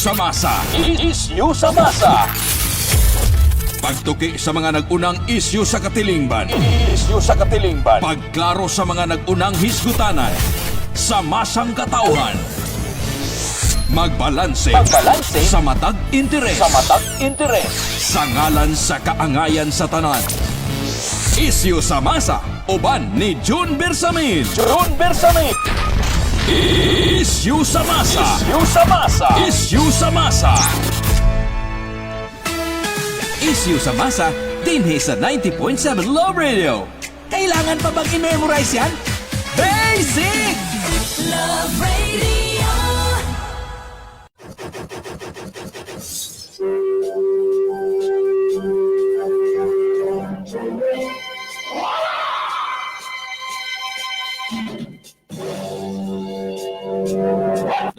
Issue sa masa. Issue sa masa. Pagtuki sa mga nag-unang isyu sa katilingban. Issue sa katilingban. Pagklaro sa mga nag-unang hisgutanan. Sa masang katauhan. Magbalanse Magbalanse sa matag interes. sa matag interes. Sa ngalan sa kaangayan sa tanan. Isyu sa masa. Uban ni June Bersamin. June Bersamin. Isyu sa masa. Issue sa masa. Isyu sa masa. Isyu sa masa dinhi sa 90.7 Love Radio. Kailangan pa bang i-memorize yan? Basic! Love Radio.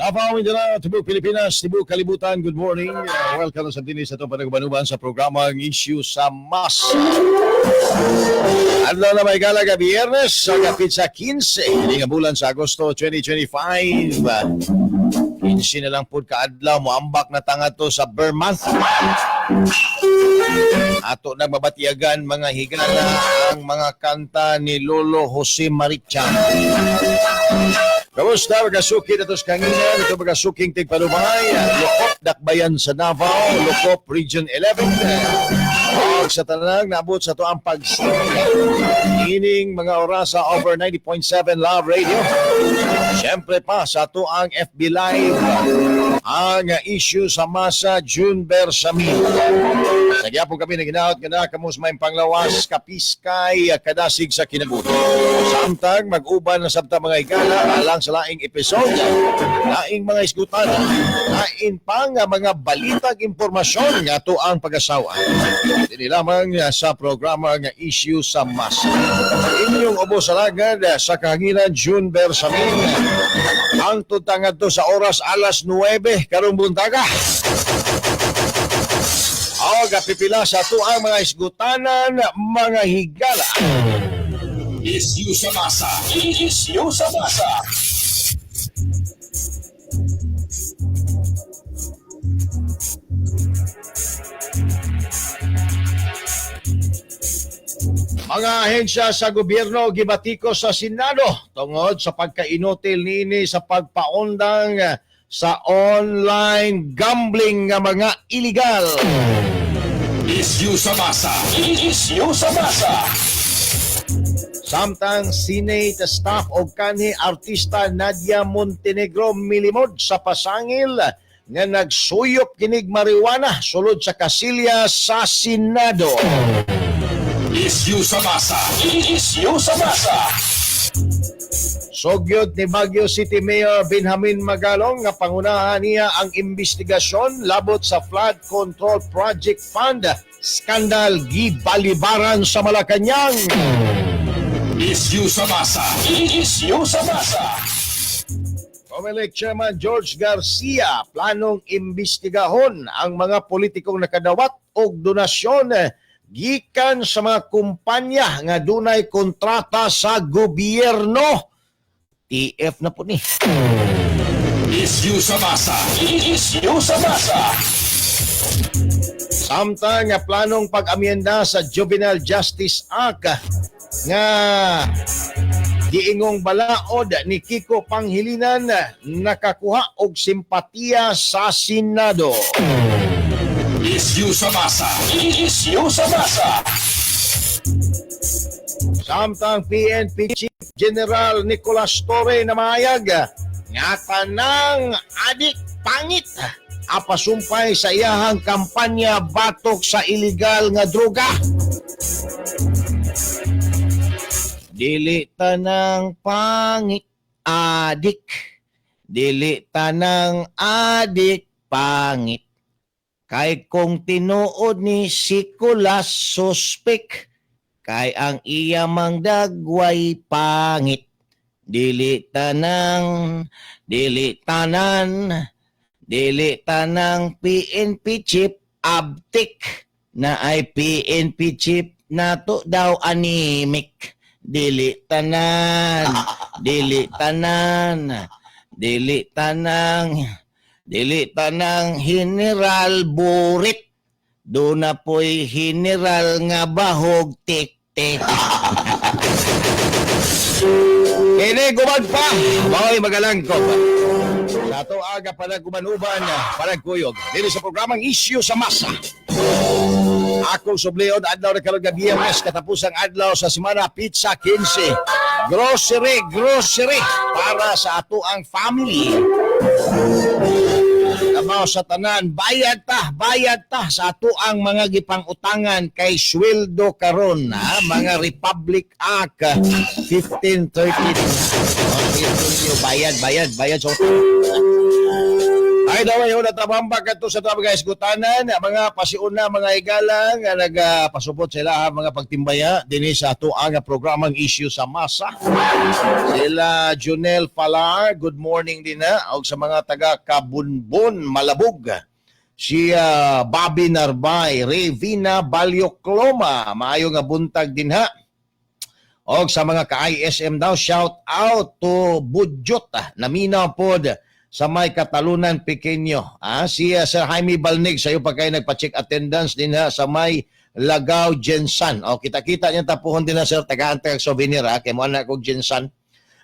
Davao, Mindanao, Tibuk, Pilipinas, Tibuk, Kalibutan, good morning. Welcome sa dinis sa itong panagbanuban sa programang Issue sa Masa. Adlaw na may galaga, Biyernes, sa kapitsa 15, hindi nga bulan sa Agosto 2025. 15 na lang po kaadlaw, moambak na tanga to sa Vermont. Ato na mabatiagan mga higala ang mga kanta ni Lolo Jose Marichan. Kamusta mga suki na tos kanina, ito mga suking tigpalumay, Lukop, Dakbayan sa Davao, Lukop Region 11. Og sa tanang naabot sa to ang Ining mga orasa over 90.7 Love Radio. Siyempre pa sa to ang FB Live, ang issue sa masa June Bersamin. Sa gyapon kami naginaot nga na kamo sa may panglawas kapiskay kadasig sa kinabuhi. Samtang mag-uban na sabta mga higala alang sa laing episode, laing mga isgutan, lain pa nga mga balitag impormasyon nga to ang pag-asawa. Dini lamang sa programa nga issue sa masa. Inyong ubo sa lagad sa kahanginan June Bersamin. Ang tutangad to sa oras alas 9 karong buntaga. O gapipila sa tuang mga isgutanan, mga higala. Issue sa masa. Issue sa masa. Mga ahensya sa gobyerno gibatiko sa Senado tungod sa pagkainutil niini sa pagpaundang sa online gambling nga mga illegal. Issue sa masa. Issue sa masa. Samtang Senate staff og kanhi artista Nadia Montenegro milimod sa pasangil nga nagsuyop kinig marijuana sulod sa kasilya sa Senado. Issue sa masa. Issue sa masa. Sogyod ni Baguio City Mayor Benjamin Magalong nga pangunahan niya ang investigasyon labot sa Flood Control Project Fund skandal gibalibaran sa Malacañang. Issue sa masa. Issue sa masa. Comelec Chairman George Garcia planong imbestigahon ang mga politikong nakadawat og donasyon gikan sa mga kumpanya nga dunay kontrata sa gobyerno. TF na po ni. Issue sa masa. Issue sa masa. Samtang nga planong pag-amyenda sa Juvenile Justice Act nga giingong balaod ni Kiko Pangilinan nakakuha og simpatiya sa Senado. Issue sa masa. Issue sa masa. Samtang PNP Chief General Nicolas Torre na mahayag nga tanang adik pangit apasumpay sa iyahang kampanya batok sa illegal nga droga. Dili tanang pangit adik. Dili tanang adik pangit. Kay kung tinuod ni Sikulas suspek, kay ang iya mang dagway pangit. Dili tanang, dili tanan, dili tanang PNP chip abtik na ay PNP chip nato daw anemic. Dili tanan, dili tanan, dili tanang. Dili tanang General Burit. Doon na po'y general nga bahog tik-tik. Kini guman pa, mao'y magalangkob. Sa ato aga panag-uban-uban, panagkuyog. Dili sa programang Isyu sa Masa. Akong subliod adlaw na karon nga Biyernes, katapusang adlaw sa semana, pizza 15. Grocery, grocery para sa ato ang family. Labaw sa tanan, bayad ta sa ato ang mga gipangutangan kay sweldo karon, ha? Mga Republic Act 1530. Oh, ito bayad, bayad, bayad sa utang. Ay daw ay una tabamba kadto sa tabang isgutanan, mga pasiuna, mga igalang nga nagapasupot sila ha, mga pagtimbaya dinhi sa ato ang programang Issue sa Masa. Sila Junel Falar, good morning din na og sa mga taga Kabunbon, Malabog. Si Bobby Narbay, Revina Balyocloma, maayo nga buntag din ha. Og sa mga ka-ISM daw, shout out to Budjot, naminaw pod sa may Katalunan Pequeño. Si Sir Jaime Balnig, sa iyo pa kayo nagpa-check attendance din ha, sa may Lagaw Jensan. O, kita-kita niya tapuhon din na sir, tagaan tag souvenir ha, kay mo anak kog Jensan.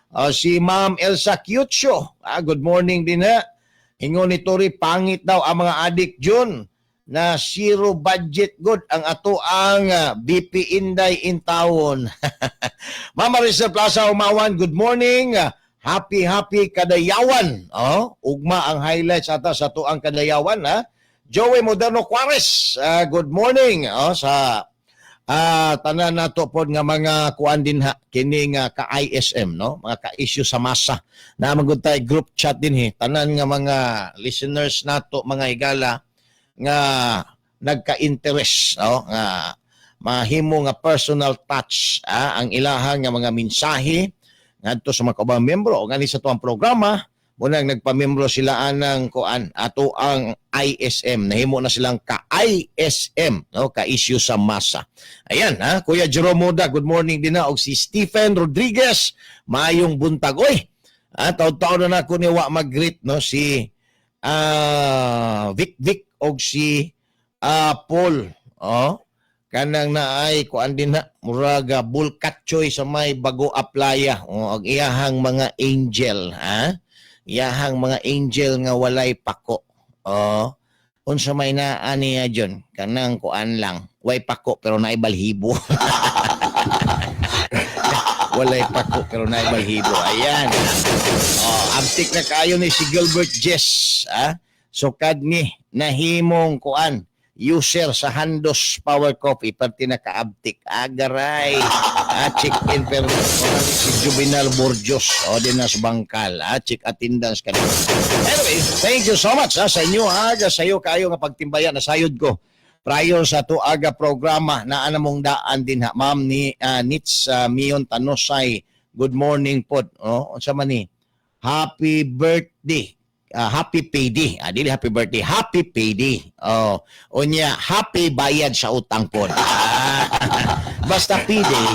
O, si Ma'am Elsa Kyucho, good morning din ha. Ingon ni Tori, pangit daw ang mga adik June na zero budget good ang ato ang BP Inday in town. Mama Rizal Plaza Umawan, good morning. Happy happy kadayawan. Oh, ugma ang highlights ata sa tuang kadayawan ha. Joey Moderno Juarez, good morning. Oh, sa tanan nato pod nga mga kuan din ha kini nga ka-ISM no, mga ka-issue sa masa. Na magud tay group chat din he. Tanan nga mga listeners nato mga higala nga nagka-interest no, nga mahimo nga personal touch ang ilahang nga mga mensahe ngadto sa mga kaubang membro o ngani sa tuang programa. Munang nagpamembro sila anang kuan ato ang ISM, nahimo na silang ka-ISM no, ka-issue sa masa. Ayan ha, Kuya Jerome Moda, good morning din na og si Stephen Rodriguez, maayong buntag. Oy, taon-taon na nako ni wa mag-greet no, si Vic Vic og si Paul, oh, kanang naay kuan din na murag bulkatchoy sa may bago aplaya, oh, og iyahang mga angel ha, iyahang mga angel nga walay pako, oh, unsa may naa niya dyon, kanang kuan lang, way pako pero naay balhibo. Walay pako pero naay balhibo. Ayan, oh, abtik na kaayo ni si Gilbert Jess ha, sukad ni nahimong kuan user sa Handos Power Coffee, perti na kaabtik agaray check in pero si Juvenal Borjos o din na sa Bangkal check attendance ka. Anyway, thank you so much ha, sa inyo ha, sa iyo kayo nga pagtimbayan nasayod ko prior sa to aga programa na mong daan din ha, ma'am ni Nits Mion Tanosay, good morning pod. Oh, unsa man ni, happy birthday. Happy payday. Dili happy birthday, happy payday. Oh, unya happy bayad sa utang pod. Basta payday,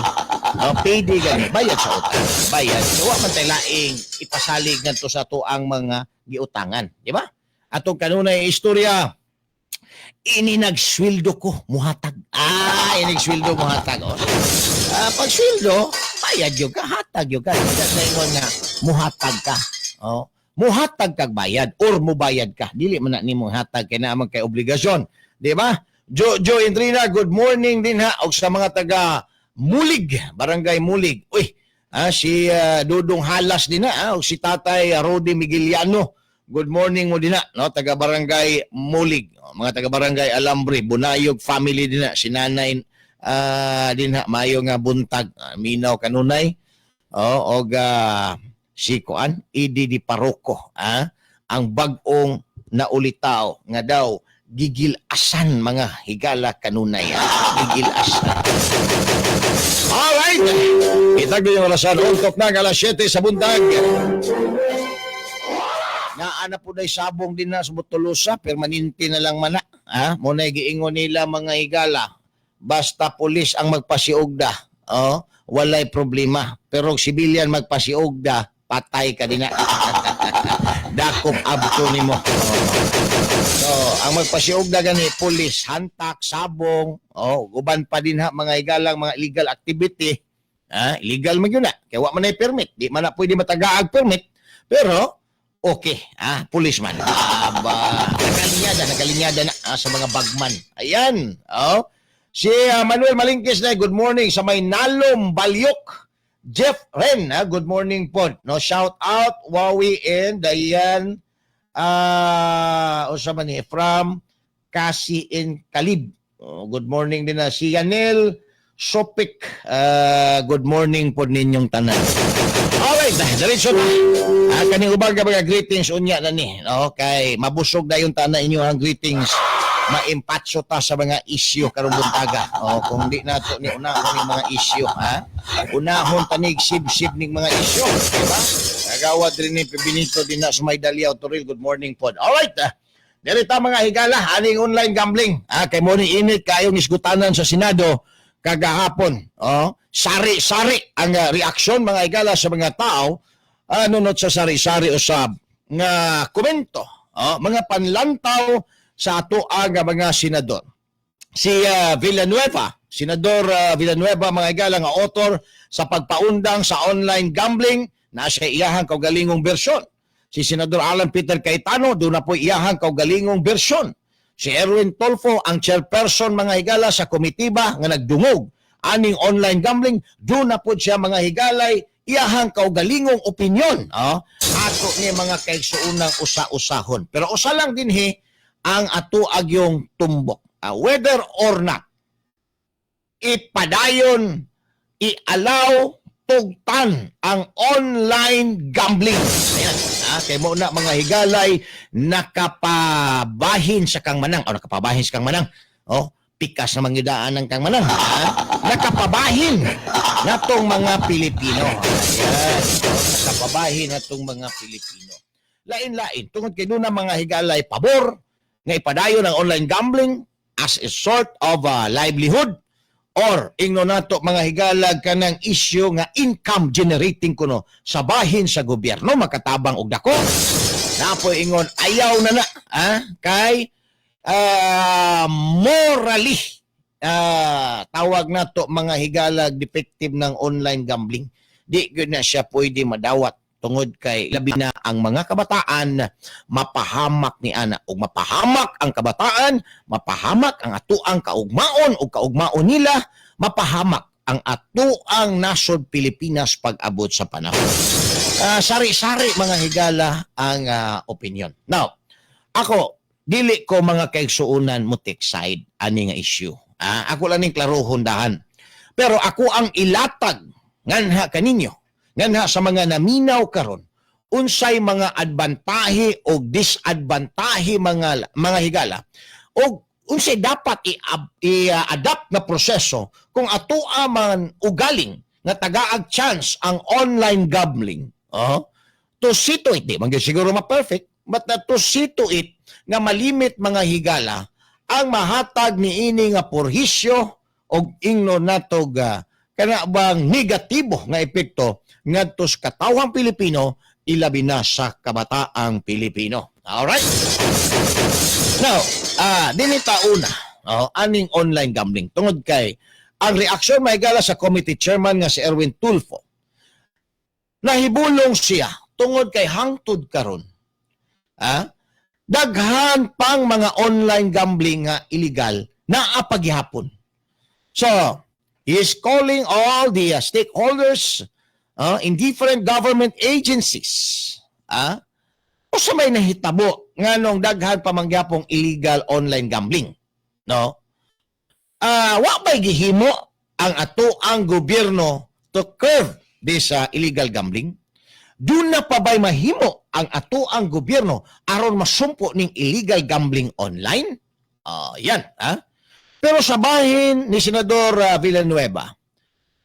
oh, payday gani, bayad sa utang. Bayad. So wa man tay laing ipasalig ngadto sa tuang mga giutangan, di ba? Atong kanunay istorya, ini nagsweldo ko muhatag. Ini nagsweldo muhatag. Oh. Pag sweldo, bayad yun ka, hatag yun ka. Hindi sa ingon nga muhatag ka. Oh. Muhatag kag bayad or mubayad ka. Dili man na nimo hatag kay naa man kay obligasyon, di ba? Jo Indrina, good morning din ha og sa mga taga Mulig, Barangay Mulig. Uy, si Dudong Halas din ha, og si Tatay Rody Migueliano. Good morning mo din ha, no, taga Barangay Mulig. O, mga taga Barangay Alambre, Bunayog family din ha, si Nanay din ha, maayo nga buntag. Minaw kanunay. Oh, og si kuan Idi di Paroko, ang bag-ong naulitaw nga daw gigilasan mga higala kanunay, gigilasan. Alright, itagdo yung orasan, untok na alas 7 sa buntag. Naa na po day sabong din na sa Butulusa, permanente na lang mana. Ha? Muna giingon nila mga higala, basta pulis ang magpasiugda, oh, walay problema. Pero sibilyan magpasiugda, patay ka din na. Dakop abto nimo. Oh. So, ang magpasiugda gani pulis, hantak, sabong, oh, uban pa din ha mga higalang mga illegal activity. Ah, illegal man yun na. Kaya wa man ay permit. Di man na pwede matagaag permit. Pero, okay. Ah, policeman. Aba, nakalinyada na sa mga bagman. Ayan. Oh. Si Manuel Malingkis na, good morning sa may Nalom Balyok. Jeff Ren, good morning po. No, shout out Wowie and Diane usa man ni from Kasi in Kalib. Oh, good morning din na si Yanel Sopik. Good morning po ninyong tanan. Alright, diretso na. Kaning ubang ka mga greetings unya na ni. No, kay mabusog na yung tanan inyo ang greetings. Maimpatso ta sa mga isyu karong buntaga. Oh, kung di nato ni unahon yung mga isyu, ha? Unahon tanig sib-sib ning mga isyu, di ba? Kagawad rin ni Benito din na sa may Daliaw Toril. Good morning po. Alright, ah. Diri ta, mga higala, aning online gambling. Ah, kay mo ni init kayong isgutanan sa Senado kagahapon. Oh, sari-sari ang reaksyon, mga higala, sa mga tao nunot sa sari-sari usab nga komento, oh, mga panlantaw sa ato ang mga senador. Si Villanueva, Senador Villanueva, mga higala, nga author sa pagpaundang sa online gambling, na siya iyahang kaugalingong bersyon. Si Senador Alan Peter Cayetano, doon na po iyahang kaugalingong bersyon. Si Erwin Tulfo, ang chairperson, mga higala, sa komitiba nga nagdungog aning online gambling, doon na po siya, mga higalay, iyahang kaugalingong opinion. Oh, ato ni mga kaigsuunang usa-usahon. Pero usa lang dinhi ang ato agyong tumbok. Whether or not ipadayon, i-allow, tugtan ang online gambling. Ayan, kay mo na, mga higalay, nakapabahin sa kang manang o nakapabahin sa kang manang. Oh, pikas na mangyudaan ng kang manang. Ha? Nakapabahin natong mga Pilipino. Ayan, oh, nakapabahin natong mga Pilipino. Lain-lain tungod kay duna, mga higalay, pabor nga ipadayon ang online gambling as a sort of livelihood or ingno nato, mga higala, kanang issue nga income generating kuno sa bahin sa gobyerno, makatabang og dako. Napoy ingon ayaw na na kay morally tawag nato, mga higalag, defective ng online gambling, di gyud na siya pwede madawat tungod kay labi na ang mga kabataan mapahamak ni ana, ug mapahamak ang kabataan, mapahamak ang atuang kaugmaon ug kaugmaon nila, mapahamak ang atuang nasod Pilipinas pag-abot sa panahon. Sari-sari, mga higala, ang opinion. Now, ako, dili ko, mga kaigsuunan, mo take side ani nga issue. Ako lang ning klarohon dahan. Pero ako ang ilatag nganha kaninyo, nganha sa mga naminaw karon, unsay mga adbantahe o disadbantahe, mga higala, o unsay dapat i-adapt na proseso kung atoa man ugaling nga tagaag chance ang online gambling, oh, to see to it, di man gyud siguro ma-perfect, but to see to it nga malimit, mga higala, ang mahatag niini nga purhisyo og ingno natog kana bang negatibo nga epekto ngadto sa katawhang Pilipino, ilabi na sa kabataang Pilipino. Alright? Now, dinhi ta una, oh, aning online gambling tungod kay ang reaksyon, mahigala, sa committee chairman nga si Erwin Tulfo. Nahibulong siya tungod kay hangtod karon, daghan pang mga online gambling nga illegal naa pagihapon. So, he is calling all the stakeholders in different government agencies. Usa may nahitabo nganong daghan pa mangyapong illegal online gambling, no? Wa bay gihimo ang ato ang gobyerno to curb this illegal gambling? Duna pa ba'y mahimo ang ato ang gobyerno aron masumpo ning illegal gambling online? Yan, ha? Pero sa bahin ni Senador Villanueva,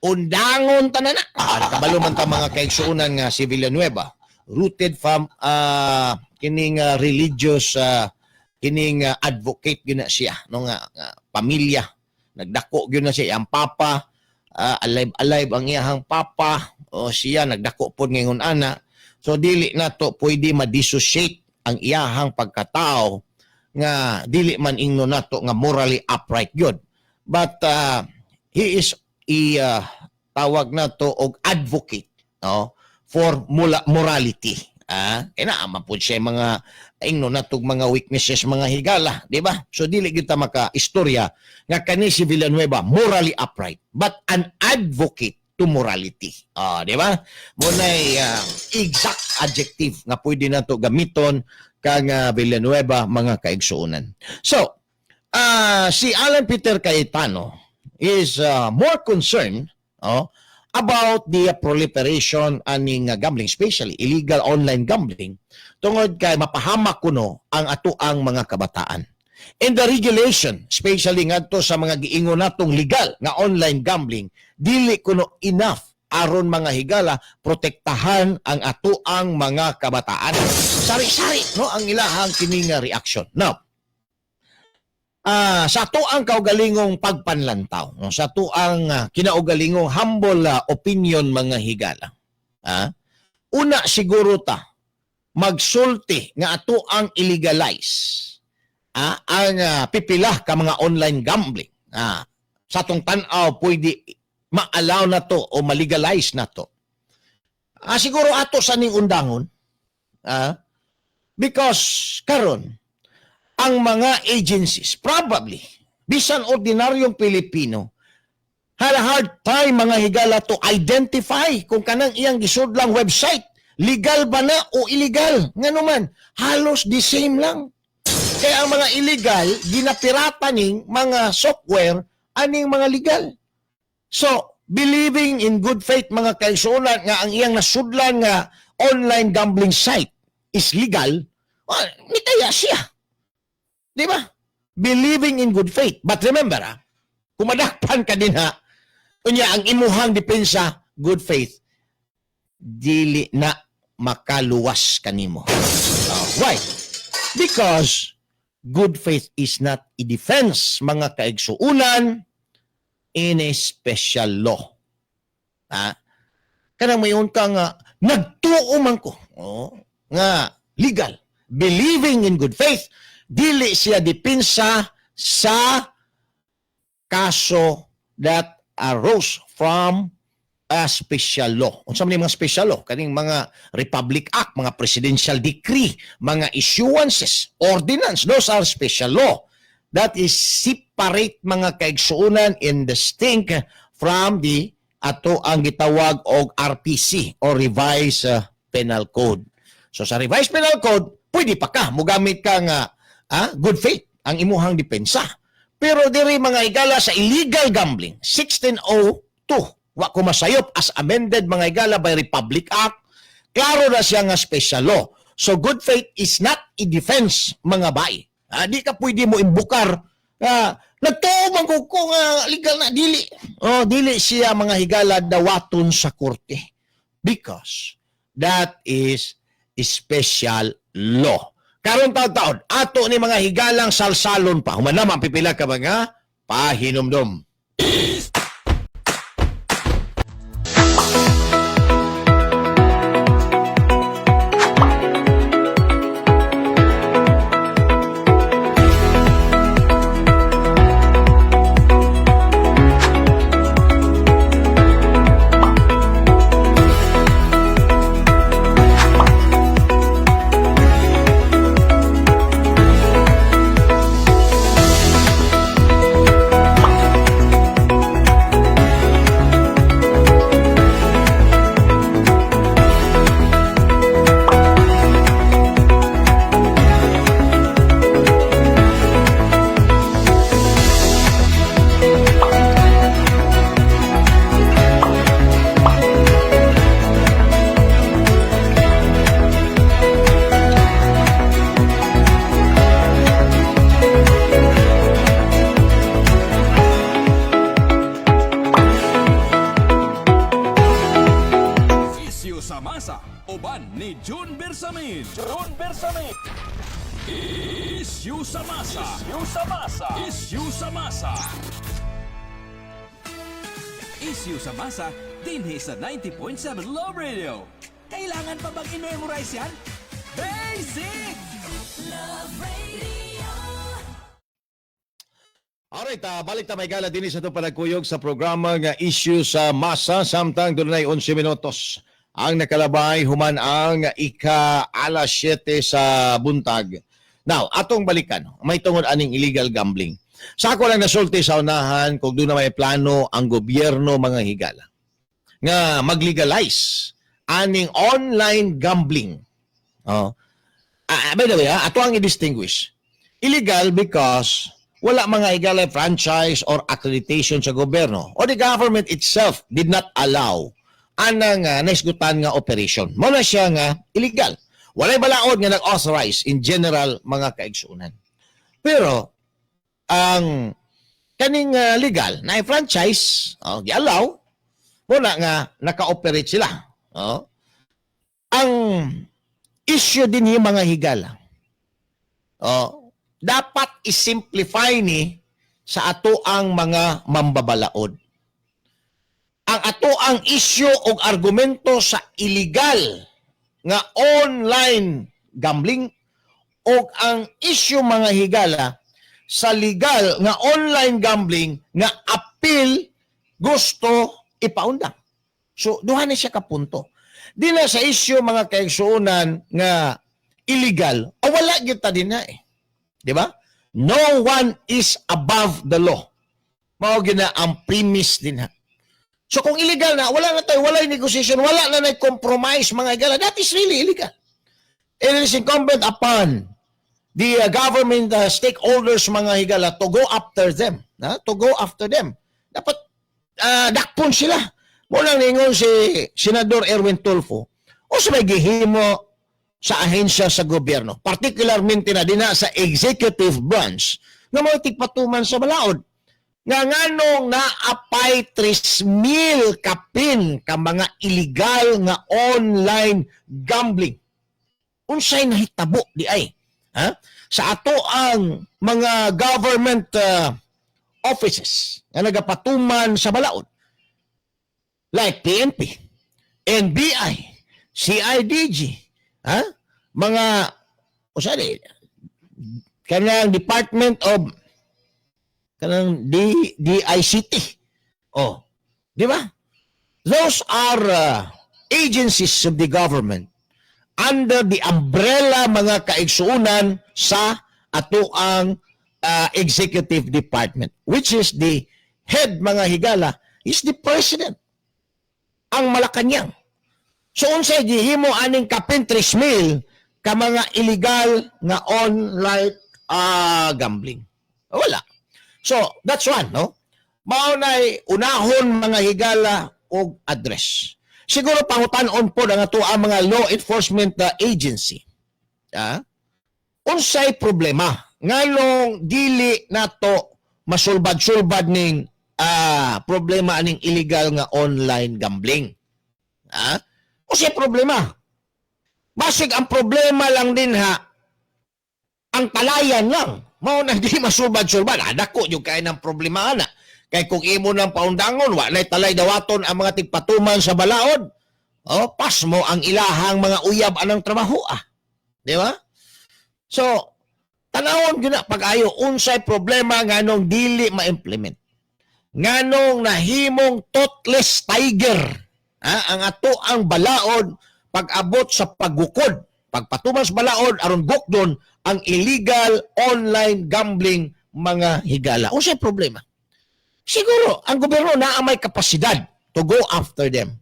undangon tanan na. Kabalo man ta, mga kaigsuonan, nga si Villanueva, rooted from kining religious kining advocate gyud na siya, no, nga pamilya. Nagdako gyud na siya ang papa, alive alive ang iyahang papa o siya nagdako pod ngayon ana. So dili nato pwede ma-dissociate ang iyahang pagkatao nga dili man ingno nato nga morally upright gyud. But he is i tawag nato og advocate, no, for morality. Ah, kay naa man pud siya mga ingno natog mga weaknesses, mga higala, di ba? So dili gyud ta maka istorya nga kani si Villanueva morally upright but an advocate to morality. Ah, di ba? Mao nay exact adjective nga pwede nato gamiton kang Villanueva, mga kaigsuonan. So, si Alan Peter Cayetano is more concerned, oh, about the proliferation aning gambling, especially illegal online gambling, tungod kay mapahamak kuno ang atoang mga kabataan. In the regulation, especially ngadto sa mga giingon natong legal nga online gambling, dili kuno enough aron, mga higala, protektahan ang atoang mga kabataan. Sari-sari, no, ang ilahang kini nga reaction. Now, sa atoang kaugalingong pagpanlantaw, no, sa atoang kinaugalingong humble opinion, mga higala. Una siguro ta magsulti nga atoang i-legalize ang pipila ka mga online gambling. Sa atong tan-aw pwede ma-allow na to o ma-legalize na to. Siguro ato sa ning undangon because karon ang mga agencies, probably bisan ordinaryong Pilipino, had a hard time, mga higala, to identify kung kanang iyang gisudlang website legal ba na o illegal, ngano man halos the same lang. Kaya ang mga illegal ginapirata ning mga software aning mga legal. So believing in good faith, mga kaigsuonan, nga ang iyang nasudlan nga online gambling site is legal, well, mitaya siya. Di ba? Believing in good faith. But remember, kung madakpan ka din ha, unya ang imuhang depensa, good faith, dili na makaluwas kanimo. Why? Because good faith is not a defense, mga kaigsuunan, in a special law. Ha? Kanang mayon ka nga, nagtuo man ko, oh, nga legal, believing in good faith, dili siya depensa sa kaso that arose from a special law. Unsa man yung mga special law? Kaning mga Republic Act, mga presidential decree, mga issuances, ordinance, those are special law. That is separate, mga kaigsuonan, and distinct from the ato ang gitawag og RPC or Revised Penal Code. So sa Revised Penal Code, pwede pa ka mogamit ka nga good faith ang imuhang depensa. Pero diri, mga higala, sa illegal gambling, 1602, wa ko masayop, as amended, mga higala, by Republic Act, klaro na siya nga special law. So good faith is not a defense, mga bay. Di ka pwede mo imbukar nagtuo man ko nga legal na, dili. Oh, dili siya, mga higala, dawaton sa korte because that is special law. Karon taon-taon, ato ni mga higalang salsalon pa. Human naman pipila ka mga pahinumdom. Isyu sa masa, uban ni June Bersamin. June Bersamin. Isyu sa masa. Isyu sa masa. Isyu sa masa. Isyu sa masa, dinhi sa 90.7 Love Radio. Kailangan pa bang i-memorize yan? Basic! Love Radio. Alright, balik ta, mga higala, dinhi sa atong panagkuyog sa programa nga Issue sa Masa, samtang dunay 11 minutos ang nakalabay human ang ika alas 7 sa buntag. Now, atong balikan, may tungod aning illegal gambling. Sa ako lang nasulti sa unahan, kung duna may plano ang gobyerno, mga higala, nga mag-legalize aning online gambling. Oh. Ah, by the way, ato ang i-distinguish. Illegal because wala, mga higala, franchise or accreditation sa gobyerno or the government itself did not allow anang naisgutan nga operation. Mao na siya nga illegal. Walay balaod nga nag-authorize in general, mga kaigsunan. Pero ang kaning legal na franchise, oh, gi-allow mo na nga naka-operate sila. Oh. Ang issue din yung, mga higala. Oh, dapat isimplify ni sa ato ang mga mambabalaod. Ang ato ang issue og argumento sa illegal nga online gambling o ang issue, mga higala, sa legal nga online gambling nga apil gusto ipaundang. So, duha na siya ka punto. Di na sa issue, mga kaigsuonan, nga illegal, o wala gyud ta din na eh. Di ba? No one is above the law. Mao gina ang premise din ha. So kung illegal na, wala na tayo, wala yung negotiation, wala na na compromise, mga higala. That is really illegal. It is incumbent upon the government stakeholders, mga higala, to go after them. Na? To go after them. Dapat dakpon sila. Mao lang ningon si Senador Erwin Tulfo, unsa may gihimo sa ahensya sa gobyerno, particularmente na dinha sa executive branch, nga mo tigpatuman sa balaod? Nga nganong naapay 3,000 kapin ka mga illegal nga online gambling? Unsay nahitabo di ay? Ha? Sa ato ang mga government offices nga nagapatuman sa balaod like PNP, NBI, CIDG, ha? Mga usa di kanang Department of kanang DICT. Oh, di ba? Those are agencies of the government under the umbrella, mga kaigsuunan, sa atoang executive department, which is the head, mga higala, is the president, ang Malacanang. So unsay gihimo aning kapin 3,000 ka mga illegal nga online gambling? Wala. So that's one, no? Mao nay unahon, mga higala, og address. Siguro pangutan-on po ang ato ang mga law enforcement agency. Ah? Unsay problema? Nganong dili nato masulbad-sulbad ning problema aning illegal nga online gambling? Ah? Unsay problema? Basig ang problema lang din ha, ang talayan lang. Mao na di masulbad-sulbad. Ah, dako yung kay ng problema ana. Kay kung imo ng paundangon, wa nay talay dawaton ang mga tigpatuman sa balaod. Oh, pasmo ang ilahang mga uyab anang trabaho ah. Di ba? So, tanawon gyud na pag-ayo unsay problema nganong dili ma-implement. Nganong nahimong toothless tiger ang ato ang balaod pag-abot sa paggukod, pagpatuman sa balaod aron gukdon ang illegal online gambling, mga higala. Unsay problema? Siguro ang gobyerno naa may kapasidad to go after them.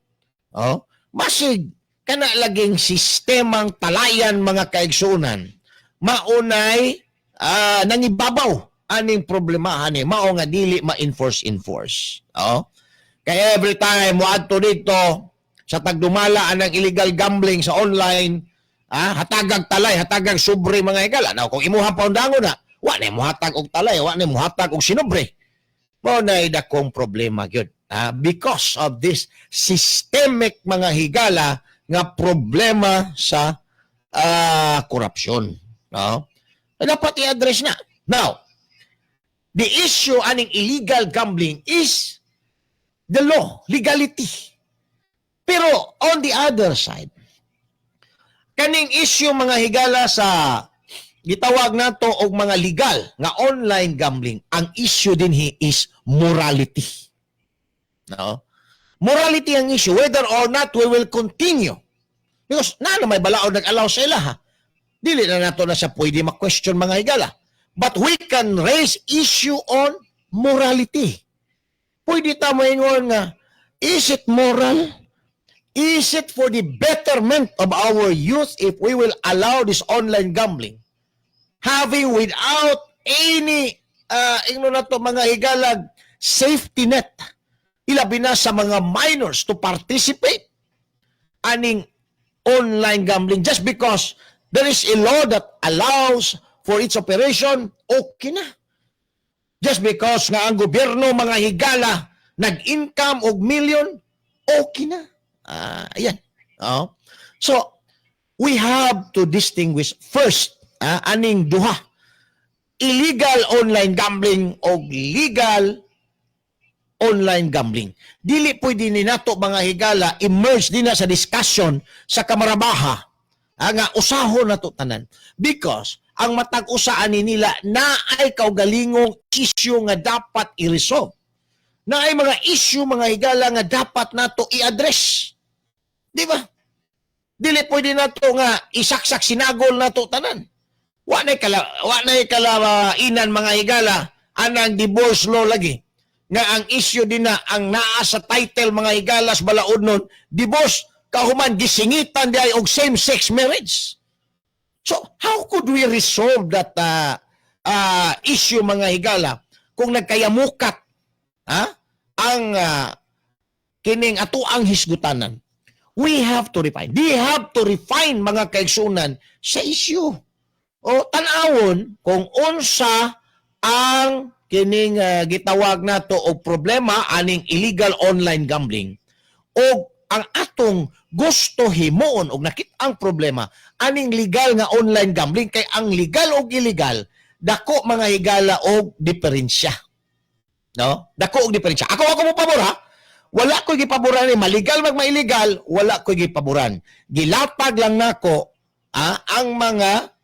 Oh, basig kana laging sistemang talayan, mga kaigsuonan, maunay nangibabaw aning problema ani, mao nga dili ma-enforce enforce. Oh. Kaya every time moadto dito sa tagdumala anang illegal gambling sa online, hatagag talay, hatagag sobre, mga higala. Now, kung imuha paundangon na, wa na muhatag og talay, wa na muhatag og sinobre. Mao na dakong problema gyud. Because of this systemic, mga higala, nga problema sa korupsyon. No? Dapat i-address na. Now, the issue aning illegal gambling is the law, legality. Pero on the other side, Kaning issue, mga higala, sa gitawag nato og mga legal nga online gambling, ang issue dinhi is morality. No? Morality ang issue whether or not we will continue. Because na may balaod nag-allow sa ila ha. Dili na nato na siya pwede ma-question, mga higala. But we can raise issue on morality. Pwede ta moingon nga, is it moral? Is it for the betterment of our youth if we will allow this online gambling? Having without any, ingno na to, mga higalag, safety net, ilabi na sa mga minors to participate aning online gambling just because there is a law that allows for its operation, okay na. Just because nga ang gobyerno, mga higala, nag-income og million, okay na. Ah, ayan. Oh. So, we have to distinguish first aning duha. Illegal online gambling o legal online gambling. Dili pwede ni nato, mga higala, immerse din na sa discussion sa kamarabaha nga usahon nato tanan. Because ang matag usa ani nila naay kaugalingong issue nga dapat i-resolve. Naay mga issue, mga higala, nga dapat nato i-address. Di ba? Dili pwede nato nga isaksak sinagol nato tanan. Wa nay kala inan, mga higala, anang divorce law lagi. Nga ang issue din na ang naa sa title, mga higalas, balaod nun, divorce, kahuman gisingitan di ay og same-sex marriage. So how could we resolve that issue, mga higala, kung nagkayamukat ha ang kining ato ang hisgutanan? We have to refine. We have to refine, mga kaigsunan, sa issue. O tan-awon kung unsa ang kining gitawag nato og problema aning illegal online gambling o ang atong gusto himuon og nakit ang problema aning legal nga online gambling, kay ang legal og illegal, dako, mga higala, og diferensya, no? Dako og diferensya. Ako mo pabor ha, wala ko gipaboran ni maligal mag maillegal, wala ko gipaboran. Gilatag lang nako ang mga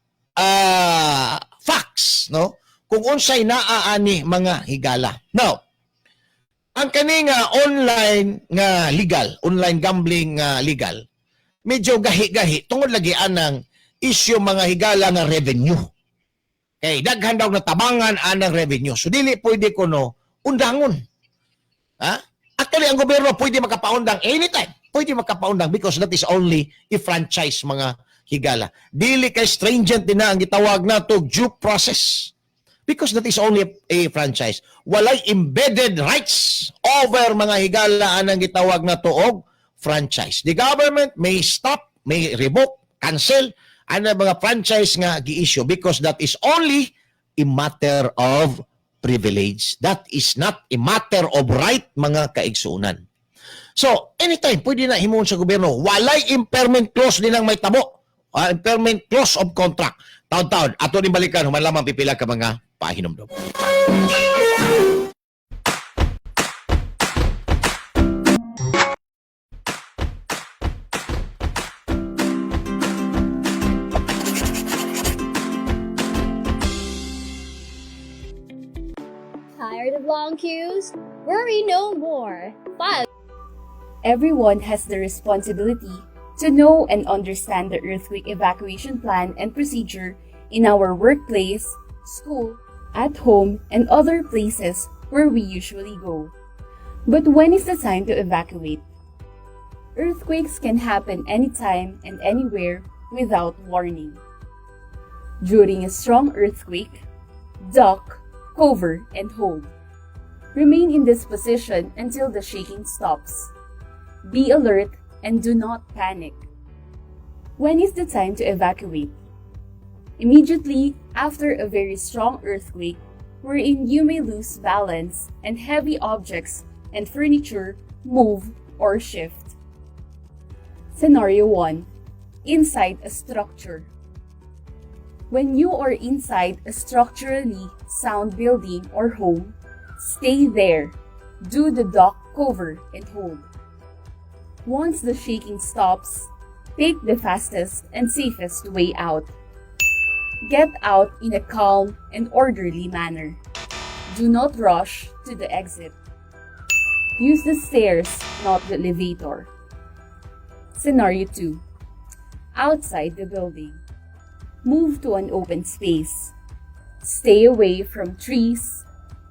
facts, no, kung unsay naa ani, mga higala. Now, ang kani nga online nga legal, online gambling nga legal, medyo gahi-gahi tungod lagi anang issue, mga higala, nga revenue. Kay daghan daw natabangan anang revenue. So dili pwede kuno undangon. Ha? Actually, ang gobyerno pwede makapaundang anytime. Pwede makapaundang because that is only a franchise, mga higala. Dili kay stringent din na ang gitawag nato due process. Because that is only a franchise. Walay embedded rights over, mga higala, anang gitawag nato og franchise. The government may stop, may revoke, cancel ano mga franchise nga gi-issue because that is only a matter of privilege. That is not a matter of right, mga kaigsunan. So, anytime, pwede na himuon sa gobyerno. Walay impairment clause din ang may tabo. Impairment clause of contract. Taon-taon. Ato din balikan, human lamang pipila ka mga pahinumdom. Tired of long queues? Worry no more. File Everyone has the responsibility to know and understand the earthquake evacuation plan and procedure in our workplace, school, at home, and other places where we usually go. But when is the time to evacuate? Earthquakes can happen anytime and anywhere without warning. During a strong earthquake, duck, cover, and hold. Remain in this position until the shaking stops. Be alert and do not panic. When is the time to evacuate? Immediately after a very strong earthquake, wherein you may lose balance and heavy objects and furniture move or shift. Scenario 1: Inside a structure. When you are inside a structurally sound building or home, stay there. Do the duck, cover, and hold. Once the shaking stops, Take the fastest and safest way out. Get out in a calm and orderly manner. Do not rush to the exit. Use the stairs, not the elevator. Scenario 2. Outside the building. Move to an open space. Stay away from trees,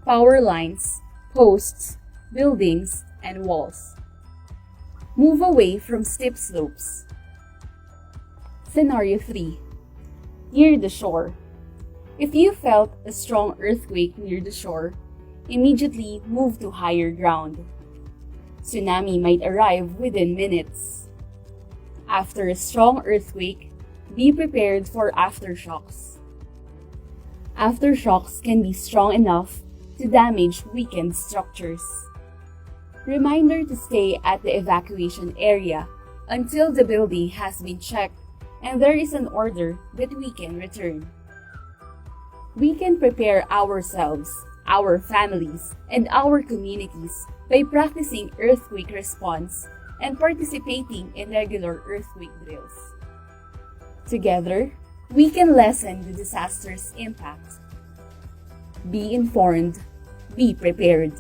power lines, posts, buildings, and walls. Move away from steep slopes. Scenario 3. Near the shore. If you felt a strong earthquake near the shore, immediately move to higher ground. Tsunami might arrive within minutes. After a strong earthquake, be prepared for aftershocks. Aftershocks can be strong enough to damage weakened structures. Reminder to stay at the evacuation area until the building has been checked and there is an order that we can return. We can prepare ourselves, our families, and our communities by practicing earthquake response and participating in regular earthquake drills. Together, we can lessen the disaster's impact. Be informed, be prepared.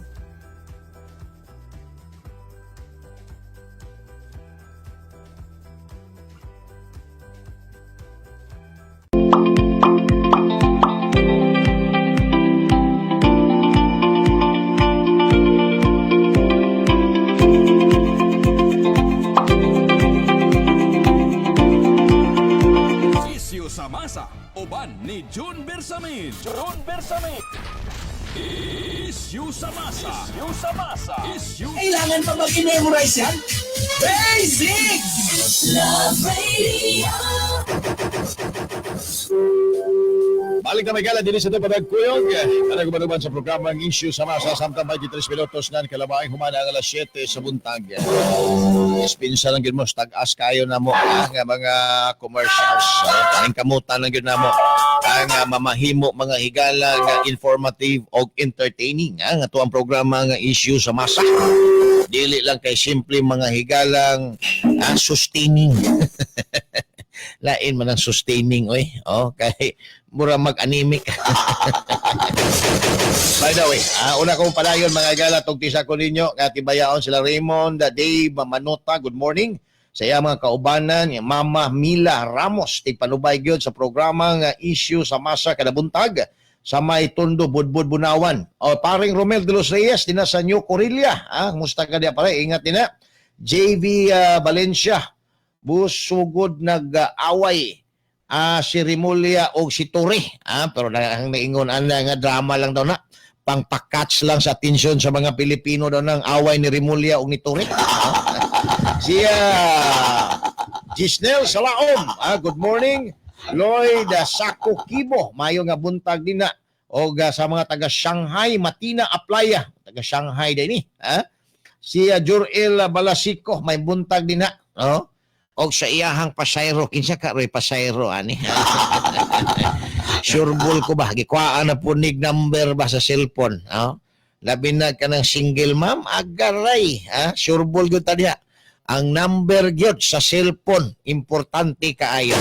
Isyu sa masa, uban ni June Bersamin. June Bersamin. Isyu sa masa. Isyu sa masa. Isyu. Kailangan pa bang i-memorize yan? Basic! Love Radio. Balik na may gala din sa ito padagkuyog. Para gumanuban sa programang Issue sa Masa samtang 23 minutos nan kalabaing humana ang alas 7 sa buntag. Ispinsa lang yun mo, tag-as kayo na mo ang mga commercials. Ang kamutan lang yun na mo ang mamahimo mga higala nga informative o entertaining. Ang ato ang programa nga Issue sa Masa. Dili lang kay simple mga higalang sustaining. Lain man ang sustaining oy. Oh, kay mura mag-anemic. By the way, una kong palayon mga gala, tugtisa ko ninyo, nga tibayaon sila Raymond, Dave, Manota, good morning. Sa iya mga kaubanan, yung Mama Mila Ramos, tigpanubay gyud sa programa nga issue sa masa kada buntag sa may Tondo, Budbud, Bunawan. O, paring Romel de los Reyes, din na sa New Corilla. Musta ka diya pare, ingat din na. JV Valencia, busugod nag-away si Remulla o si Torre. Pero na, ang naingon ana nga drama lang daw na. Pangpakatch lang sa atensyon sa mga Pilipino daw ng away ni Remulla o ni Torre. Si Gisnel Salaom, good morning. Lloyd Sako Kibo, mayo nga buntag din na. O sa mga taga Shanghai, Matina Aplaya, taga Shanghai din ni. Si Jurel Balasico, may buntag din na. No? Og sa iyahang pasayro, kinsa ka roy pasayro ani? Sureball ko ba gikuhaan na punig number ba sa cellphone, no? Labi na ka ng single ma'am, agaray, ha? Sureball gyud ta diha. Ang number gyud sa cellphone, importante kaayo.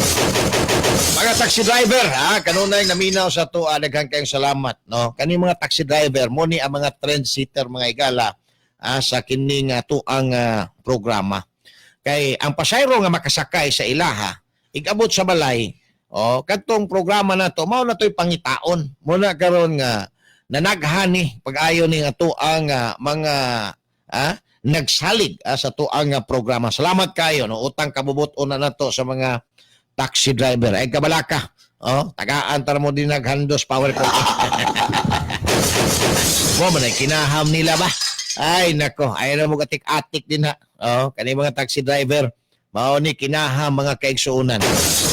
Mga taxi driver, ha, kanunay naminaw sa to, daghan kayong salamat, no? Kani mga taxi driver, mo ni ang mga trendsetter mga igala sa kining tuang programa. Kay ang pasayro nga makasakay sa ilaha, igabot sa balay, oh, kadtong programa na to, mao na to'y pangitaon. Muna karon nga nanaghani pag-ayo ni nga tuang mga nagsalig sa tuang programa. Salamat kayo, no, utang kabubut-on na nato sa mga taxi driver. Ay kabalaka. Oh, tagaan tara mo din naghandos power ko. Mo man ay kinaham nila ba? Ay nako, ay na mo atik-atik din ha. Oh, kani mga taxi driver. Mao ni kinaham mga kaigsuonan.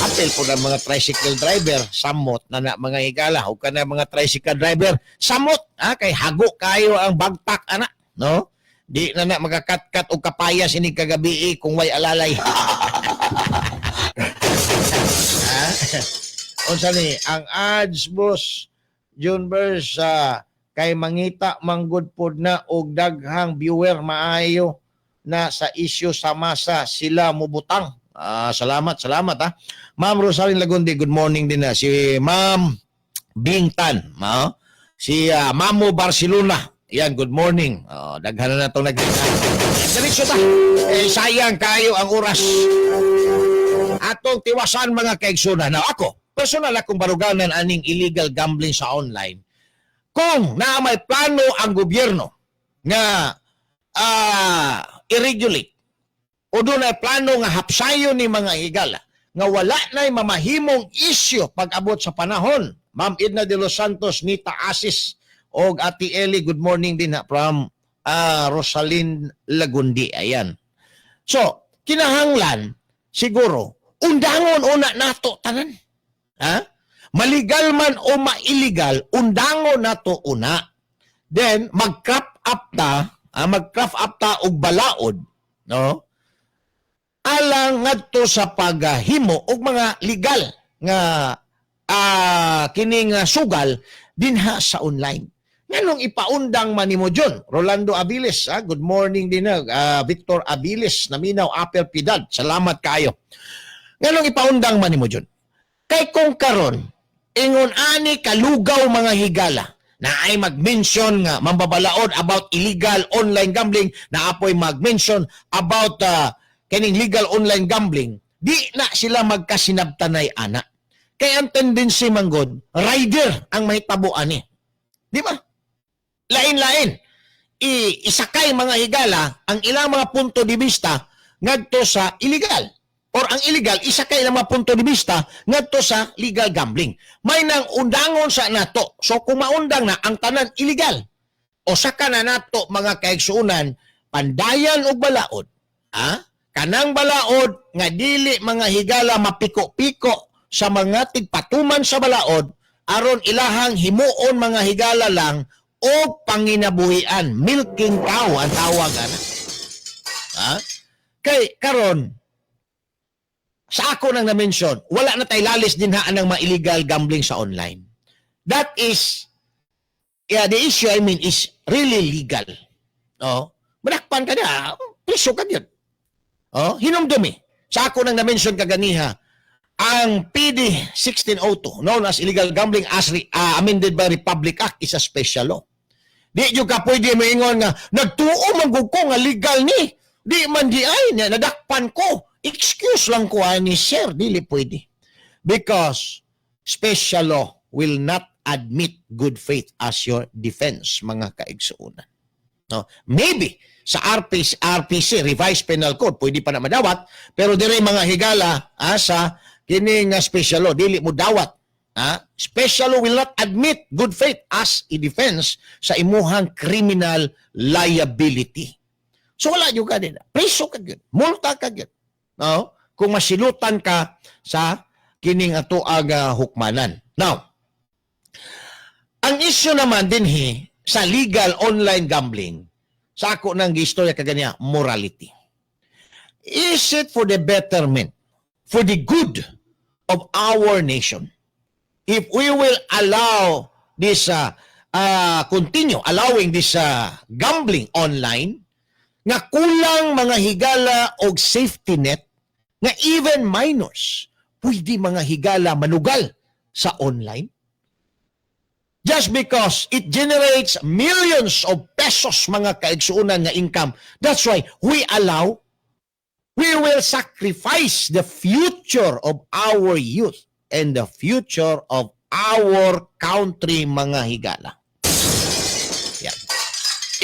Apil po ng mga tricycle driver, samot na na mga higala. Ug kana mga tricycle driver, samot ha, kay hago kayo ang bagtak ana, no? Di na na magakatkat og kapayas ini kagabi kung way alalay. Ha? Unsa ni ang ads boss Junbers kay mangita manggod pod na og daghang viewer maayo na sa issue sa masa sila mubutang. Salamat, salamat ha. Ma'am Rosalyn Lagundi, good morning din na. Si Ma'am Bingtan, no? Si Mamo Barcelona. Yan, good morning. Oh, daghan na itong nag. Diretso ta. Eh, sayang kayo ang oras. Atong tiwasan, mga kaigsunan. Now, ako, personal akong baruganan aning illegal gambling sa online. Kung na may plano ang gobyerno nga i-regulate o dunay plano nga hapsayon ni mga higala nga wala na'y mamahimong isyu pag abot sa panahon. Ma'am Edna de los Santos, Nita Asis, og Ate Eli, good morning din ha, from Rosalyn Lagundi. Ayan. So, kinahanglan siguro undangon una nato tanan. Ha? Maligal man o mailigal, undangon nato una. Then mag-craft up ta, mag-craft up ta og balaod, no? Alang ngadto sa paghimo og mga legal nga kining sugal dinha sa online. Nganong ipaundang man nimo, John? Rolando Abilis, good morning din na. Victor Abilis, naminaw Upper Pidad. Salamat kayo. Nganong ipaundang man nimo, John? Kay kung karon ingon ani kalugaw mga higala na ay mag-mention nga mambabalaod about illegal online gambling, na apoy mag-mention about kining legal online gambling, di na sila magkasinabtanay ana. Kay ang tendency manggod, rider ang mahitabo ani. Di ba? Lain-lain. Isakay mga higala ang ilang mga punto de vista ngadto sa illegal. Or ang illegal, isakay ilang mga punto de vista ngadto sa legal gambling. May nang undangon sa nato. So kung maundang na ang tanan illegal, o saka na nato, mga kaigsuunan, pandayan og balaod. Ha? Kanang balaod nga dili mga higala mapiko-piko sa mga tigpatuman sa balaod aron ilahang himuon mga higala lang o panginabuhian, milking cow ang tawag ana. Ha? Kay karon sa ako nang na-mention, wala na tay lalis din ha ang mga illegal gambling sa online. That is, yeah, the issue, I mean, is really legal. Oh, madakpan ka na, priso ka yun. Oh, hinumdumi. Sa ako nang na-mention kaganiha, ang PD 1602, known as illegal gambling as amended by Republic Act, is a special law. Di jud ka pwede moingon nga nagtuo man gud ko nga legal ni. Di man di ay nadakpan ko. Excuse lang ko ani, sir, dili pwede. Because special law will not admit good faith as your defense, mga kaigsuonan. No? Maybe sa RPC, RPC, Revised Penal Code, pwede pa na madawat, pero dire, mga higala, sa kini nga special law dili mo dawat. Special law will not admit good faith as a defense sa imuhang criminal liability. So wala jud ka din. Preso ka gyud, multa ka gyud. No? Kung masilutan ka sa kining ato ang hukmanan. Now, ang issue naman dinhi sa legal online gambling, sa ako nang gistorya kaganiya, morality. Is it for the betterment, for the good of our nation, if we will allow this, continue allowing this gambling online, nga kulang mga higala og safety net, nga even minors, pwede mga higala manugal sa online? Just because it generates millions of pesos, mga kaigsuunan, nga income. That's why we allow, we will sacrifice the future of our youth and the future of our country, mga higala. Yan.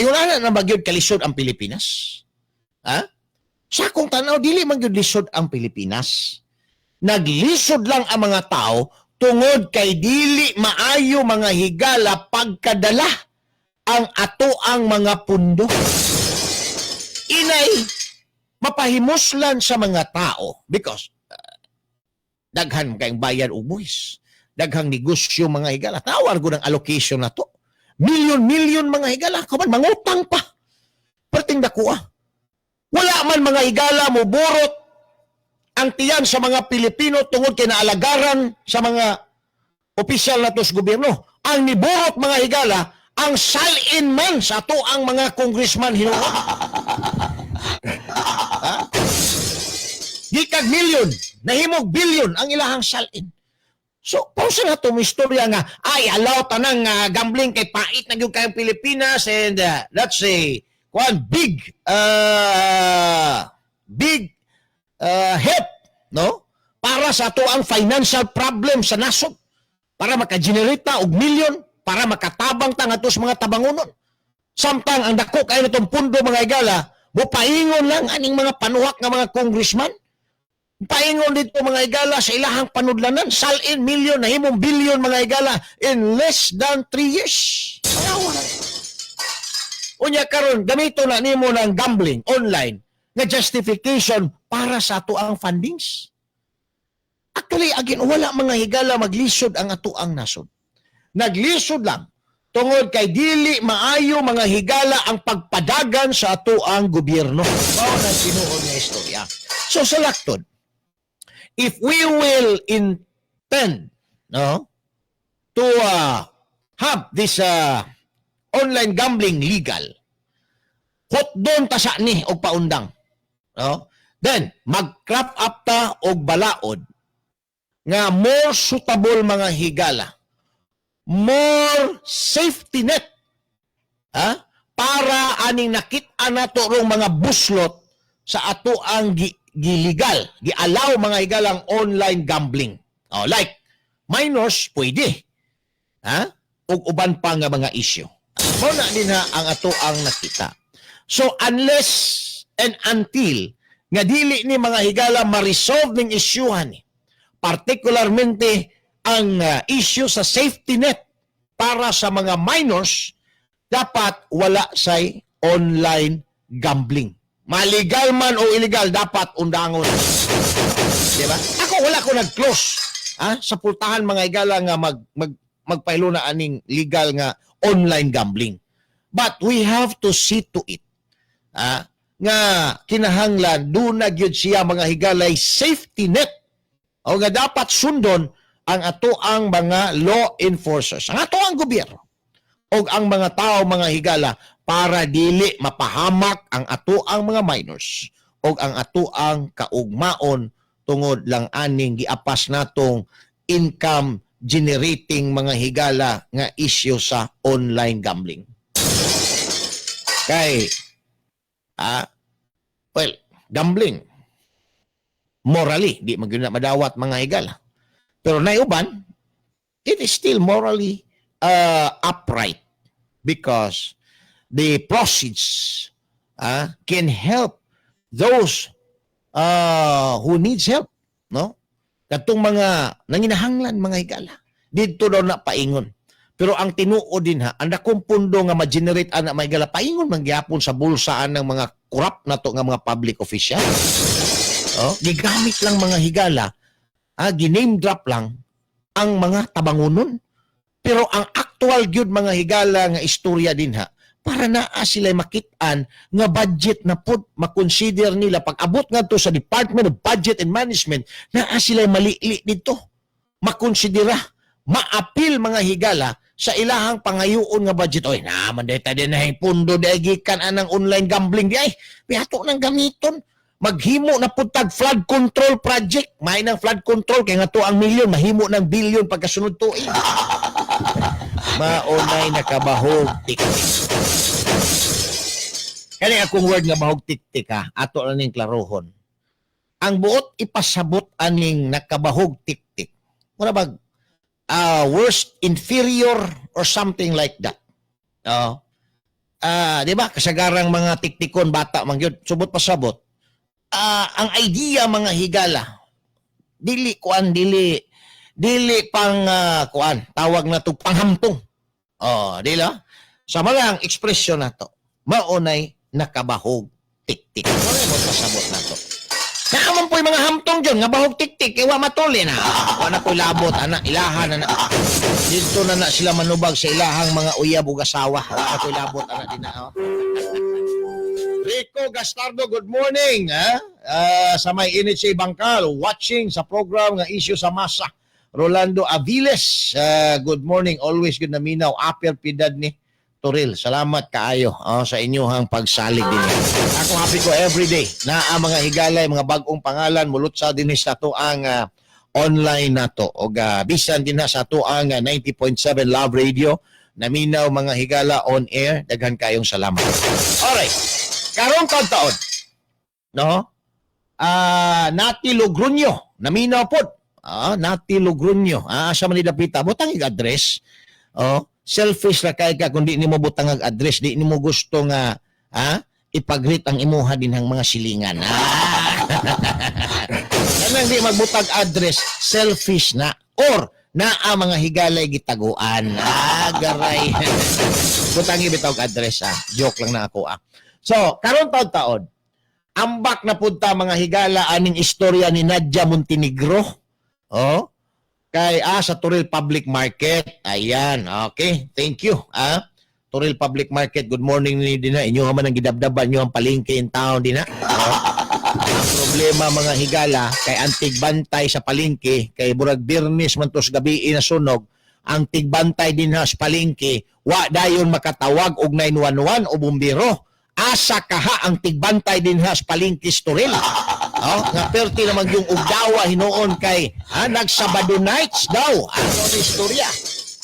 Iwala na ba gyud kalisod ang Pilipinas? Ha? Sa akong tanaw, dili man gyud lisod ang Pilipinas. Naglisod lang ang mga tao tungod kay dili maayo, mga higala, pagkadala ang ato ang mga pundo. Inay mapahimuslan sa mga tao because daghan kayong bayad og buwis. Daghang negosyo, mga higala. Tawar ko ng allocation na to. Milyon-milyon, mga higala. Kaman mangutang pa. Perting dakuha. Wala man, mga higala, mo burot ang tiyan sa mga Pilipino tungod kay naalagaran sa mga opisyal na to sa gobyerno. Ang niburot, mga higala, ang salin man sa ato ang mga congressman hinuon. Ha? Gikag million, nahimog billion ang ilahang salin. So, pausa na itong istorya nga, ay, allow tanang gambling kay pait na gyud kayong Pilipinas and that's a kuan big big help, no? Para sa ato ang financial problem sa nasod. Para maka-generate ta og million, para makatabang ta ngadto sa mga tabangunon. Samtang ang dako kayo nitong pundo, mga igala, paingon lang aning mga panuhak nga mga congressman. Paingon dito, mga igala, sa ilahang panudlanan, salin million, nahimong billion, mga igala, in less than 3 years. Pangawa na. Unya karon gamito na nimo ng gambling online nga justification para sa ato ang fundings. Actually, again, wala, mga higala, maglisod ang ato ang nasod. Naglisod lang tungod kay dili maayo, mga higala, ang pagpadagan sa ato ang gobyerno. Mao na tinuod nga istorya. So sa laktod, if we will intend, no, to have this online gambling legal, hotdon ta sa ni og paundang. No? Then mag-craft up ta og balaod nga more suitable, mga higala, more safety net, ha, para aning nakit-an nato rong mga buslot sa ato ang giligal, gi-allow, mga higalang, online gambling. Oh, like minors pwede. Ha? Ug uban pa nga mga issue. Mao na din ha ang ato ang nakita. So unless and until nga dili ni, mga higala, ma-resolve ning isyuhan ni, particularmente ang issue sa safety net para sa mga minors, dapat wala say online gambling. Maligal man o illegal, dapat undangon. Di ba? Ako, wala ko nag-close, ha, sa pultahan, mga higala, nga mag, mag magpahilo na aning legal nga online gambling. But we have to see to it, ah, nga kinahanglan duna gyud siya, mga higalay, safety net o nga dapat sundon ang ato ang mga law enforcers, ang ato ang gobyerno o ang mga tao, mga higala, para dili mapahamak ang ato ang mga minors o ang ato ang kaugmaon tungod lang aning giapas natong income generating, mga higala, nga issue sa online gambling. Kay well, gambling morally di man gyud na madawat, mga higala. Pero naiuban, it is still morally upright because the proceeds can help those who needs help, no? Katong mga nanginahanglan, mga higala. Didto daw na paingon. Pero ang tinuod din ha, ang dakong pundo nga ma-generate ana, mga higala, paingon man gyapon sa bulsaan ng mga corrupt nato nga mga public official. Oh, gigamit lang, mga higala, giname drop lang ang mga tabangunon. Pero ang actual gyud, mga higala, nga istorya din ha, para naa sila makit-an nga budget na pod makonsider nila pag abot ngadto sa Department of Budget and Management, naa sila malili dito makonsidera, maapil, mga higala, sa ilahang pangayoon nga budget. Oy, naman day ta din na pundo di gikan anang online gambling di ay ato nang gamiton, maghimo na pud tag flood control project. May nang flood control kay nga to ang milyon mahimo ng bilyon pagkasunod tuig. Maunay nakabahog tik-tik. Kani akong word nga bahog tik-tik ha, ato lang ning klarohon. Ang buot ipasabot aning nakabahog tik-tik, mura bag worst, inferior or something like that. Oh. Ah, di ba? Kasagarang mga tiktikon bata man gyud, subot pasabot. Ang idea, mga higala, dili kuan, dili dili pang kuan, tawag na to, panghamtong. Oh, di la? Sa mga ekspresyon nato, maunay nakabahog tik-tik. Wala mo pasabot nato. Naaman po yung mga hamtong dyan, nga bahog tik-tik, iwa matuli na. Wa na ko'y labot, ana, ilahan na na. Dito na na sila manubag sa ilahang mga uyab ug asawa. Wa na ko'y labot, ana, di na. Oh. Rico Gastardo, good morning. Ha? Sa may NHA Bangkal, watching sa program nga Issue sa Masa. Rolando Aviles, good morning. Always good na minaw. Upper pidad ni. Toril, salamat kaayo, oh, sa inyuhang pagsalig din. Ako, happy ko everyday na ang mga higalay, mga bag-ong pangalan mulutsa dinhi sa atoang online nato og bisan dinha sa atoang 90.7 Love Radio naminaw, mga higala, on air. Daghan kayong salamat. Alright. Karong taon, no? Nati Logronyo, naminaw pod. Nati Logronyo. Asa man ni dapita? Butang ig address. Oh, selfish ra kay ka kung di nimo butang ang address, di nimo gusto nga ipag-greet ang imuha dinhang mga silingan. Kanang di magbutag address, selfish na or naa mga higalay gitaguan. Garay. Butangi bitaw og address ah. Joke lang na ako ah. So, karon taon-taon, ambak na punta, mga higala, aning istorya ni Nadia Montenegro. Oh, kay sa Toril Public Market. Ayan, okay. Thank you. Toril Public Market, good morning ni dinha. Inyo man ang gidabdaban nyo ang palengke in town dinha. Oh. Ang problema, mga higala, kay ang tigbantay sa palengke, kay burag Biyernes man to sa gabi na sunog, ang tigbantay dinha sa palengke, wa dayon makatawag og 911 o bumbero. Asa kaha ang tigbantay dinha sa palengke sa Toril? Oh, nga perti naman yung ugdawa hinuon kay nagsabado nights daw. Ano ang istorya?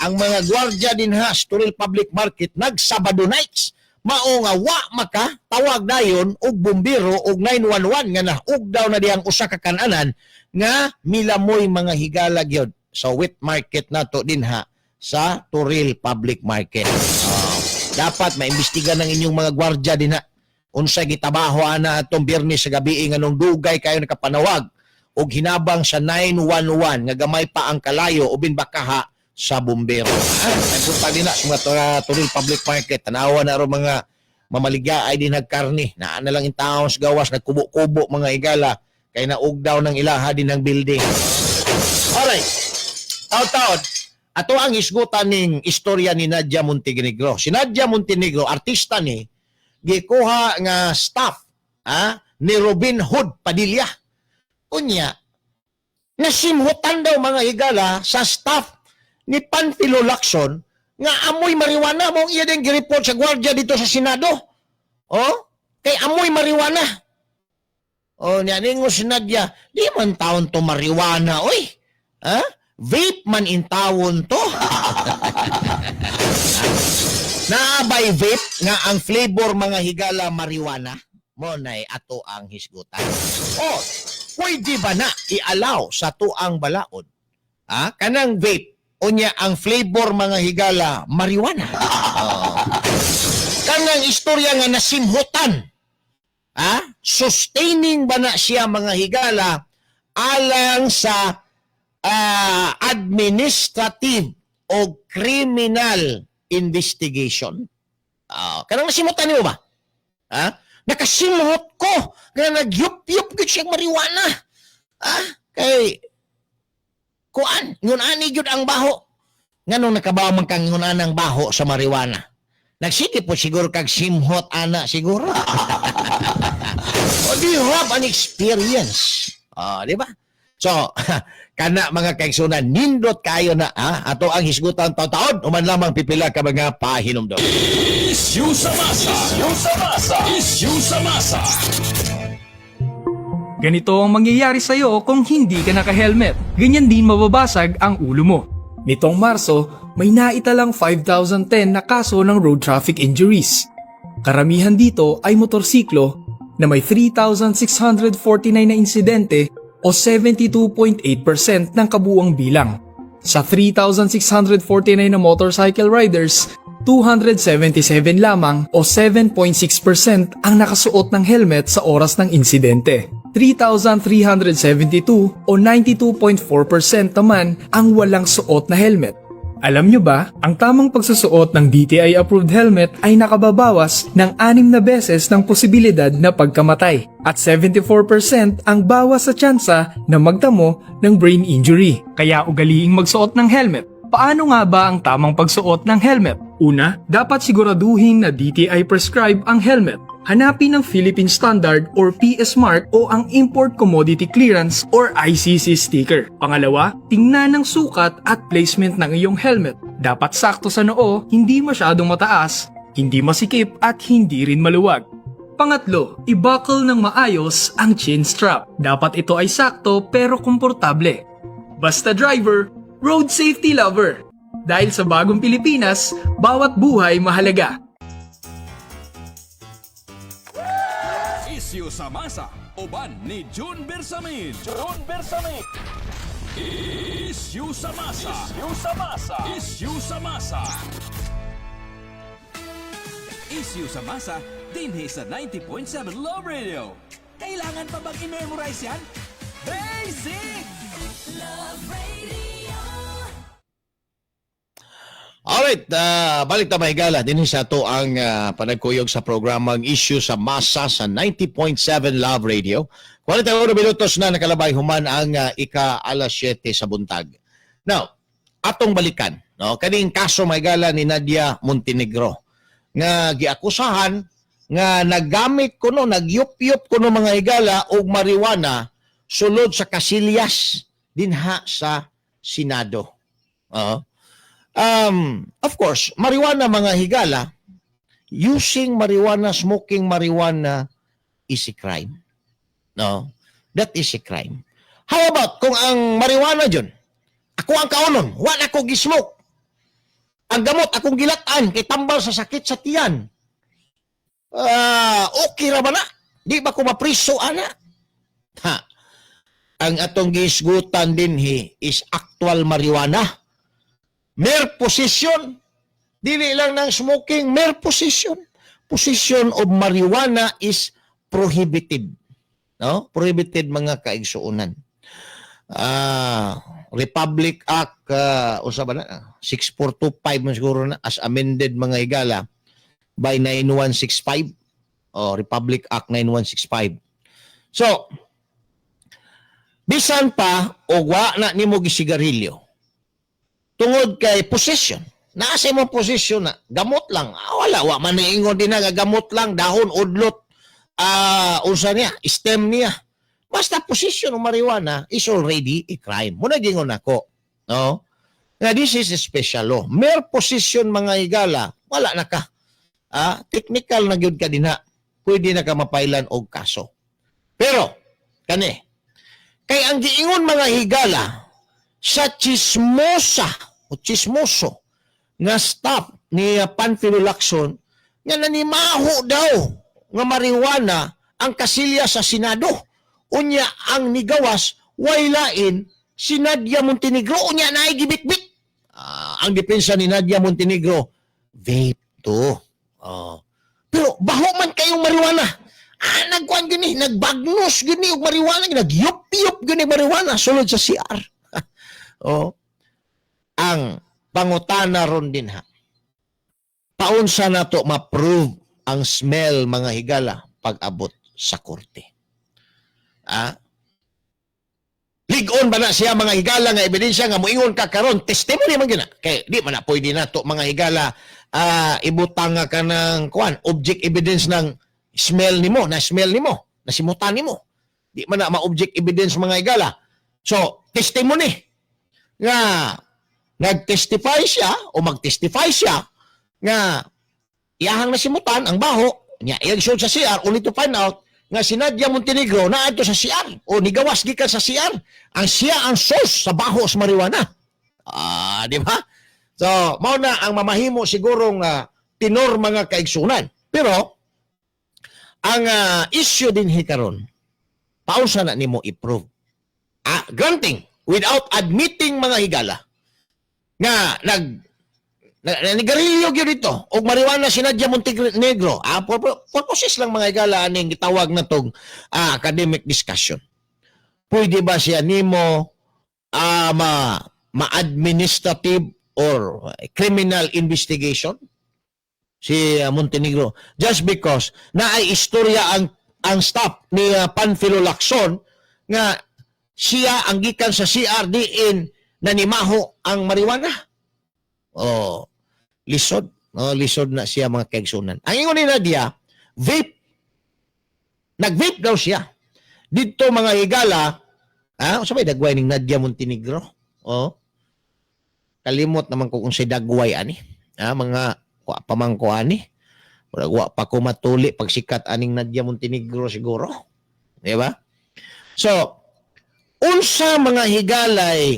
Ang mga gwardiya dinha sa Toril Public Market nagsabado nights. Mao nga wa maka tawag dayon og bumbero og 911 nga naugdaw na diyang usa ka kananan nga milamoy, mga higala, gyud sa wet market nato dinha sa Toril Public Market. Oh, dapat maimbestiga ng inyong mga gwardiya dinha unsay gitabaho ana atong Biyernes sa gabi, nganong dugay kayo nakapanawag og hinabang sa 911 nga gamay pa ang kalayo ubin bakaha sa bumbero. Ay punta din na sa mga Toril Public Market. Tanawa na ro mga mamaligya ay din nagkarni. Naa na lang in taon sa gawas nagkubo-kubo, mga higala, kay naugdaw ng ilaha din ng building. Alright. Taon-taon, ato ang hisgutan ning istorya ni Nadia Montenegro. Si Nadia Montenegro, artista ni, gikuha nga staff ni Robin Hood Padilla. Unya, nasimhutan daw, mga higala, sa staff ni Panfilo Lacson nga amoy marijuana mo. Iya din gireport sa gwardiya dito sa Senado. Oh, kay amoy marijuana. Oh, niya ningo si Nadia, di man taon to marijuana, oy. Ha? Vape man in tawon to. Naabay vape nga ang flavor, mga higala, marijuana? Mo nay ato ang hisgutan. Oh, pwede ba na i-allow sa tuang balaod? Kanang vape unya ang flavor, mga higala, marijuana. Oh. Kanang istorya nga nasimhutan. Sustaining ba na siya, mga higala, alang sa administrative o criminal investigation? Kanang nasimutan nimo ba? Ha? Nakasimhot ko nga nagyup-yup gyud siya marijuana. Kay kuan, ngun ani gyud ang baho. Nganong nakabaw man kang ngun ang baho sa marijuana? Nagsige po siguro kag simhot ana siguro. O do you have an experience? Di ba? So, kana, mga kaigsunan, nindot kayo na ato ang hisgutan taon-taon, human lamang pipila ka mga pahinumdom. Issue sa masa. Issue sa masa. Issue sa masa. Ganito ang mangyayari sa'yo kung hindi ka naka-helmet. Ganyan din mababasag ang ulo mo. Nitong Marso, may naitalang 5,010 na kaso ng road traffic injuries. Karamihan dito ay motorsiklo na may 3,649 na insidente o 72.8% ng kabuuang bilang. Sa 3,649 na motorcycle riders, 277 lamang o 7.6% ang nakasuot ng helmet sa oras ng insidente. 3,372 o 92.4% naman ang walang suot na helmet. Alam nyo ba, ang tamang pagsusuot ng DTI-approved helmet ay nakababawas ng anim na beses ng posibilidad na pagkamatay at 74% ang bawas sa tsansa na magtamo ng brain injury. Kaya ugaliing magsuot ng helmet. Paano nga ba ang tamang pagsuot ng helmet? Una, dapat siguraduhin na DTI prescribe ang helmet. Hanapin ang Philippine Standard or PS Mark o ang Import Commodity Clearance or ICC sticker. Pangalawa, tingnan ang sukat at placement ng iyong helmet. Dapat sakto sa noo, hindi masyadong mataas, hindi masikip at hindi rin maluwag. Pangatlo, i-buckle ng maayos ang chin strap. Dapat ito ay sakto pero komportable. Basta driver, road safety lover. Dahil sa bagong Pilipinas, bawat buhay mahalaga. Isyu sa masa, uban ni June Bersamin. June Bersamin. Isyu sa masa. Isyu sa masa. Isyu sa masa. Isyu sa masa, dinhi sa 90.7 Love Radio. Kailangan pa bang i-memorize yan? Basic! Love Radio. Alright, balik ta, mga higala dinhi sa ato ang panagkuyog sa programang Issue sa Masa sa 90.7 Love Radio. 41 minutos na nakalabay human ang ika alas 7 sa buntag. Now, atong balikan, no, kaning kaso, mga higala, ni Nadia Montenegro nga giakusahan nga naggamit kuno, nagyup-yup kuno, mga higala, og marijuana sulod sa kasilyas dinha sa Senado. Oo. Of course, marijuana, mga higala, using marijuana, smoking marijuana is a crime. No? That is a crime. How about kung ang marijuana dyan, ako ang kaunon, wala ko gismoke. Ang gamot akong gilatan kay tambal sa sakit sa tiyan. Ah, okay ra ba na? Di ba ko mapriso ana? Ha. Ang atong gihisgutan dinhi is actual marijuana. Mere possession. Dili lang ng smoking, mere possession. Possession of marijuana is prohibited. No? Prohibited, mga kaigsuonan. Republic Act usa ba na, 6425 man siguro na, as amended, mga higala, by 9165 o Republic Act 9165. So bisan pa og wa na nimo gisigarilyo, tungod kay possession, naa sa imong possession na gamot lang, wala, wa man niingon din na nga gamot lang, dahon, udlot, unsa niya, stem niya, basta possession ng marijuana is already a crime. Muna gingon nako, no, nga this is a special law. Mere possession, mga higala, wala na ka, technical na gyud ka dinha, pwede na ka mapailan og kaso. Pero kani kay ang giingon, mga higala, sa chismosa o chismoso nga staff ni Panfilo Lacson nga nanimaho daw nga marijuana ang kasilya sa Senado. Unya ang nigawas way lain si Nadia Montenegro, unya naay gibitbit. Ang depensa ni Nadia Montenegro, vape to. Oh. Pero baho man kayong marijuana. Nagkuan gini, nagbagnos gini og marijuana, nagyup-yup gini marijuana sulod sa CR. Oh. Ang pangutana ron din ha. Paunsa na to ma-prove ang smell, mga higala, pag-abot sa korte? Ligon ba na siya, mga higala, nga ebidensya nga moingon ka karon, testimony man gina? Kay di man na pwede na to, mga higala, ibutang nga ka ng kuan, object evidence ng smell nimo, na smell nimo, nasimutan nimo. Di man na ma-object evidence, mga higala. So, testimony nga nag-testify siya o mag-testify siya nga iyahang nasimutan ang baho niya, iyang sa CR, only to find out nga si Nadia Montenegro na adto sa CR o nigawas gikan sa CR, ang siya ang source sa baho sa marijuana. Di ba? So, mao na ang mamahimo sigurong tinor, mga kaigsunan. Pero ang issue din karon, paunsa na nimo i-prove? Granting without admitting, mga higala, nga nag na, nanigarilyo gyud ito og marijuana si Nadia Montenegro, purposes lang, mga higala, aning gitawag na tong academic discussion, pwede ba siya nimo ma ma-administrative or criminal investigation si Montenegro just because na ay istorya ang staff ni Panfilo Lacson nga siya ang gikan sa CRDN na nimaho ang marijuana? Oh, lisod, no? No, lisod na siya, mga kaigsunan. Ang ingon ni Nadia, vape. Nag-vape daw siya. Dito, mga higala, ah, sa may dagway ning Nadia Montenegro. Oh. Kalimot naman ko kung si dagway ani. Ah, mga wa pa man ko ani. Murag wa pa ko matuli pagsikat aning Nadia Montenegro siguro. Di ba? So, unsa, mga higalay,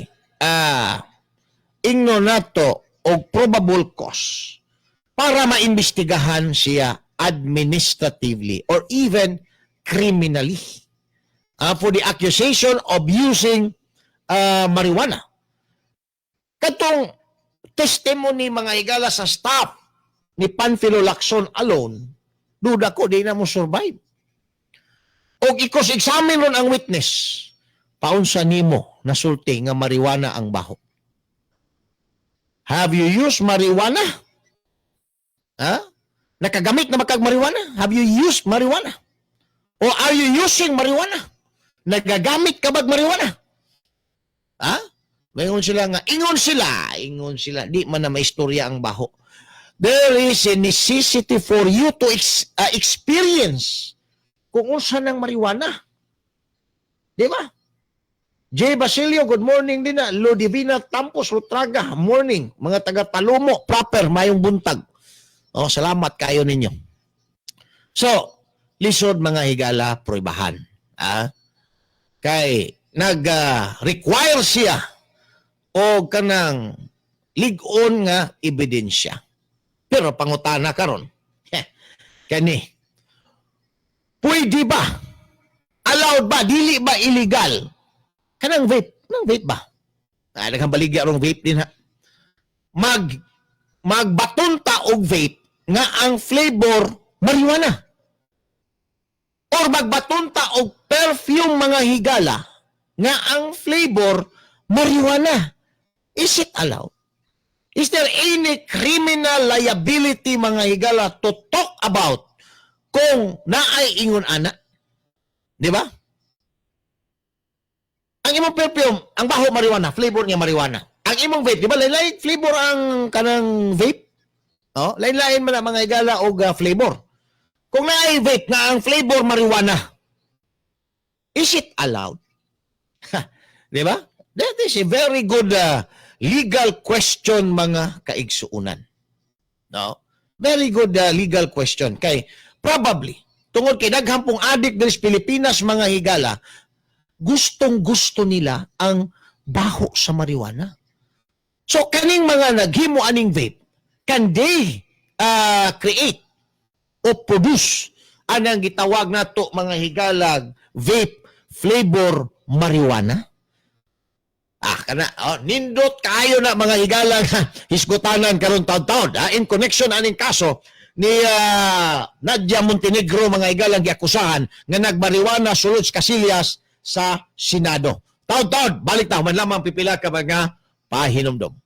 ingno nato og probable cause para maimbestigahan siya administratively or even criminally for the accusation of using marijuana? Katong testimony, mga higala, sa staff ni Panfilo Lacson alone, duda ko, di na mo survive. Og i-cross-examine ron ang witness, paunsa nimo nasulti nga marijuana ang baho? Have you used marijuana? Ha? Nakagamit na ba kag marijuana? Have you used marijuana? Or are you using marijuana? Nagagamit ka bag marijuana? Ha? Mayngon sila nga, ingon sila, di man na maistorya ang baho. There is a necessity for you to experience kung unsa ng marijuana. Di ba? J. Basilio, good morning din na. Lodivina Tampos Lutraga, morning. Mga taga Talomo, proper, mayong buntag. Oh, salamat kayo ninyo. So, lisod, mga higala, proibahan. Ah? Kay nag-require siya o kanang lig-on nga ebidensya. Pero pangutana karon, kani, pwede ba? Allowed ba? Dili ba illegal? Kanang vape, kanang vape ba? Ah, daghang baligya rong vape din ha. Magbaton ta og vape nga ang flavor marijuana. Or magbaton ta og perfume, mga higala, nga ang flavor marijuana. Is it allowed? Is there any criminal liability, mga higala, to talk about kung naay ingon ana? Di ba? Ang imong perfume, ang baho marijuana, flavor niya marijuana. Ang imong vape, di ba lain-lain flavor ang kanang vape? Oh, lain-lain man ang, mga higala, og flavor. Kung naay vape nga ang flavor marijuana, is it allowed? Di ba? That is a very good legal question, mga kaigsuunan. No? Very good legal question. Kay probably tungod kay daghan pong addict diri sa Pilipinas, mga higala, gustong gusto nila ang baho sa marijuana. So kaning mga naghimo aning vape, can they create o produce anang gitawag nato, mga higalag, vape flavor marijuana? Ah, kana, oh, nindot kayo na, mga higalang, hisgutanan karon taon-taon. Ah, in connection aning kaso ni Nadia Montenegro, mga higalang, giakusahan nga nagmariwana sulod sa kasilyas sa Senado. Taon-taon, balik ta man lamang pipila ka mga pahinumdom.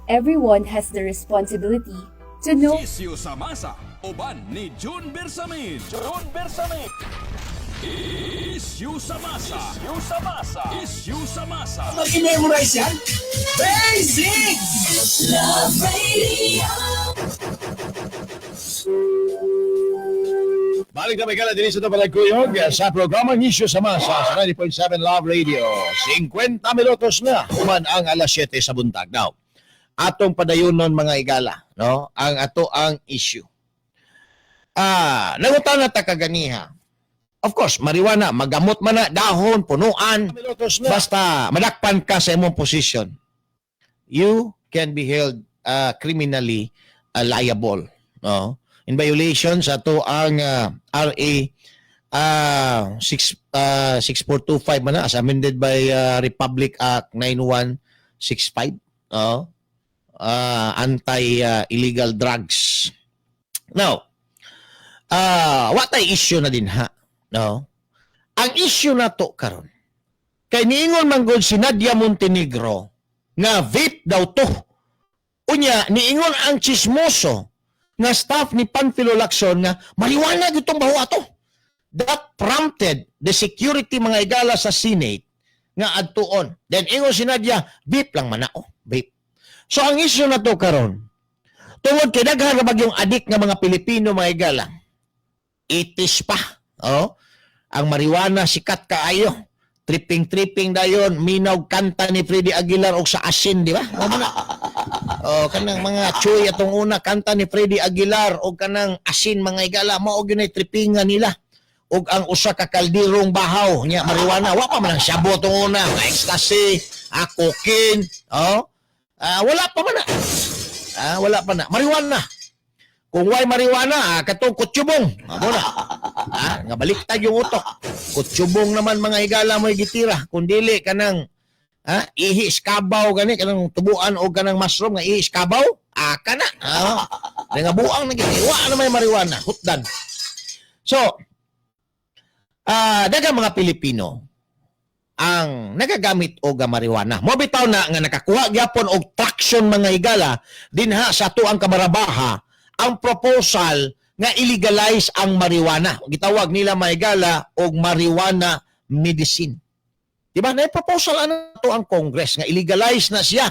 Everyone has the responsibility to know Issue sa masa, uban ni June Bersamin. June Bersamin. Issue sa masa. Issue sa masa. Issue sa masa. Mag-memorize yan? Basic! Love Radio. Balik na may kala din sa Tabalagkuyog sa programang Isyu sa Masa sa 90.7 Love Radio. 50 minutos na human ang alas 7 sa buntag. Now, atong padayonon, mga igala, no? Ang ato ang issue. Nangutana ta kaganiha. Of course, marijuana, magamot man na, dahon, punuan, basta madakpan ka sa imong position, you can be held criminally liable, no? In violation sa ato ang RA 6 6425 man na as amended by Republic Act 9165, no? Anti illegal drugs. Now, wa tay issue na din ha, no? Ang issue na to karon kay niingon man gud si Nadia Montenegro nga vape daw to. Unya niingon ang chismoso nga staff ni Panfilo Lacson nga marijuana gitong baho ato. That prompted the security, mga igala, sa Senate nga adtuon. Then ingon si Nadia, vape lang man na, oh, vape. So ang issue na to karon, tungod kay daghan ra yung adik nga mga Pilipino, mga igala. Itis pa, oh. Ang marijuana sikat kaayo. Tripping tripping dayon, minaw kanta ni Freddie Aguilar og Sa Asin, di ba? Mao man na. Oh, kanang mga chuy atong una, kanta ni Freddie Aguilar og kanang Asin, mga igala, mao gyud nay trippingan nila. Og ang usa ka kaldirong bahaw nya marijuana, wa pa man ang shabu atong una, mga ecstasy, cocaine, oh. Wala pa man na. Wala pa na. Marijuana. Kung way marijuana, katong kutsubong. Mao na. Nga baliktad yung utok. Kutsubong naman, mga higala, mo'y gitira. Kung dili kanang ihi iskabaw gani kanang tubuan og kanang mushroom nga ihi iskabaw, kana. Nga buang na gid. Wa na may marijuana, hutdan. So, daghang mga Pilipino ang nagagamit og marijuana. Mo bitaw na nga nakakuha gyapon og traction, mga higala, dinha sa atuang kabarabaha ang proposal nga illegalize ang marijuana. Gitawag nila, mga higala, og marijuana medicine. Di ba? Na proposal ano to ang Congress nga illegalize na siya.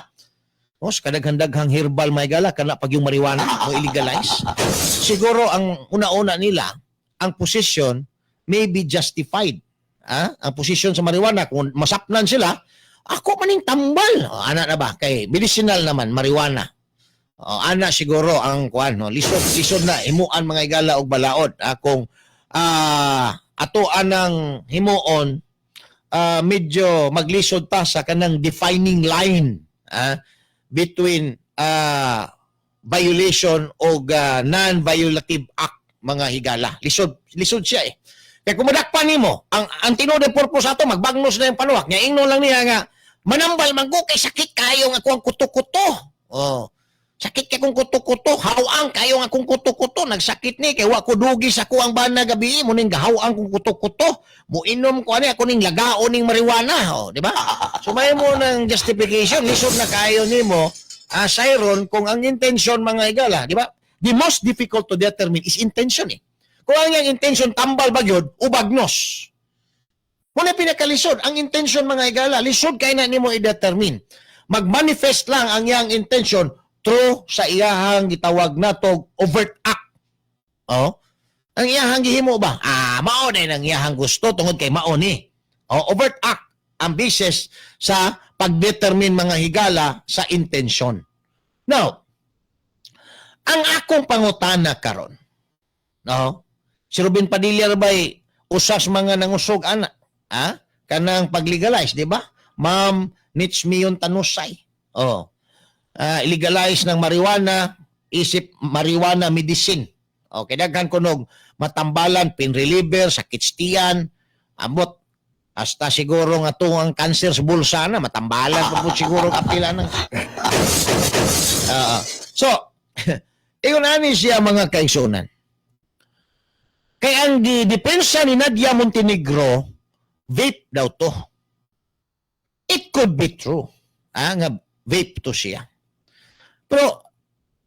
O, sa kadaghan-daghang herbal, mga higala, kana pag yung marijuana mo illegalize. Siguro ang una-una nila, ang position may be justified. Ang posisyon sa marijuana, kung masapnan sila, ako maning tambal. O, ana na ba? Kay medicinal naman, marijuana. O, ana siguro ang kuan, no? Lisod lisod na himuan, mga igala, og balaod. Kung ato anang himuon, medyo maglisod ta sa kanang defining line between violation og non-violative act, mga higala. Lisod lisod siya eh. Kaya kung madakpan nimo, ang tinuod ang purpose ato magbagnos na yung panuwak. Nya ingnon lang niya nga manambal man ko kay sakit kayo nga akong kuto-kuto. Oh. Sakit kay kong kuto-kuto, hawang kayo nga akong kuto-kuto, nagsakit ni kay wa ko dugi sa kuang bana gabi, mo ning gahawang kong kuto-kuto, muinom ko ani ako ning lagaon ning marijuana, oh, di ba? So may mo ng justification, lisod na kayo nimo, Siron, kung ang intention, mga igala, di ba? The most difficult to determine is intention eh. Kung ang iyang intention tambal ba gyud o bagnos. Muna pinakalisod ang intention, mga igala, lisod kay na nimo i-determine. Mag-manifest lang ang iyang intention through sa iyahang gitawag nato overt act. Oh. Ang iyahang gihimo ba? Mao na ang iyahang gusto tungod kay mao ni. Oh, overt act ang basis sa pag-determine, mga higala, sa intention. Now, ang akong pangutana karon, no? Si Robin Padilla bay usas mga nangusog ana, ha? Kanang pag-legalize, di ba? Ma'am Nits Mion Tanusay. Oh. Illegalize ng marijuana, isip marijuana medicine. Okay, daghan kunog matambalan, pain reliever, sakit sa tiyan, ambot hasta siguro nga ang cancer sa bulsa na matambalan pa po siguro kapila ng. So, ingon ani siya, mga kaigsunan. Kay ang gidepensa ni Nadia Montenegro, vape daw to. It could be true. Nga vape to siya. Pero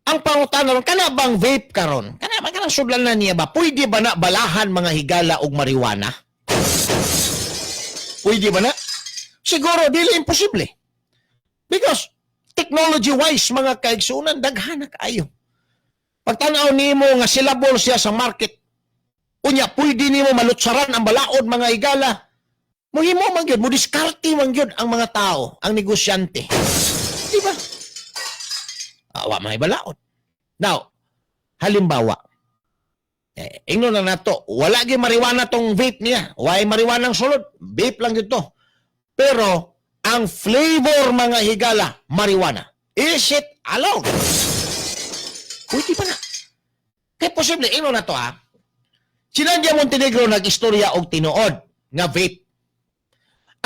ang pangutana ron, kana bang vape karon? Kana ba kanang sudlan na niya ba? Pwede ba na balahan, mga higala, og marijuana? Pwede ba na? Siguro, dili imposible. Because technology-wise, mga kaigsunan, daghan na kaayo. Pagtanaw nimo nga sellable siya sa market, unya pwede nimo malutsaran ang balaod, mga higala. Muhimo man gyud, mo diskarte man gyud ang mga tao, ang negosyante. Di ba? Awa may balaod. Now, halimbawa, eh, ingnon na nato, wala gyud marijuana tong vape niya. Way marijuana ang sulod, vape lang gyud to. Pero ang flavor, mga higala, marijuana. Is it allowed? Pwede pa na. Kaya posible, ingnon na to ha. Si Nadia Montenegro nag-istorya og tinuod nga vape.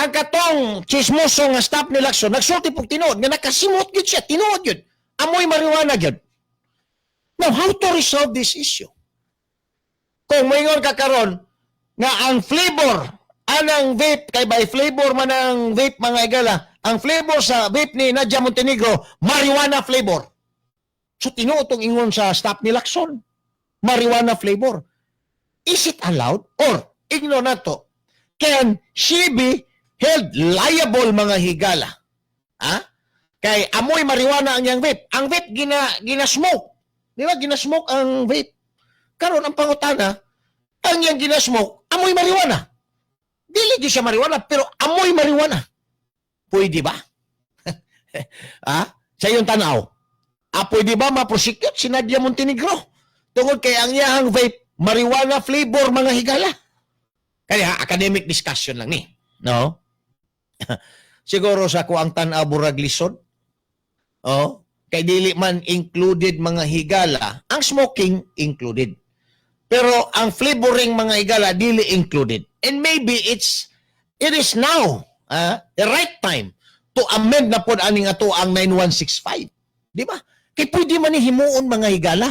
Ang katong chismoso nga staff ni Lacson nagsulti pog tinuod nga nakasimot gyud siya, tinuod gyud. Amoy marijuana gyud. Now, how to resolve this issue? Kung moingon ka karon nga ang flavor anang vape, kay by flavor man ang vape, mga higala, ang flavor sa vape ni Nadia Montenegro marijuana flavor. So tinuod tong ingon sa staff ni Lacson, marijuana flavor. Is it allowed or ingnon nato, can she be held liable, mga higala? Ha? Kay amoy marijuana ang iyang vape. Ang vape gina smoke. Di ba? Gina smoke ang vape. Karon ang pangutana, ang iyang gina smoke amoy marijuana. Dili gyud siya marijuana pero amoy marijuana. Pwede ba? Ha? Sa iyong tanaw. Ah, pwede ba ma-prosecute si Nadia Montenegro? Tungod kay ang iyang vape marijuana flavor, mga higala. Kaya academic discussion lang ni. No? Siguro sa ko ang tan-aw burag lisod. Oh, kay dili man included, mga higala, ang smoking included. Pero ang flavoring, mga higala, dili included. And maybe it is now the right time to amend na pod aning ato ang 9165. Di ba? Kay pwede man ni himuon, mga higala.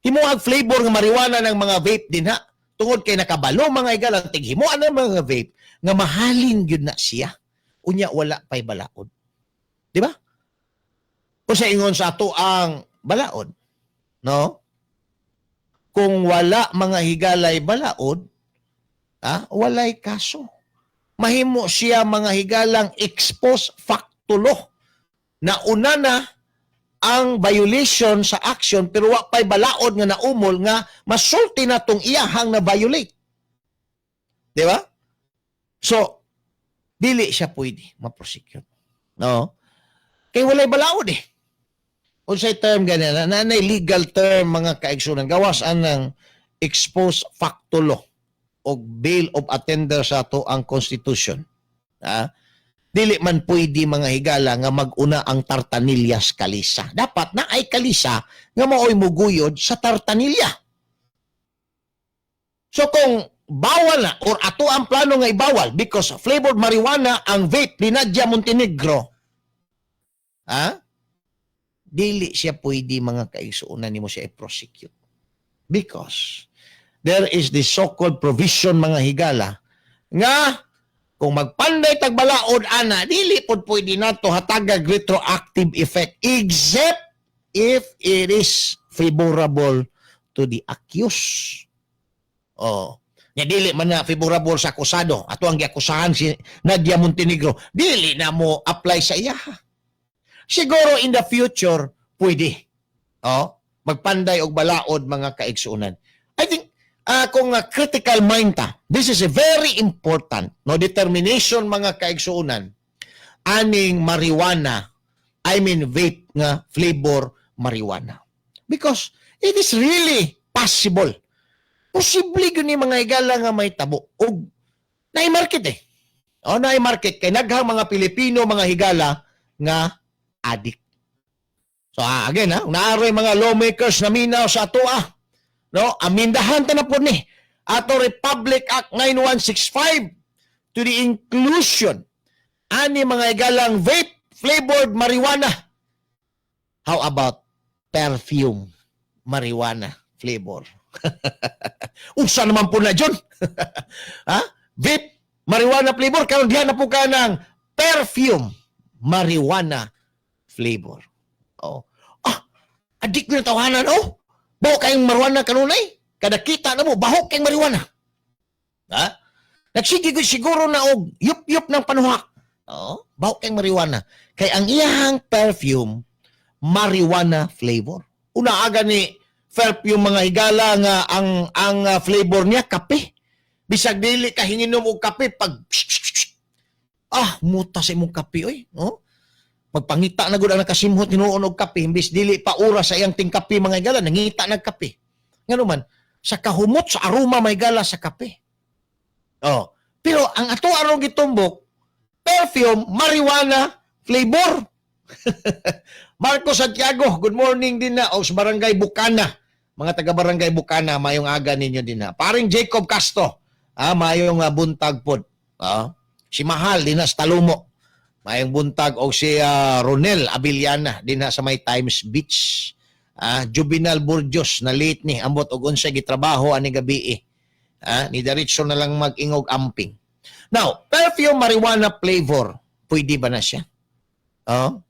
Himuag flavor nga marijuana ng mga vape din ha. Tungod kay nakabalo, mga higala, tighimuan ng mga vape nga mahalin gyud na siya. Unya wala pay balaod. Di ba? Kung sa ingon sa ato ang balaod, no? Kung wala, mga higalay, balaod, walay kaso. Mahimo siya, mga higalang, ex post facto law. Nauna na ang violation sa action pero wa pay balaod nga naumol nga masulti na tong iyahang na violate. Di ba? So, dili siya pwede ma-prosecute. No? Kay walay balaod eh. Unsay term gani na nanay legal term, mga kaigsunan, gawas anang ex post facto law og bill of attainder sa ato ang constitution? Ha? Dili man pwede, mga higala, nga mag-una ang tartanilya sa kalisa. Dapat na ay kalisa nga maoy muguyod sa tartanilya. So kung bawal na or ato ang plano nga ibawal because flavored marijuana ang vape ni Nadia Montenegro, ha? Dili siya pwede, mga kaigsuonan, nimo siya i-prosecute. Because there is this so-called provision, mga higala, nga kung magpanday tag balaod ana, dili pod pwede nato hatagag retroactive effect except if it is favorable to the accused. Oh. Nya dili man na favorable sa akusado. Ato ang giakusahan si Nadia Montenegro. Dili na mo apply sa iya. Siguro in the future pwede. Oh, magpanday og balaod, mga kaigsuonan. I think kung critical mind ta, this is a very important, no, determination, mga kaigsuonan, aning marijuana, I mean vape nga flavor marijuana. Because it is really possible. Posible gyud ni, mga higala, nga may tabo og naay market eh. O naay market kay naghang mga Pilipino, mga higala, nga addict. So again ha, naaroy mga lawmakers na minaw sa ato ah. No, amindahan ta na po ni ato Republic Act 9165 to the inclusion ani, mga higalang, vape flavored marijuana. How about perfume marijuana flavor? Unsa naman po na, John? Ha? Vape marijuana flavor, karon diha na po ka ng perfume marijuana flavor. Oh. Ah, adik na tawanan oh. Baho kayong marijuana kanunay. Kada kita na mo, baho kayong marijuana. Ha? Nagsige gud siguro na og yup-yup ng panuhak. Oh, baho kay marijuana. Kay ang iyahang perfume, marijuana flavor. Una aga ni perfume, mga higala, nga ang flavor niya kape. Bisag dili ka hinginom og kape, pag muta sa imong kape oy, no? Magpangita na gud ang nakasimhot hinuon og kape, imbis dili pa oras sa iyang tingkape, mga higala, nangita nag kape. Ngano man sa kahumot sa aroma, mga higala, sa kape. Oh, pero ang ato arong gitumbok, perfume marijuana flavor. Marco Santiago, good morning din na o sa Barangay Bukana. Mga taga Barangay Bukana, mayong aga ninyo din na. Paring Jacob Castro, mayong buntag pod. Si Mahal din na sa Talumo. Mayong buntag og si Ronel Abiliana din na sa may Times Beach. Juvenal Burjos na late ni, ambot og unsa gitrabaho ani gabi eh. Ni diretso na lang mag-ingog amping. Now, perfume marijuana flavor, pwede ba na siya? Oh?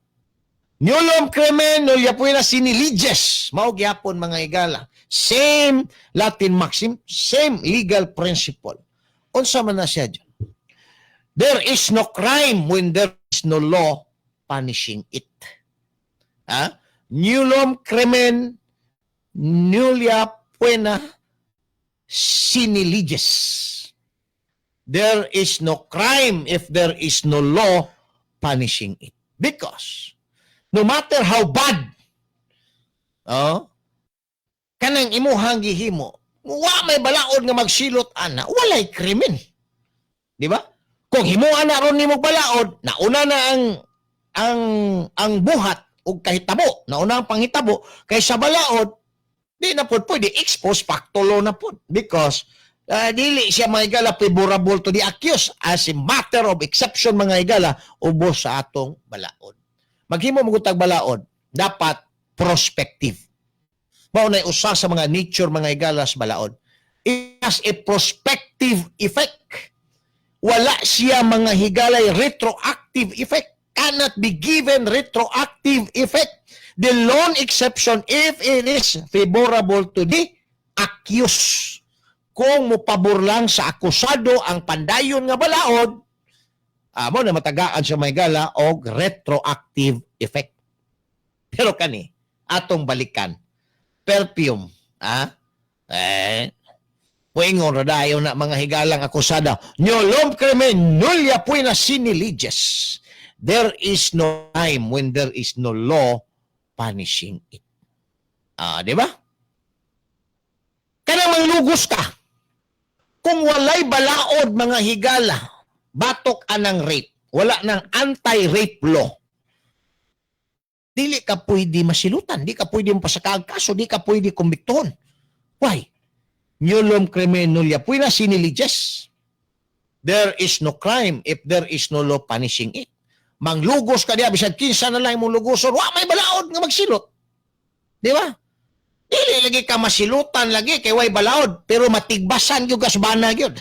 Nullum crimen, nulla poena sine leges. Mao gyapon, mga igala. Same Latin maxim, same legal principle. Unsa man na siya dyan? There is no crime when there is no law punishing it. Ha? Nullum crimen, nulla poena sine leges. There is no crime if there is no law punishing it. Because no matter how bad, oh, kanang imuhang gihimo, wa may balaod nga magsilot ana, walay krimen. Di ba? Kung himuan na ron nimo balaod, nauna na ang buhat ug kahitabo, nauna ang panghitabo kaysa balaod, di na pod pwede, ex post facto law na pod because dili siya, mga igala, favorable to the accused as a matter of exception, mga igala, ubos sa atong balaod. Maghimo mo tag balaod, dapat prospective. Mao na usa sa mga nature, mga igala, sa balaod. It has a prospective effect. Wala siya, mga higalay, retroactive effect. Cannot be given retroactive effect. The lone exception, if it is favorable to the accused. Kung mopabor lang sa akusado ang pandayon nga balaod, amo na matagaan siya, mga higala, og retroactive effect. Pero kani, atong balikan. Perfume, eh, muingon ra dayon na, mga higalang akusada. Nullum crimen, nulla poena sine leges. There is no time when there is no law punishing it. Di ba? Kanang manglugos ka. Kung walay balaod, mga higala, batok anang rape, wala nang anti-rape law, dili ka pwede masilutan, di ka pwede mapasakaag kaso, di ka pwede kumbiktuhon. Why? Nullum crimen, nulla poena sine leges. There is no crime if there is no law punishing it. Manglugos ka diya, bisag kinsa na lang imong lugoson, wa may balaod nga magsilot. Di ba? Dili lagi ka masilutan lagi kay way balaod, pero matigbasan gyud kas bana gyud.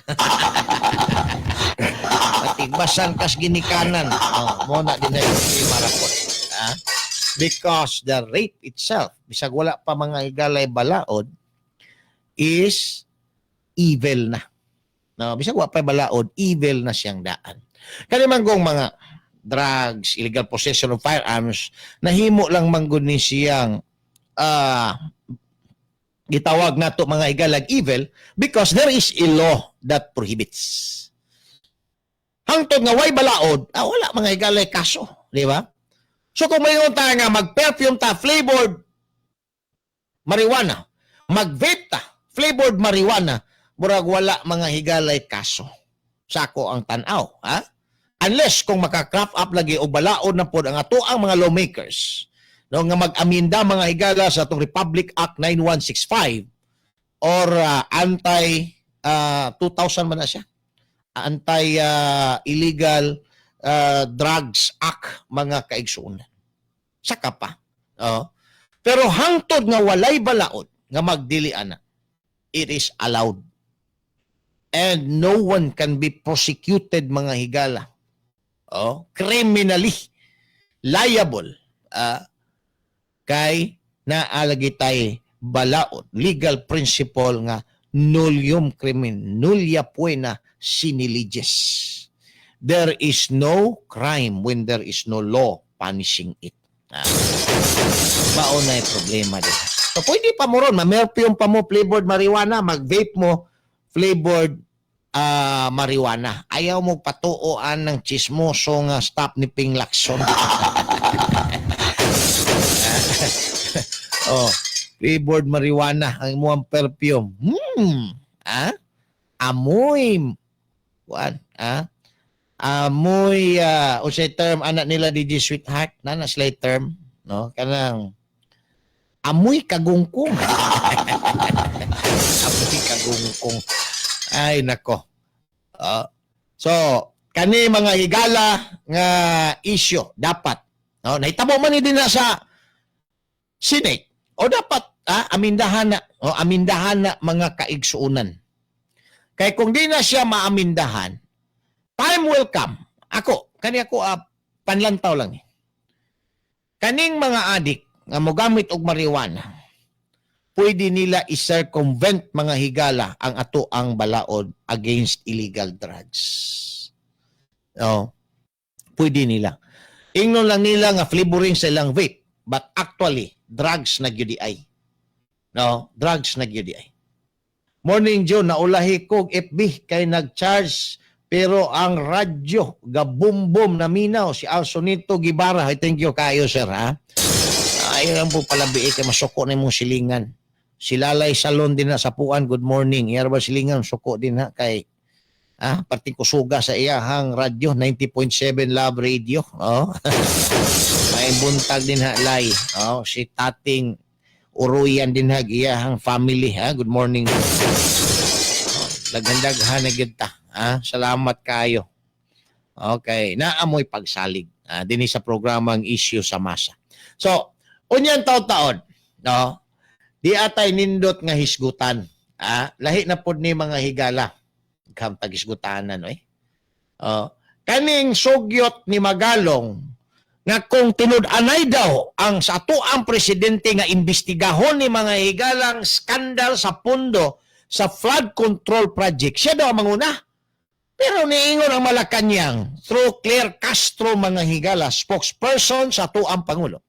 Matigbasan kas ginikanan. Oh, mo na din na yung marakot. Ah? Because the rape itself, bisag wala pa, mga higalay, balaod, is evil na. No, bisag wa pa balaod, evil na siyang daan. Kani man gong mga drugs, illegal possession of firearms, nahimo lang man gud ni siyang gitawag nato, mga higalag, evil because there is a law that prohibits. Hangtod nga way balaod, wala, mga higalay, kaso, di ba? So kung mayon ta nga mag-perfume ta flavored marijuana, mag-vape ta flavored marijuana, murag wala, mga higalay, kaso. Sako ang tan-aw, ha? Unless kung maka-craft up lagi og balaod na pod ang ato ang mga lawmakers, no, nga mag-aminda, mga higala, sa atong Republic Act 9165 or anti 2000 man na siya, anti illegal drugs act, mga kaigsuonan, saka pa, oh. Pero hangtod nga walay balaod nga magdili ana, it is allowed and no one can be prosecuted, mga higala, oh, criminally liable, kay naalagi tay balaod, legal principle nga Nullium crimen, nulla poena sine lege. There is no crime when there is no law punishing it. Ah. Mao na yung problema din. So pwede pa mo ron, ma-perfume pa mo flavored marijuana, mag-vape mo flavored marijuana. Ayaw mo patuoan ng chismoso nga stop ni Ping Lacson. Oh, flavored marijuana ang imong perfume. Ah? Amoy kuan, ah? Amoy unsay term anak nila, DJ Sweetheart, na na sila term, no? Kanang amoy kagungkong. Amoy kagungkong. Ay nako. So, kani mga higala nga issue dapat, no, nahitabo man ni din na sa Senate o dapat amindahan na o amindahan na, mga kaigsuunan. Kay kung di na siya maamindahan, time will come. Ako, kani ako panlantaw lang eh. Kaning mga adik nga mogamit og marijuana, pwede nila i-circumvent, mga higala, ang ato ang balaod against illegal drugs. Oh, pwede nila. Ingnon lang nila nga flavoring sa ilang vape, but actually drugs na gyud ay. No, drugs na gyud ay. Morning Joe, naulahi kog FB kay nag-charge pero ang radyo gabumbom, naminaw si Alsonito Gibara. Ay, thank you kayo, sir, ha. Ay lang po palabi kay masuko na imong silingan. Si Lalay Salon din na sa Puan, good morning. Iyar ba silingan suko din ha kay parting kusuga sa iyahang radyo 90.7 Love Radio. Oh. May buntag din ha, Lay. Oh, si Tating Uruyan din ha iyahang family ha. Good morning. Oh, daghan-daghan na gyud ta. Ha? Salamat kayo. Okay, naamoy pagsalig dinhi sa programang Issue sa Masa. So, unyan taon-taon, no? Di atay nindot nga hisgutan. Lahi na pod ni, mga higala. Kam tagisgutanan no eh. Oh, kaning sugyot ni Magalong nga kung tinud-anay daw ang sa ato ang presidente nga imbestigahon ni mga higalang skandal sa pondo sa flood control project, siya daw ang manguna. Pero niingon ang Malacanang through Claire Castro, mga higala, spokesperson sa ato ang Pangulo.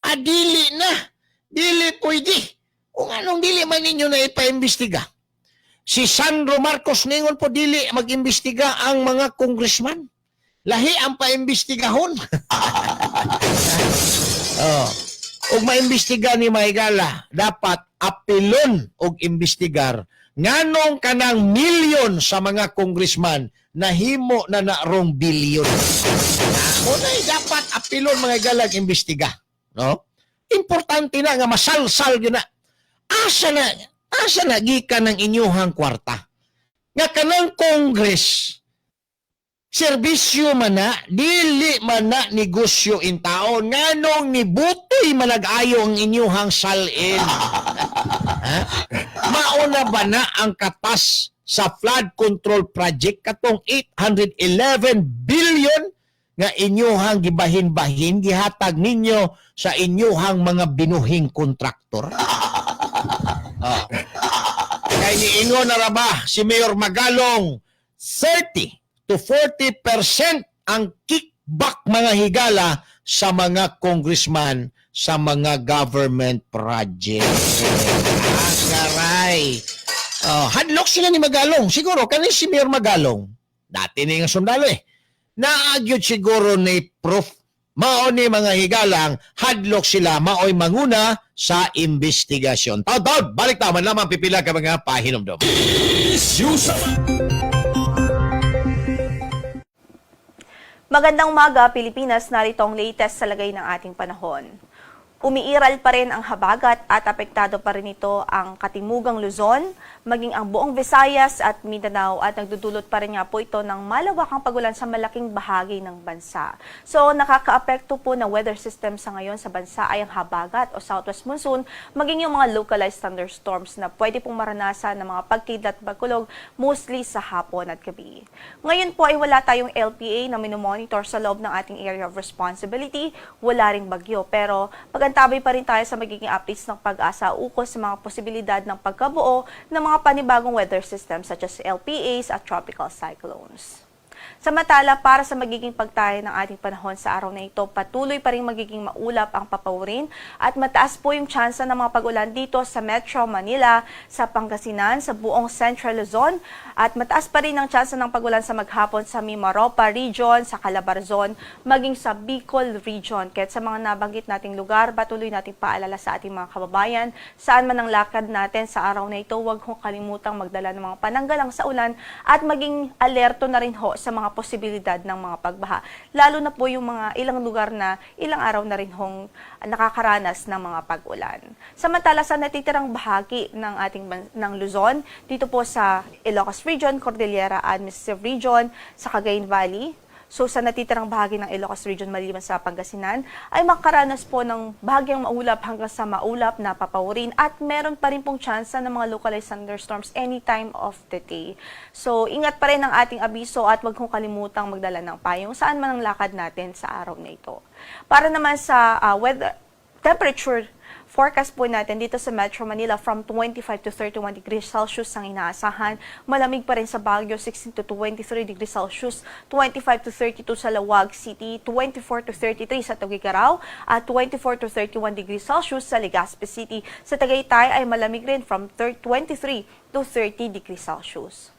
Ah, dili na. Dili pwede. Kung anong dili man ninyo na ipaimbestiga. Si Sandro Marcos ningon po dili mag-imbestiga ang mga congressman. Lahi ang paimbestigahon. Oh. Ug maimbestiga ni Mahigala, dapat apilon og imbestigar nganong kanang milyon sa mga congressman nahimo na narong bilyon. Unay dapat apilon, mga higala, imbestiga, no? Importante na nga masalsal gyud na. Asa na gikan ng inyuhang kwarta? Nga kanang Congress serbisyo man na, dili man na negosyo in taon. Nganong nibutoy manag-ayo ang inyuhang salin? Ha? Mauna ba na ang katas sa flood control project katong 811 billion nga inyuhang gibahin-bahin, gihatag ninyo sa inyuhang mga binuhing kontraktor? Oh. Kay niingon na ra ba si Mayor Magalong, 30 to 40% ang kickback, mga higala, sa mga congressman sa mga government project. Ah, karay. Oh, hadlok sila ni Magalong. Siguro kani si Mayor Magalong. Dati ni nga sundalo eh. Naagyod siguro ni proof. Mao ni, mga higalang, hadlok sila maoy manguna sa investigasyon. Taud-taud, balik ta man lamang pipila ka mga pahinomdom. Issue sa Magandang umaga, Pilipinas. Narito ang latest sa lagay ng ating panahon. Umiiral pa rin ang habagat at apektado pa rin ito ang Katimugang Luzon, maging ang buong Visayas at Mindanao at nagdudulot pa rin nga po ito ng malawakang pagulan sa malaking bahagi ng bansa. So nakakaapekto po ng weather system sa ngayon sa bansa ay ang habagat o southwest monsoon, maging yung mga localized thunderstorms na pwede pong maranasan ng mga pagkidlat at pagkulog mostly sa hapon at gabi. Ngayon po ay wala tayong LPA na minomonitor sa loob ng ating area of responsibility, wala ring bagyo. Pero maganda Nakaantabay pa rin tayo sa magiging updates ng PAGASA ukol sa mga posibilidad ng pagkabuo ng mga panibagong weather systems such as LPAs at tropical cyclones. Samantala, para sa magiging pagtayo ng ating panahon sa araw na ito, patuloy pa rin magiging maulap ang papawirin at mataas po yung tsansa ng mga pag-ulan dito sa Metro Manila, sa Pangasinan, sa buong Central Luzon at mataas pa rin ang tsansa ng pag-ulan sa maghapon sa Mimaropa Region, sa Calabarzon, maging sa Bicol Region. Kaya sa mga nabanggit nating lugar, patuloy nating paalala sa ating mga kababayan, saan man ang lakad natin sa araw na ito, huwag hong kalimutang magdala ng mga pananggalang sa ulan at maging alerto na rin ho sa mga posibilidad ng mga pagbaha. Lalo na po yung mga ilang lugar na ilang araw na rin hong nakakaranas ng mga pag-ulan. Samantala, sa natitirang bahagi ng ating ng Luzon, dito po sa Ilocos Region, Cordillera Administrative Region, sa Cagayan Valley, so sa natitirang bahagi ng Ilocos Region maliban sa Pangasinan ay makaranas po ng bahagyang maulap hanggang sa maulap na papawirin at meron pa rin pong tsansa ng mga localized thunderstorms anytime of the day. So ingat pa rin ang ating abiso at wag hong kalimutang magdala ng payong saan man ang lakad natin sa araw na ito. Para naman sa weather temperature forecast po natin dito sa Metro Manila, from 25 to 31 degrees Celsius ang inaasahan. Malamig pa rin sa Baguio, 16 to 23 degrees Celsius, 25 to 32 sa Laoag City, 24 to 33 sa Tuguegarao, at 24 to 31 degrees Celsius sa Legazpi City. Sa Tagaytay ay malamig rin from 23 to 30 degrees Celsius.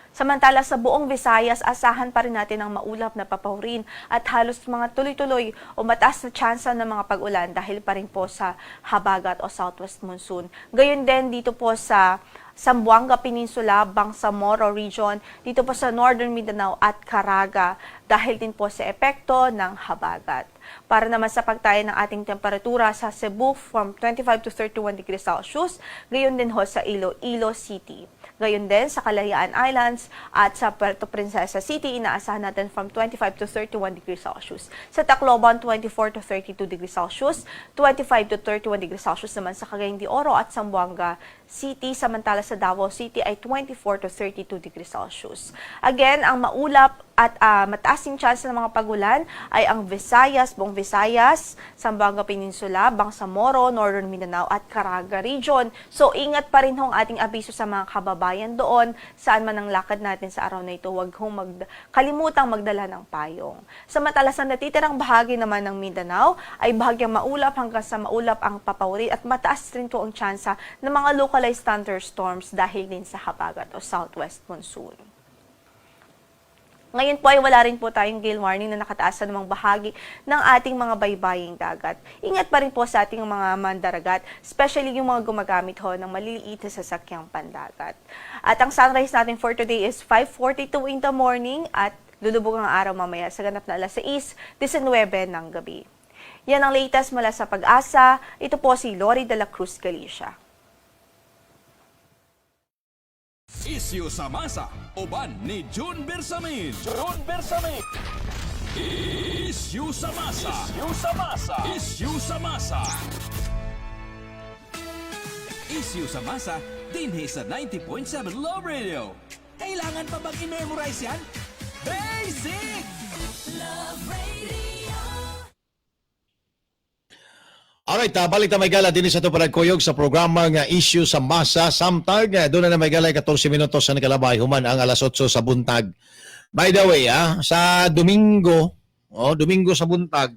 Samantala, sa buong Visayas, asahan pa rin natin ang maulap na papawirin at halos mga tuloy-tuloy o mataas na tsansa ng mga pag-ulan dahil pa rin po sa habagat o southwest monsoon. Gayon din dito po sa Zamboanga Peninsula, Bangsamoro Region, dito po sa Northern Mindanao at Caraga dahil din po sa epekto ng habagat. Para naman sa pagtaya ng ating temperatura sa Cebu, from 25 to 31 degrees Celsius, gayon din ho sa Iloilo City. Gayon din sa Kalayaan Islands at sa Puerto Princesa City, inaasahan natin from 25 to 31 degrees Celsius. Sa Tacloban, 24 to 32 degrees Celsius, 25 to 31 degrees Celsius naman sa Cagayan de Oro at Zamboanga City, samantala sa Davao City ay 24 to 32 degrees Celsius. Again, ang maulap at mataas yung chance ng mga pagulan ay ang Visayas, buong Visayas, Zamboanga Peninsula, Bangsamoro, Northern Mindanao at Caraga Region. So ingat pa rin hong ating abiso sa mga kababayan doon, saan man ang lakad natin sa araw na ito, huwag hong kalimutang magdala ng payong. Samantala, sa natitirang bahagi naman ng Mindanao ay bahagyang maulap hanggang sa maulap ang papawirin at mataas rin po ang tsansa ng mga localized thunderstorms dahil din sa habagat o southwest monsoon. Ngayon po ay wala rin po tayong gale warning na nakataas sa anumang bahagi ng ating mga baybaying dagat. Ingat pa rin po sa ating mga mandaragat, especially yung mga gumagamit ho ng maliliit na sasakyang pandagat. At ang sunrise natin for today is 5:42 in the morning at lulubog ang araw mamaya sa ganap na alas 6:19 ng gabi. Yan ang latest mula sa PAGASA. Ito po si Lori de la Cruz Galicia. Isyu sa masa, uban ni June Bersamin. June Bersamin. Isyu sa masa. Isyu sa masa. Isyu sa masa. Isyu sa masa, dinhi sa 90.7 Love Radio. Kailangan pa bang i-memorize yan? Basic! Love Radio. Alright, balik ta, mga higala, dinhi sa ato panagkuyog sa programa nga Issue sa Masa. Samtang duna na, mga higala, 14 minutos sa nakalabay human ang alas 8 sa buntag. By the way, sa Domingo, oh, Domingo sa buntag,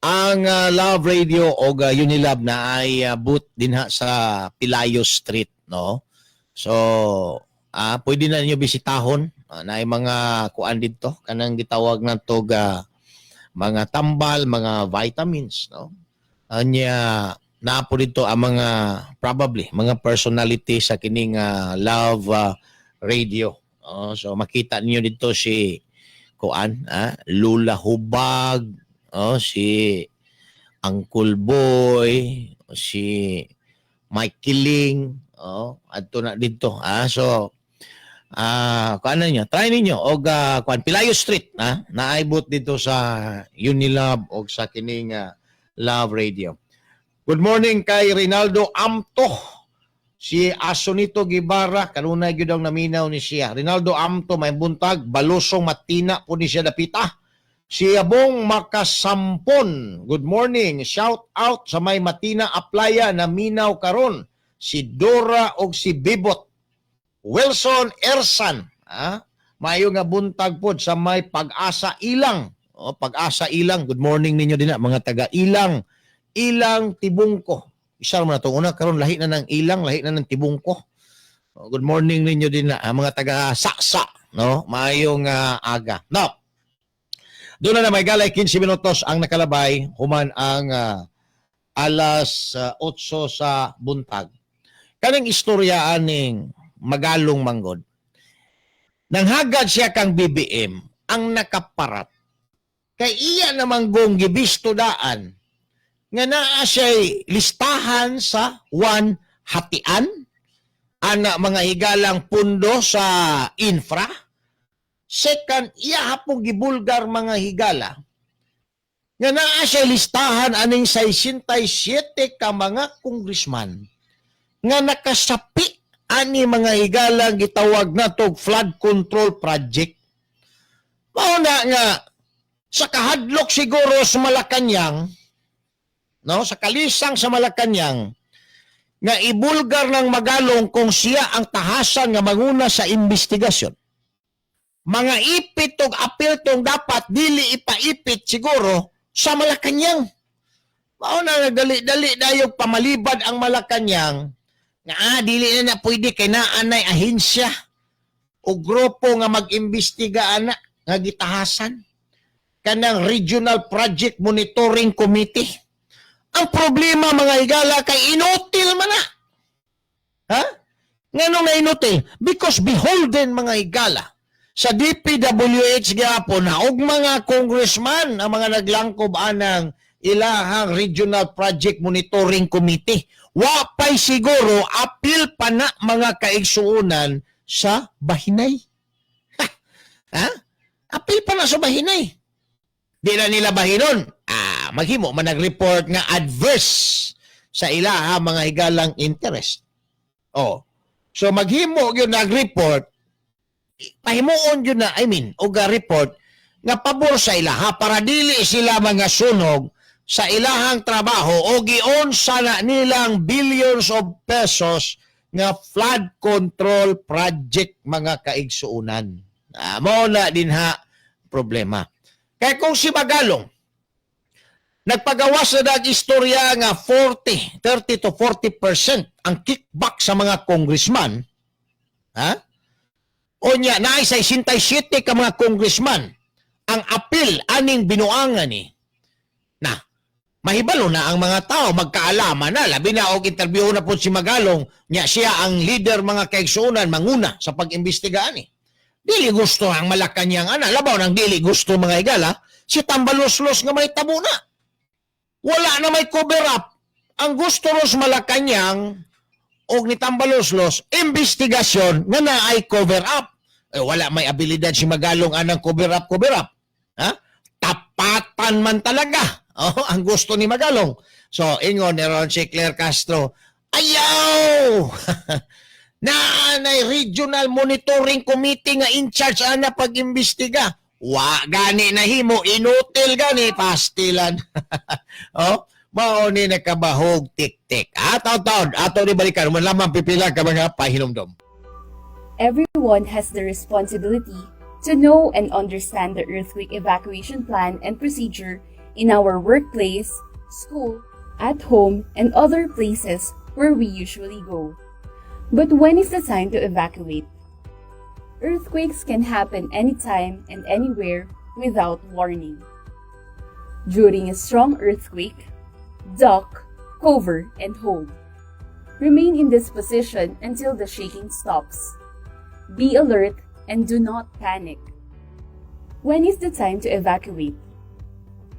ang Love Radio o Unilab na ay booth dinha sa Pelayo Street, no? So, pwede na ninyo bisitahon na ay mga kuan didto kanang gitawag na tog mga tambal, mga vitamins, no? Anya naa po dito ang mga probably mga personality sa kining Love Radio. Oh, so makita niyo dito si kuan, Lula Hubag, oh, si Uncle Boy, si Mike Killing, oh, adto na dito. So kuan na niyo, try ninyo og kuan, Pelayo Street, naay booth dito sa Unilab og sa kining Love Radio. Good morning kay Rinaldo Amto. Si Asonito Gibara, kanunay gyud ang naminaw ni siya. Rinaldo Amto, may buntag, balusong matina po ni siya dapita. Si Abong Makasampon, good morning. Shout out sa may Matina Aplaya na minaw karon. Si Dora og si Bibot. Wilson Ersan, ah, maayo nga buntag pod sa may Pag-asa Ilang. Oh, Pag-asa Ilang, good morning ninyo din na, mga taga Ilang. Ilang Tibungko. Isa man na to una karon, lahi na ng Ilang, lahi na ng Tibungko. Oh, good morning ninyo din na, ah, mga taga Saksa, no? Maayong aga. No. Doon na may galay 15 minutos ang nakalabay human ang alas 8 sa buntag. Kaning istorya aning Magalong manggod. Nanghagad siya kang BBM ang nakaparat. Kay iya namang gong gibisto daan nga naa siya'y listahan sa one hatian ana, mga higalang, pundo sa infra. Second, iya hapong gibulgar, mga higala, nga naa siya listahan aning 67 ka mga congressman nga nakasapi ani, mga higala, gitawag na tog flood control project. Mao na nga sa kahadlok siguro sa Malacanang, no, sa kalisang sa Malacanang nga ibulgar ng Magalong kung siya ang tahasan nga manguna sa investigasyon. Mga ipit og apil tong dapat dili ipaipit siguro sa Malacanang. Mao na nagdali-dali dayog pamalibad ang Malacanang nga dili na na pwede kay naa nay ahensya o grupo nga mag-imbestiga ana nga gitahasan, kanang Regional Project Monitoring Committee. Ang problema, mga higala, kay inutil man na. Ha? Nganong na inutil? Because beholden, mga higala, sa DPWH gyapon na og mga congressman ang mga naglangkob anang ilahang Regional Project Monitoring Committee. Wa pa'y siguro apil pa na, mga kaigsuonan, sa bahinay. Ha? Ha? Apil pa na sa bahinay. Di na nila bahinon. Ah, maghimo man nag-report nga adverse sa ilaha, mga higalang, interest. Oh. So maghimo gyud nag-report, pahimuon yun na, I mean, og report nga pabor sa ilaha para dili sila mga sunog sa ilahang trabaho o gion sana nilang billions of pesos nga flood control project, mga kaigsuunan. Ah, mao na din ha problema. Kaya kung si Magalong nagpagawas na dag istorya nga 40, 30 to 40% ang kickback sa mga congressman, ha? O nya, naay 67 ka mga congressman ang apil aning binuangan ni. Na, mahibalo na ang mga tao, magkaalaman na, labi na og interview na po si Magalong, nya siya ang leader, mga kaigsuonan, manguna sa pag-imbestigaan ni. Dili gusto ang Malacanang ana, labaw nang dili gusto, mga higala, si Tambaloslos nga may tabo na. Wala na may cover up. Ang gusto ros Malacanang og ni Tambaloslos, investigasyon nga naay cover up. Eh, wala may abilidad si Magalong anang cover up, cover up. Ha? Tapatan man talaga. Oh, ang gusto ni Magalong. So, ingon ni ron si Claire Castro, "Ayaw! Naanay Regional Monitoring Committee nga in charge ana pag-imbestiga. Wa gani nahimo, inutil gani pastilan." Oh, mao ni nakabahog tik-tik. Ah, taon-taon, ato ni balikan, man lamang pipila ka mga pahinumdom. Everyone has the responsibility to know and understand the earthquake evacuation plan and procedure in our workplace, school, at home, and other places where we usually go. But when is the time to evacuate? Earthquakes can happen anytime and anywhere without warning. During a strong earthquake, duck, cover, and hold. Remain in this position until the shaking stops. Be alert and do not panic. When is the time to evacuate?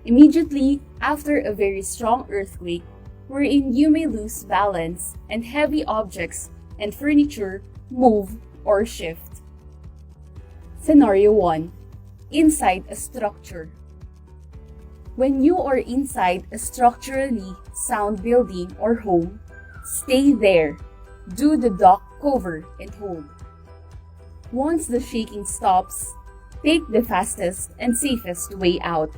Immediately after a very strong earthquake, wherein you may lose balance and heavy objects and furniture move or shift. Scenario 1: Inside a structure. When you are inside a structurally sound building or home, stay there. Do the duck, cover, and hold. Once the shaking stops, Take the fastest and safest way out.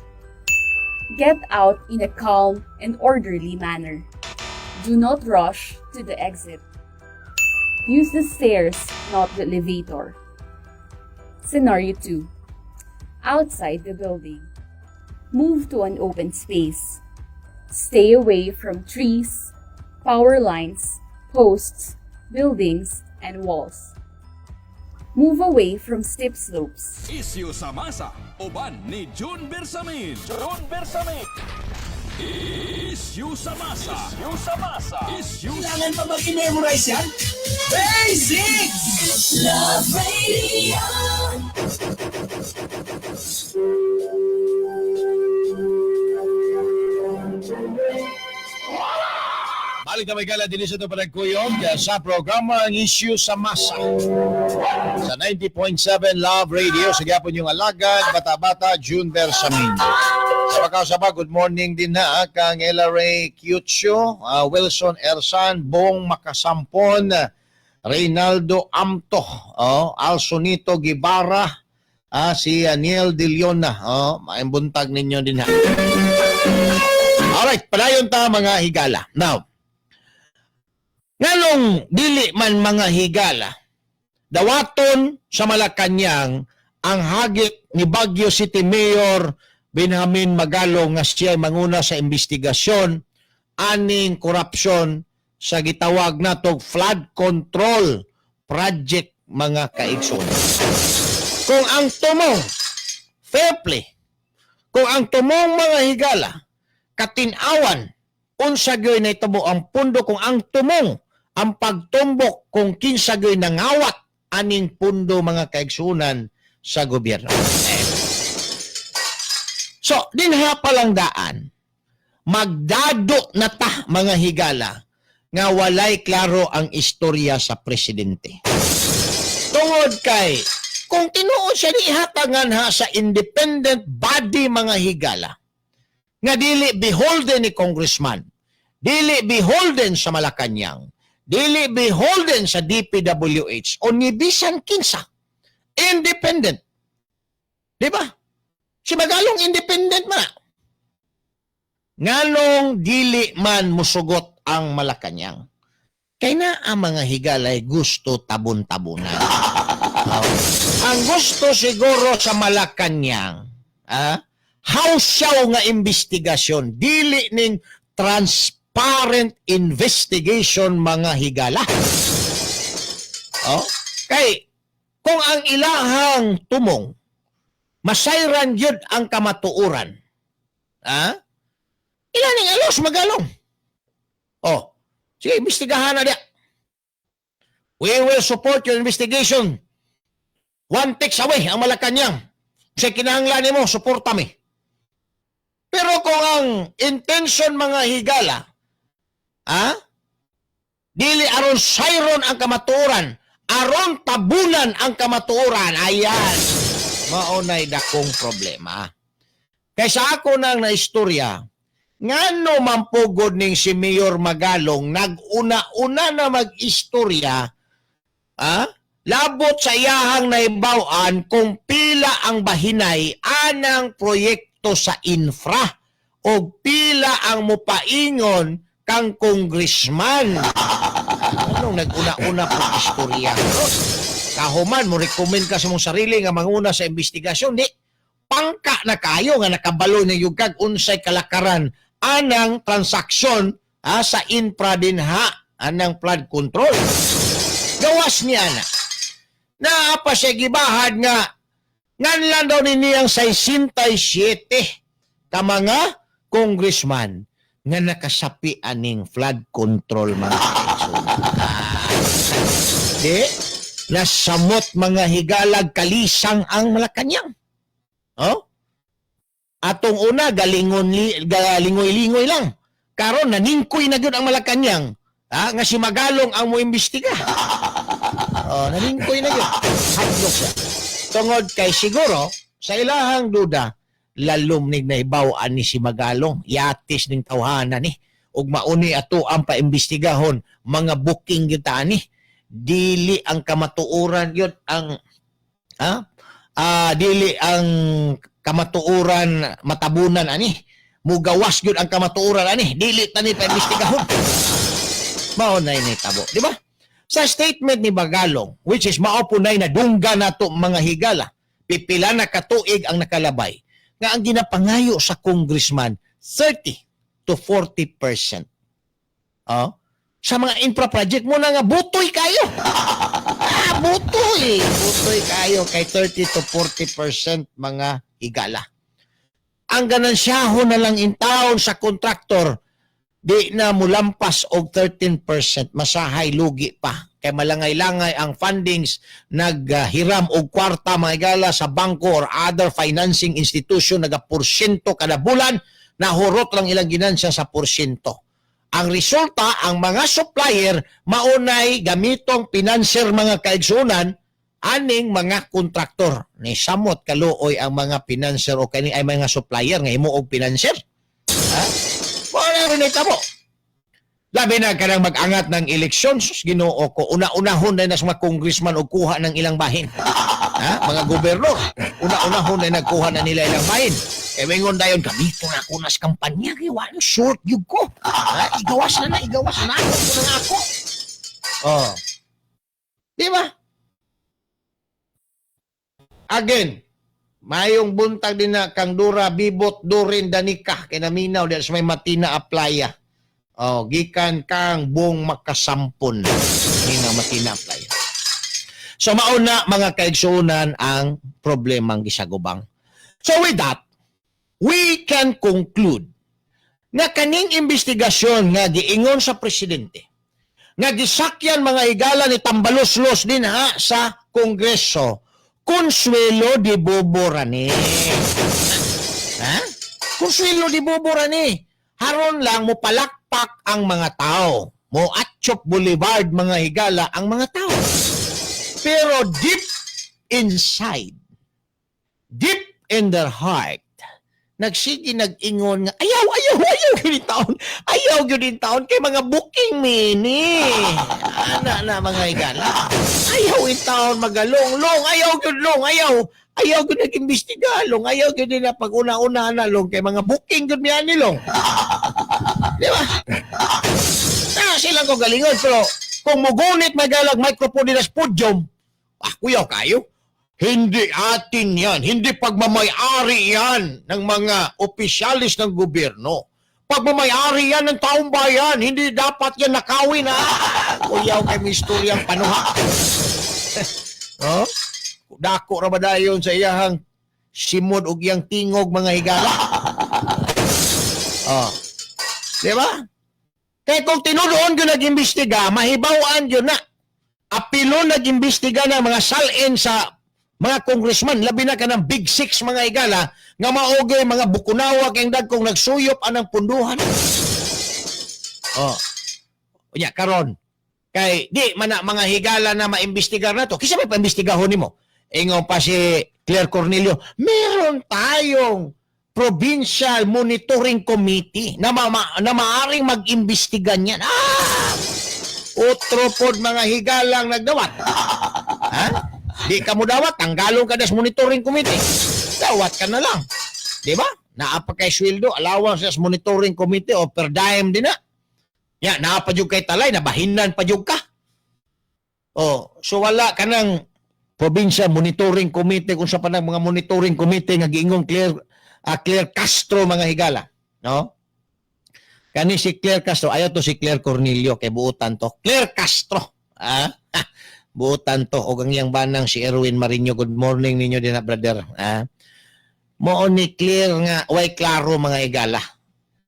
Get out in a calm and orderly manner. Do not rush to the exit. Use the stairs, not the elevator. Scenario 2. Outside the building. Move to an open space. Stay away from trees, power lines, posts, buildings, and walls. Move away from steep slopes. Isyu sa masa, uban ni June Bersamin. June Bersamin. Isyu sa masa. Isyu sa masa. Isyu. Kailangan pa bang i-memorize yan? Basic! Love Radio. Balik na may gala din sa ito panagkuyog sa programa ang Issue sa Masa. Sa 90.7 Love Radio, sa gyapon yung alagad, bata-bata, June Bersamin. Sa pagkasaba, good morning din na kang Ella Ray Cutio, Wilson Ersan, Bong Makasampon, Reynaldo Amto, oh, Alsonito Guevara, si Neil De Leon na, oh, maayong buntag ninyo din ha. Alright, padayon ta, mga higala. Now, nganong dili man, mga higala, dawaton sa Malacañang ang hagit ni Baguio City Mayor Benjamin Magalong nga siya manguna sa investigasyon aning korupsyon sa gitawag natog flood control project, mga kaigsoon? Kung ang tumong fair play, kung ang tumong, mga higala, katinawan unsa gyoy nahitabo ang pundo, kung ang tumong ang pagtumbok kung kinsa gyoy nangawat aning pundo, mga kaigsunan, sa gobyerno. So, dinha pa lang daan, magdado na ta, mga higala, nga walay klaro ang istorya sa presidente. Tungod kay, kung tinuod siya ni ihatangan ha sa independent body, mga higala, nga dili beholden ni congressman, dili beholden sa Malacañang, dili beholden sa DPWH o ni bisan kinsa. Independent. Di ba? Si Magalong independent man na. Nganong dili man musugot ang Malacañang? Kay na ang mga higalay gusto tabon-tabunan. Oh. Ang gusto siguro sa Malacañang, hawsaw nga investigasyon, dili ning transparent investigation, mga higala. Oh, kay kung ang ilahang tumong masayran gyud ang kamatuoran. Ah? Ila ning alos Magalong. Oh, sige, imbestigahan na diya. We will support your investigation. One text away ang Malacañang. Sa kinahanglan nimo, suporta mi. Pero kung ang intention, mga higala, dili aron sayron ang kamatuoran, aron tabunan ang kamatuoran, ayan, maunay dakong problema. Kaysa ako nang naistorya, ngano mampugod ning si Mayor Magalong nag-una-una na mag-istorya, labot sa iyahang naibaw-an kung pila ang bahinay anang proyekto sa infra o pila ang mupaingon kang congressman? Anong nag-una-una po istorya? Kahuman mo recommend ka sa mong sarili nga manguna sa investigasyon, di pangka na kayo nga nakabalo na yung kag unsay kalakaran anang transaksyon sa infra din ha anang flood control. Gawas niya na. Naa pa siya gibahad nga nganlan daw ni niyang 67 ka mga congressman nga nakasapi aning flood control, mga kaigsoon. Di nasamot, mga higalag, kalisang ang Malacañang. Oh? Atong una galingon galingoy-lingoy lang. Karon naningkoy na gyud ang Malacañang. Ha? Nga si Magalong ang moimbestiga. Oh, naningkoy na gyud. Hadlok siya. Tungod kay siguro sa ilahang duda lalom nig naibaw-an ni si Magalong, yatis ning tawhana ni ug mauni ato ang paimbestigahon, mga booking gyud ta ani, dili ang kamatuoran yun ang Dili ang kamatuoran matabunan ani. Mugawas gyud ang kamatuoran ani. Dili tani paimbestigahon. Mao na tabo, di ba? Sa statement ni Magalong, which is mao po na nadungga nato, mga higala, pipila na katuig ang nakalabay, nga ang ginapangayo sa congressman, 30 to 40%. Oh? Sa mga infra project mo na nga butoy kayo. Ah, butoy. Butoy kayo kay 30 to 40%, mga higala. Ang ganansyaho na lang in town sa kontraktor, di na mulampas og 13%, masahay lugi pa kay malangay-langay ang fundings, naghiram og kwarta, mga higala, sa bangko or other financing institution, naga porsyento kada bulan, nahurot lang ilang ginansya sa porsyento. Ang resulta, ang mga supplier maunay gamitong financer, mga kaigsunan, aning mga kontraktor. Ni samot kaluoy ang mga financer o kani ay mga supplier nga himo og financer, ha? Wala rin mo. Labi na kanang mag-angat ng eleksyon, sus, Ginoo ko, una-unahon na sa mga congressman og kuha ng ilang bahin. Ha? Mga gobernador, una-unahon na nagkuha na nila ilang bahin. E wingon dayon, gamito na ako nas kampanya, kay wa na short gyud ko. Ha? Igawas na na, igawas na ako ko na ako. Oh. Di ba? Again, mayong buntag din na kang Dura Bibot Durin Danika kay naminaw diyan sa may Matina Aplaya. Oh, gikan kang buong makasampon nina Matina Aplaya. So mauna, mga kaigsuonan, ang problemang gisagubang. So with that, we can conclude nga kaning investigasyon nga giingon sa presidente nga gisakyan, mga higala, ni Tambaloslos din ha sa Kongreso, consuelo de bobo rani. Ha? Consuelo de bobo rani. Haron lang mo palakpak ang mga tao. Mo atchop Boulevard, mga higala, ang mga tao. Pero deep inside, deep in their heart, nagsige nag-ingon nga, "Ayaw, ayaw, ayaw gyud taon. Ayaw gyud taon kay mga booking mini." Ana na, mga higala. Ayaw in taon magalong, long, ayaw gyud, long, ayaw. Ayaw gyud nag-imbestiga, long, ayaw gyud na pag una-una na, long, kay mga booking gyud miya ni, long. Di ba? Ah, silang ko galingon, pero kung mugunit magalag microphone nila sa podium, ah, kuyaw kayo. Hindi atin yan. Hindi pagmamayari yan ng mga opisyalis ng gobyerno. Pagmamayari yan ng taong bayan. Hindi dapat yan nakawin, ha. Kuyaw kay mistoryang panuha. Oh? Dako ra ba dayon sa iyahang simod og iyang tingog, mga higala? Oh. Di ba? Kaya kung tinuloon yun nag-imbestiga, mahibawan yun na. Apilo nag-imbestiga ng mga salin sa mga congressman, labi na ka ng Big Six, mga higala, nga maugay mga bukunawa kayong dagkong nagsuyop anang punduhan. Oh. Unya, karon kay di man na, mga higala, na maimbestigar na to. Kisa may paimbestigahon nimo? Ingon pa si Claire Cornelio, meron tayong Provincial Monitoring Committee na maaring mag-imbestiga niyan. Ah! Otro pod, mga higalang nagdawat. Ha? Di ka mo dawat, tanggalon ka das monitoring committee. Dawat ka na lang. Di ba? Naa pa kay sweldo, allowance sa monitoring committee o per diem din na. Ya, naa pa jud kay talay, nabahinan pa jud ka. Oh, so wala ka ng probinsya monitoring committee kung sa panang mga monitoring committee nga giingong Claire Castro, mga higala, no? Kani si Claire Castro, ayaw to si Claire Cornelio kay buutan to. Claire Castro. Ah? Buutan to og ang iyang banang si Erwin Marino. Good morning ninyo din na, brother. Ah? Mao ni Claire nga way klaro, mga higala.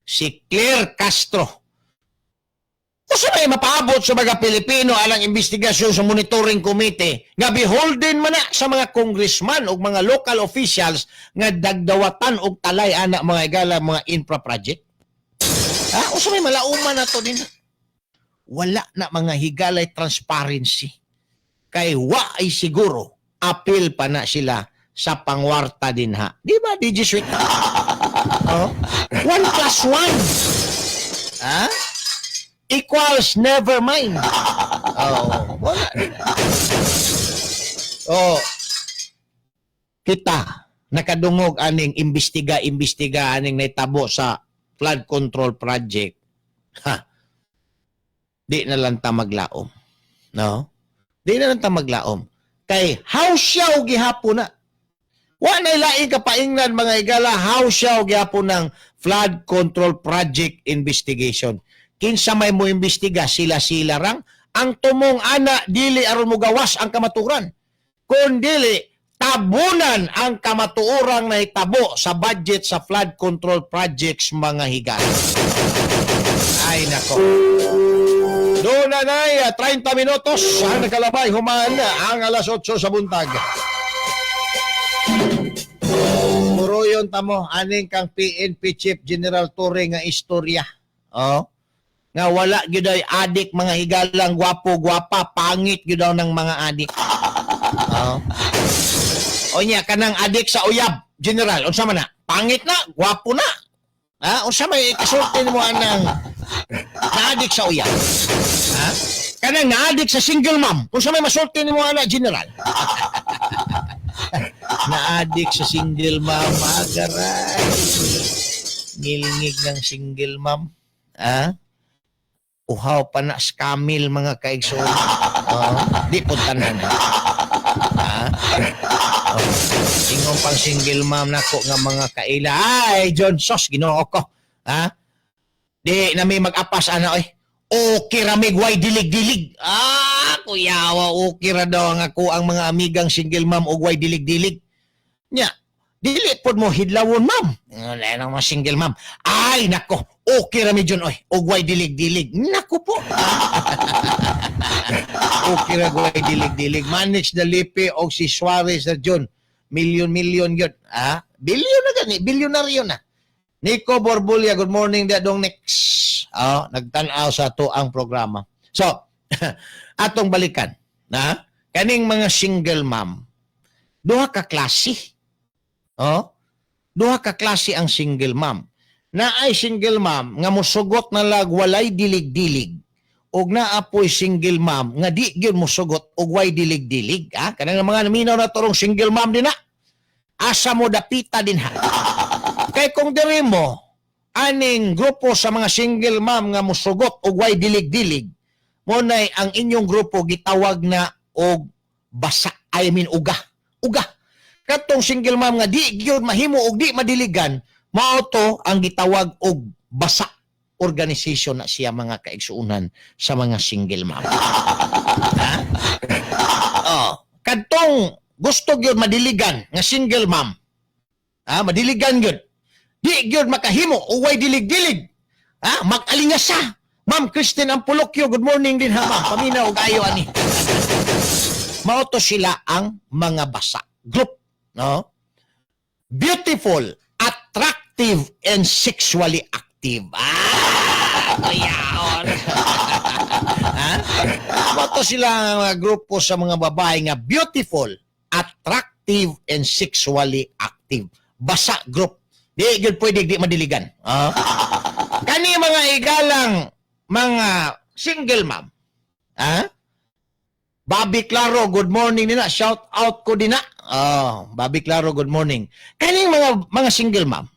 Si Claire Castro. Usa may mapaabot sa mga Pilipino alang investigasyon sa monitoring committee nga beholden man na sa mga congressman o mga local officials nga dagdawatan og talay ana, mga higala, mga infra project? Ha? Usa may malauman na to din. Wala na, mga higalay, transparency. Kay wa ay siguro apil pa na sila sa pangwarta din ha. Di ba, DJ Sweet? Oh? 1 plus 1. Ha? Equals never mind. Oh, wala din. Oh. Kita nakadungog aning imbestiga imbestiga aning naitabo sa flood control project. Ha. Di na lang ta maglaom. No? Di na lang ta maglaom. Kay how siya gihapon na. Wa na laing kapaingnan, mga higala, how siya gihapon ng flood control project investigation. Kinsa may mo imbestiga, sila-sila rang ang tumong ana dili aron mogawas ang kamaturan. Kun dili tabunan ang kamatuorang nahitabo sa budget sa flood control projects, mga higala. Ay nako. Doon na nay, 30 minutos ang nakalabay human ang alas 8 sa buntag. Muruyon tamo aning kang PNP Chief General Torre nga istorya. Oh. Nga wala gyud ay adik, mga higalang, gwapo gwapa, pangit gyud daw ng mga adik. Oh. O nya kanang adik sa uyab, General, unsa man na? Pangit na, gwapo na. Ha? Unsa may kasulti nimo anang naadik sa uyab? Ha? Kanang naadik sa single mom, unsa may masulti nimo ana, General? Naadik sa single mom, agaray. Ngilngig ng single mom. Ha? Uhaw pa na sa camel, mga kaigsoon. Oh, di po tanan. Ha? Oh. Ingon pang single mom nako nga mga kaila. Ay, John Sos, Ginoo ko. Ha? Di na may mag-apas ana oy. Okay ra mig way dilig-dilig. Ah, kuyawa, okay ra daw ang ako ang mga amigang single mom og way dilig-dilig. Nya, dili pod mo hidlawon, ma'am. Wala nang mga single mom. Ay, nako, okay ra mi dyan oy. Og way dilig-dilig. Nako po. Okay ra way dilig-dilig. Manix Dalipe og si Suarez na John. Milyon-milyon yun. Ah, bilyon na gani, bilyonaryo na. Nico Borbulia, good morning da dong next. Oh, nagtan-aw sa ato ang programa. So, atong balikan, na kaning mga single mom. Duha ka klase. Oh, duha ka klase ang single mom. Naay single mom nga mosugot na lag walay dilig-dilig og naa poy single mom nga di gyud mosugot og way dilig-dilig. Ah, kanang mga naminaw na torong single mom din na. Asa mo dapita din ha? Kay kung diri mo aning grupo sa mga single mom nga mosugot og way dilig-dilig, mo nay ang inyong grupo gitawag na og basa, I mean uga. Uga. Katong single mom nga di gyud mahimo og di madiligan, mao to ang gitawag og basa organization na siya, mga kaigsuonan, sa mga single mom. Ha? Oh, kadtong gusto gyud madiligan nga single mom. Ha, madiligan gyud. Di gyud makahimo og way dilig-dilig. Ha, mag-alingasa. Ma'am Christine Ampulokyo, good morning din ha, ma'am. Paminaw og ayo ani. Mao to sila ang mga basa. Group, no? Beautiful, attractive, and sexually active. Ah, kuyaon. Ha? Mao to sila ang mga grupo sa mga babae nga beautiful, attractive, and sexually active. Basa group. Di gyud pwede di madiligan. Ah? Kani mga igalang mga single mom. Ha? Bobby Claro, good morning nina. Shout out ko dinha. Oh, Bobby Claro, good morning. Kaning mga single mom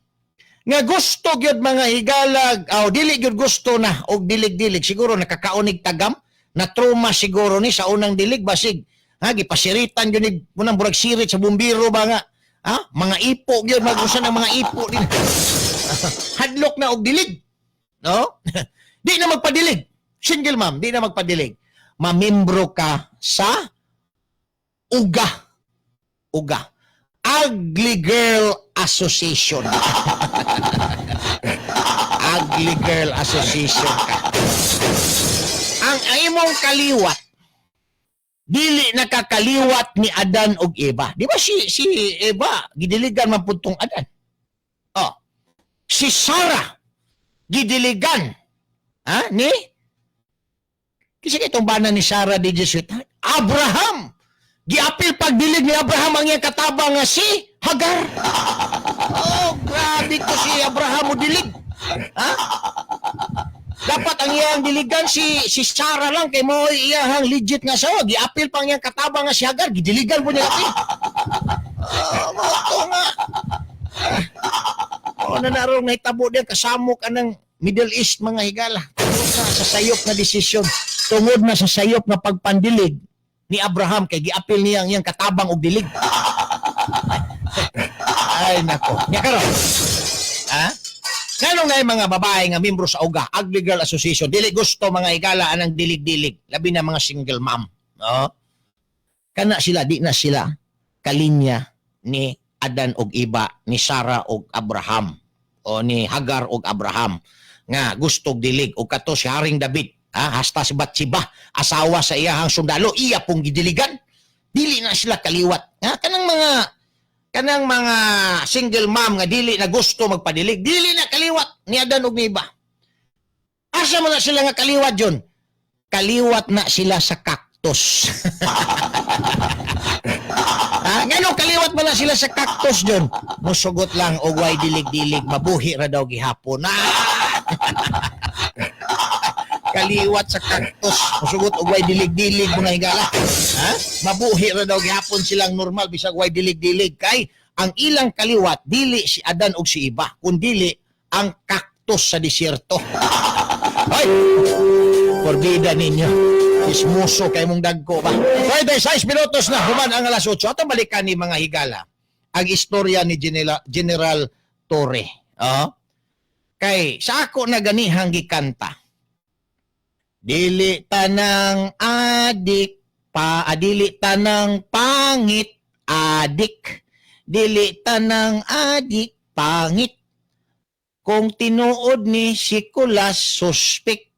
nga gusto gyud, mga higalag, aw dili gyud gusto na og dilig-dilig, siguro nakakaonig tagam na trauma siguro ni sa unang dilig, basig ha gipasiritan gyud ni munang burag sirit sa bumbiro ba nga ha, mga ipo gyud, magusa ng mga ipo din, hadlok na og dilig, no? Di na magpadilig. Single mom, di na magpadilig, mamembro ka sa UGA. UGA, Ugly Girl Association. Ugly Girl Association ka. Ang imong kaliwat dili nakakaliwat ni Adan og Eva. Di ba si Eva gidiligan man pud tong Adan? Oh. Si Sarah gidiligan ha ni kasi itong bana ni Sarah di Jesuit, Abraham. Giapil pagdilig ni Abraham ang iyang katabang nga si Hagar. Oh, grabe to si Abraham mo dilig. Ha? Dapat ang iyang diligan si Sarah lang kay mo iyang legit nga asawa. Giapil pa ang iyang katabang nga si Hagar, gidiligan po niya apil. Oh, mao to nga. Oh, na narong nahitabo diyan kasamok anang Middle East, mga higala. Tungod na sa sayop nga desisyon. Tungod na sa sayop nga pagpandilig ni Abraham kay giapil niya ang iyang katabang og dilig. Ay nako. Nya karon. Ha? Nganong na mga babae nga membro sa UGA, Ugly Girl Association, dili gusto, mga higala, anang dilig-dilig, labi na mga single mom. No? Kana sila, di na sila kalinya ni Adan og Iba, ni Sarah og Abraham, o ni Hagar og Abraham nga gusto og dilig, og kato si Haring David, ha, hasta si Bathsheba, asawa sa iyahang sundalo, iya pong gidiligan. Dili na sila kaliwat. Ha, kanang mga single mom nga dili na gusto magpadilig, dili na kaliwat ni Adan ug ni Iba. Asa man na sila nga kaliwat yun? Kaliwat na sila sa cactus. Ha? Ngano kaliwat man na sila sa cactus yun? Musugot lang og way dilig-dilig, mabuhi ra daw gihapon. Ah! Kaliwat sa cactus, musugot og way dilig-dilig, mga higala. Ha? Mabuhi ra daw gihapon silang normal bisag way dilig-dilig kay ang ilang kaliwat dili si Adan og si Iba, kundili ang cactus sa disyerto. Ay! Porbida ninyo. Ismuso kay mong dagko ba? 36 minutos na human ang alas 8. Atong balikan ni, mga higala, ang istorya ni General Torre. Oh? Kay sa ako na ganihang gikanta. Dili tanang adik pa adili tanang pangit adik. Dili tanang adik pangit. Kung tinuod ni si Kulas suspek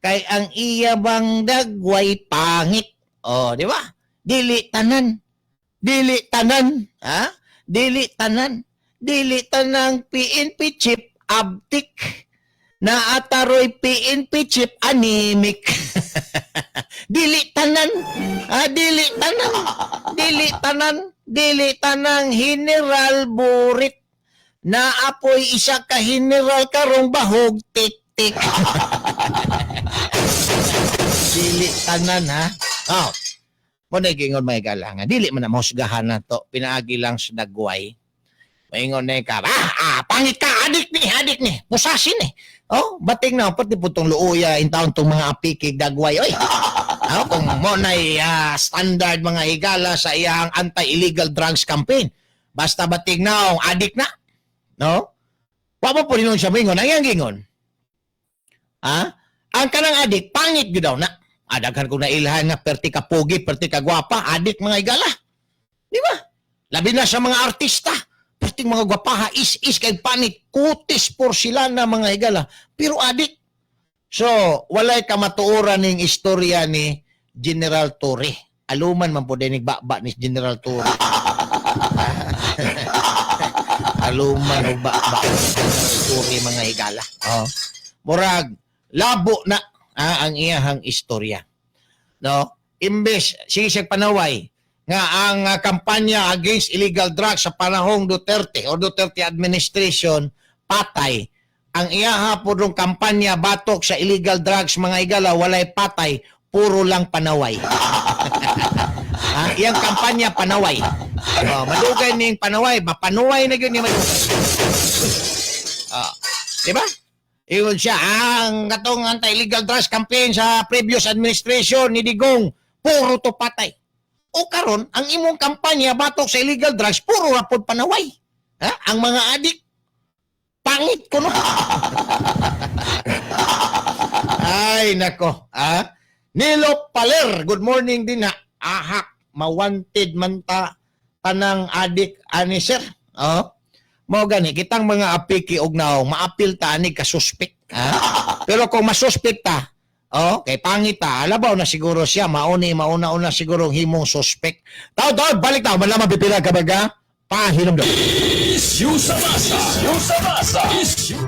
kay ang iya bang dagway pangit. Oh, di ba? Dili tanan. Dili tanan, ha? Dili tanan. Dili tanang PNP chief abtik. Naataroy PNP chief anemic. Dili tanan. Ah, dili tanan. Dili tanan. Dili tanang general burit. Naapoy isa ka general karong bahog tik-tik. Dili tanan, ha. Oh. Mo na gingon, may galangan. Dili man na mahusgahan na to. Pinaagi lang sa dagway. Maingon na ka, pangit ka, adik ni, musasin eh. Oh, bating na, pati po tong luuya, in taon tong mga apikig dagway. Oy, ah, kung mo na standard, mga higala, sa iyang anti-illegal drugs campaign. Basta bating na, adik na. No? Wa mo po rin siya mingon. Ang iyang gingon. Ha? Ang kanang adik, pangit gyud daw na. Adaghan kong nailhan nga perti ka pogi, perti ka gwapa, adik, mga higala. Di ba? Labi na sa mga artista. Perting mga gwapaha, is-is kay panit, kutis porselana, mga higala. Pero adik. So, walay kamatuoran ning istorya ni General Torre. Aluman man po din ba ni General Torre. Aluman o ba ni General Torre, mga higala. Oh. Murag, labo na ang iyahang istorya. No? Imbes, sige siya panaway, nga ang kampanya against illegal drugs sa panahong Duterte o Duterte administration patay. Ang iyaha po dong kampanya batok sa illegal drugs, mga higala, walay patay, puro lang panaway. Ha? Iyang kampanya panaway. Oh, madugay ning panaway, mapanuway na gyud ni madugay. Ah, di ba? Ingon siya, ang katong anti-illegal drugs campaign sa previous administration ni Digong, puro to patay. O karon, ang imong kampanya batok sa illegal drugs, puro ra pod panaway. Ha? Ang mga adik, pangit kuno. Ay, nako. Ha? Nilo Paler, good morning din ha. Ahak, mawanted man ta tanang adik ani sir. Oh. Mao gani kitang mga apiki og naong maapil ta ani ka suspect, ha? Pero kung masuspect ta, oh, kay pangit ta, labaw na siguro siya mauni mauna-una siguro ang himong suspect. Taw taw balik taw man lamang pipila ka baga. Pahinom daw. Issue sa masa. Issue sa masa. Issue.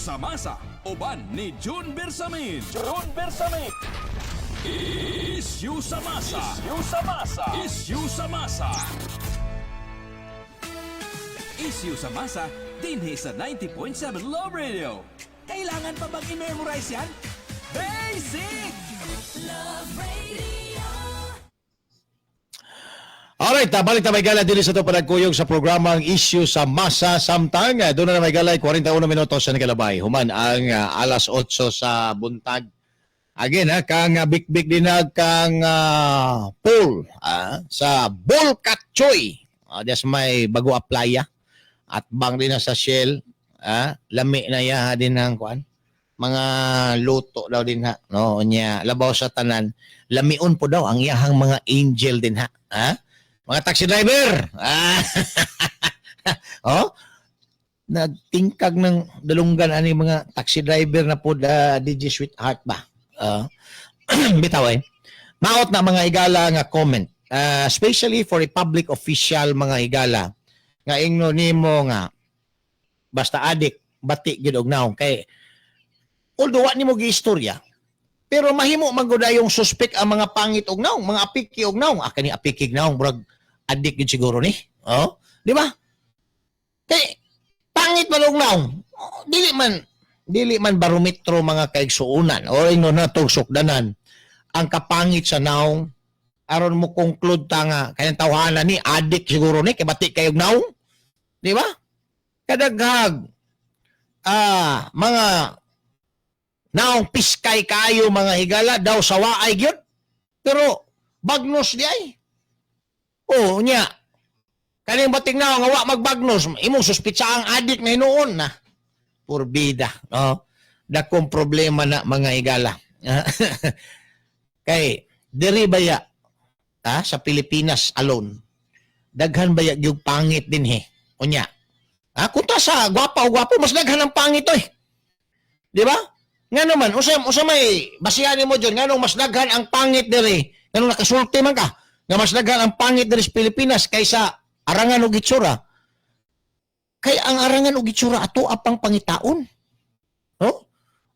Issue sa masa, uban ni June Bersamin. June Bersamin. Issue sa masa. Issue sa masa. Issue sa masa. Issue sa masa, dinhi sa 90.7 Love Radio. Kailangan pa bang i-memorize yan? Basic! Love Radio. Alright, balik ta, mga higala, diri sa atong panagkuyog sa programang Issue sa Masa samtang doon na, mga higala, 41 minuto sa nakalabay human ang alas 8 sa buntag. Again ha, kang bikbik dinag kang pool sa Bulkatchoy. That's may bago playa at bang din na sa Shell, lami na ya din ang kuan, mga luto daw din ha, no? Unya, labaw sa tanan, lamion po daw ang iyahang mga angel din ha, ha? Mga taxi driver. Oh, nagtingkag ng dalunggan ani mga taxi driver na po da DJ Sweetheart ba. Bitaw eh. Maot na, mga higala, nga comment. Especially for a public official, mga higala, nga ingno nimo nga basta adik, bati gid og naong, kay although wa nimo giistorya, pero mahimo man gud yung suspect ang mga pangit og naong, mga apiki og naong. Ah, kani apiki og naong, murag adik gid siguro ni. Oh, di ba? Kay pangit man og naong. Oh, dili man barometro, mga kaigsuonan, o ingno na tog sukdanan ang kapangit sa naong aron mo conclude ta nga kayang tawhana ni adik siguro ni kay bati kayog naong, di ba? Kadaghag mga naong piskay kayo, mga higala, daw sawaay gyud, pero bagnos di ay. Oh, nya kaning bating naong nga wa magbagnos, imong suspitsa ang adik na hinuon na purbida, no? Dakong problema na, mga higala, kay diri baya sa Pilipinas alone, daghan baya gyud pangit din he. Unya kunta sa gwapa o gwapo, mas daghan ang pangit oy, di ba? Nga naman, usa may basihan nimo dyon, nganong mas daghan ang pangit diri? Nganong nakasulti man ka nga mas daghan ang pangit diri sa Pilipinas kaysa arangan og itsura? Kay ang arangan og itsura, ato apang pangitaon, no?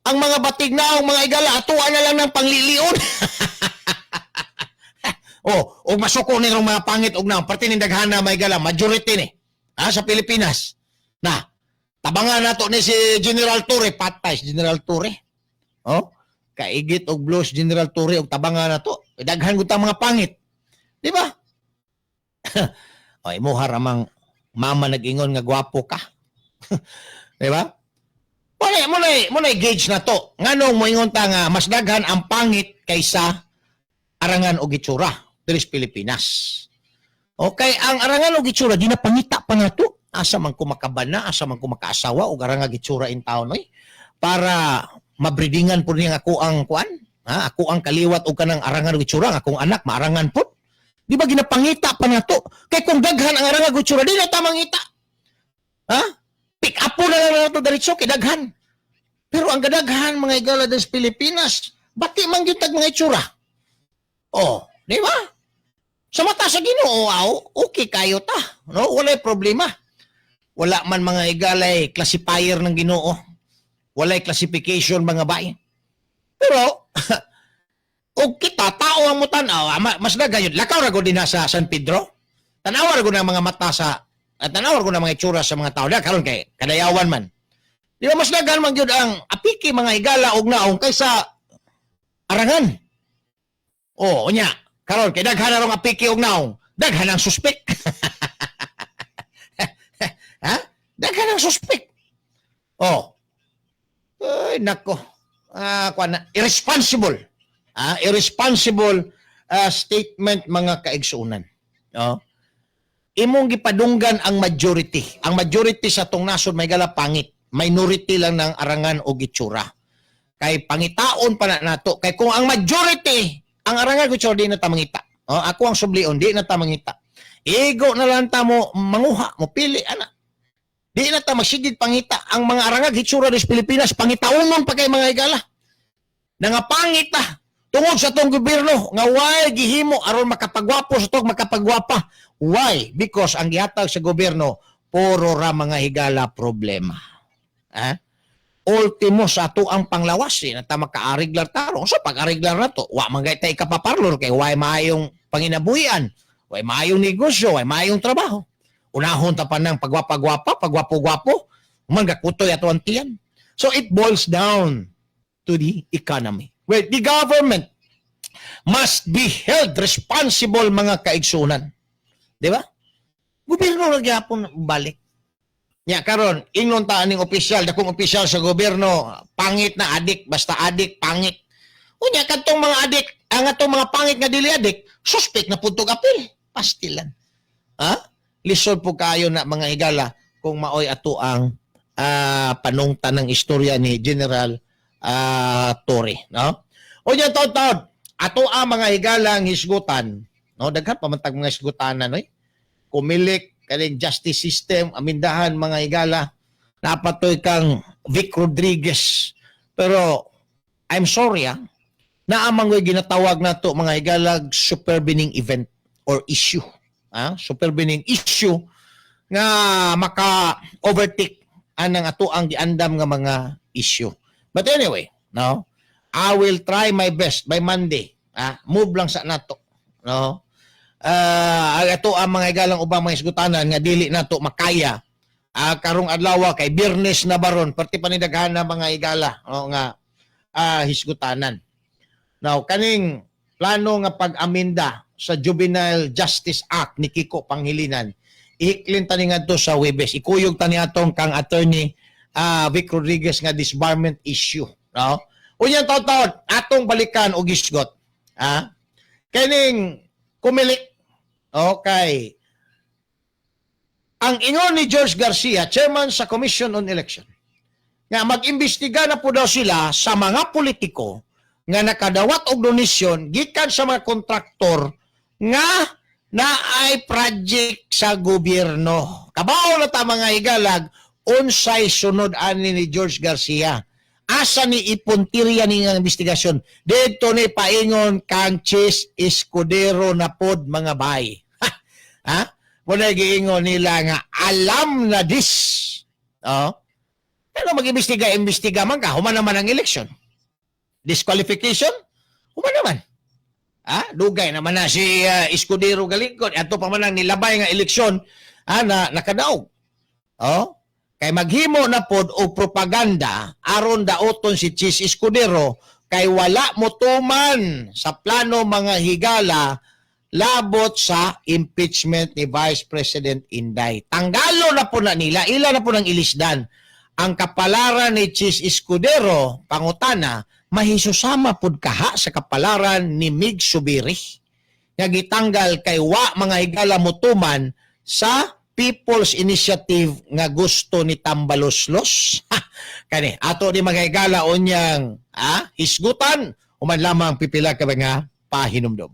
Ang mga batig naong, mga higala, ato na lang ng panglilion. Oh, og masuko ni mga pangit og naong, parte ning daghana, mga higala, majority ni sa Pilipinas. Na, tabangan nato ni si General Torre, patay si General Torre. Oh, kaigit og blues General Torre og tabangan nato. Daghan gud tang mga pangit. Di ba? O imo haramang mama nag-ingon nga gwapo ka. Di ba? Mo na gauge na to. Nganong moingon ta nga mas daghan ang pangit kaysa arangan og itsura diri sa Pilipinas? Okay, ang arangan og itsura di na pangita pa nato. Asa man ko makabana, asa man ko makaasawa og arangan itsura in taon oy para mabreedingan po niya ako ang kuan, ha? Ako ang kaliwat og kanang arangan og itsura, ang akong anak maarangan po. Di ba ginapangita pa nato? Kay kung daghan ang arangan og itsura, di na ta mangita. Ha? Pick up po na lang nato diretso kay daghan. Pero ang kadaghan, mga higala, sa Pilipinas, bati man gyud tag mga itsura. Oh, di ba? Sa mata sa Ginoo, aw, okay kayo ta. No, walay problema. Wala man, mga higalay, classifier ng Ginoo. Walay classification, mga bay. Pero og kita tao ang mutanaw, mas daghan yun. Lakaw ra gud din sa San Pedro. Tanawa ra gud ang mga mata sa at tanawa ra gud ang mga itsura sa mga tao. Da karon kay kadayawan man. Di ba mas daghan man gyud ang apiki, mga higala, og naong kaysa arangan? Oh, unya. Karon kay daghan na rong apiki og naong, daghan ang suspect. Ha? Daghan ang suspect. Oh. Ay, nako. Kuan na, irresponsible. Irresponsible statement, mga kaigsuonan. Oh. Imong gipadunggan ang majority. Ang majority sa tong nasod, mga higala, pangit. Minority lang ng arangan og itsura. Kay pangitaon pa na nato. Kay kung ang majority ang arangan og itsura, di na ta mangita. Oh, ako ang sublion, di na ta mangita. Igo na lang ta mo manguha, mo pili ana. Di na ta magsigid pangita ang mga arangag hitsura sa Pilipinas, pangitaonon pa kay, mga higala. Nangapangit ta tungod sa tong gobyerno nga why gihimo aron makapagwapo sa tong makapagwapa. Why? Because ang gihatag sa gobyerno puro ra, mga higala, problema. Ha? Ultimo sa ato ang panglawas eh, na ta makaariglar tarong. So pag-ariglar na to, wa man gay tay kapaparlor kay way maayong panginabuhian, way maayong negosyo, way maayong trabaho. Unahon ta pa ng pagwapa-gwapa, pagwapo-gwapo, man gakutoy ato ang tiyan. So it boils down to the economy. Well, the government must be held responsible, mga kaigsunan. Di ba? Gobyerno ra gyapon balik. Nya karon ingnon ta aning opisyal, dakong opisyal sa gobyerno, pangit na adik, basta adik pangit. Unya kadtong mga adik, ang atong mga pangit nga dili adik, suspect na pud tog apil. Pastilan. Ha? Lisod po kayo na, mga higala, kung maoy ato ang panungtan ng istorya ni General Torre, no? Unya taon-taon, ato ang mga higalang hisgutan, no? Daghan pa man tag mga hisgutanan, oy. Comelec, kaning justice system, amindahan, mga higala, napatoy kang Vic Rodriguez. Pero I'm sorry ah, naamang ginatawag nato, mga higalag, supervening event or issue. Ah, supervening issue nga maka overtake anang ato ang giandam nga mga issue. But anyway, no, I will try my best by Monday. Ah, move lang sa nato, no? Ato ang mga higalang ubang mga isgutanan nga dili nato makaya karong adlaw kay Biyernes na baron, perti pa ni daghan na mga higala, no, nga hisgutanan. Now, kaning plano nga pag-aminda sa Juvenile Justice Act ni Kiko Pangilinan, ihiklin ta ni ngadto sa Webes. Ikuyog ta ni atong kang Attorney Vic Rodriguez nga disbarment issue, no? Unya taon-taon atong balikan og isgot. Ah? Kaning Comelec. Okay. Ang ingon ni George Garcia, chairman sa Commission on Election, nga mag-imbestiga na po daw sila sa mga politiko nga nakadawat og donasyon gikan sa mga kontraktor nga naay project sa gobyerno. Kabaw na ta, mga higalag, unsay sunod ani ni George Garcia. Asa ni ipuntirya ni nga investigasyon? Dito ni paingon kang Chiz Escudero na pod, mga bay. Ha? Muna giingon nila nga alam na this. Oh. Pero mag-imbestiga, imbestiga man ka, human naman ang election. Disqualification? Human naman. Ah, dugay naman na si Escudero galikod. Ato pa man ang nilabay nga eleksyon na nakadaog. Oh? Kay maghimo na pod og propaganda aron daoton si Chiz Escudero kay wala mo tuman sa plano, mga higala, labot sa impeachment ni Vice President Inday. Tanggalo na po na nila, ila na po ng ilisdan. Ang kapalaran ni Chiz Escudero, pangutana, mahisusama pud kaha sa kapalaran ni Migz Zubiri nga gitanggal kay wa, mga higala, mutuman sa People's Initiative nga gusto ni Tambaloslos. Kani, ato ni mga higala unyang hisgutan human lamang pipila ka nga pahinumdom.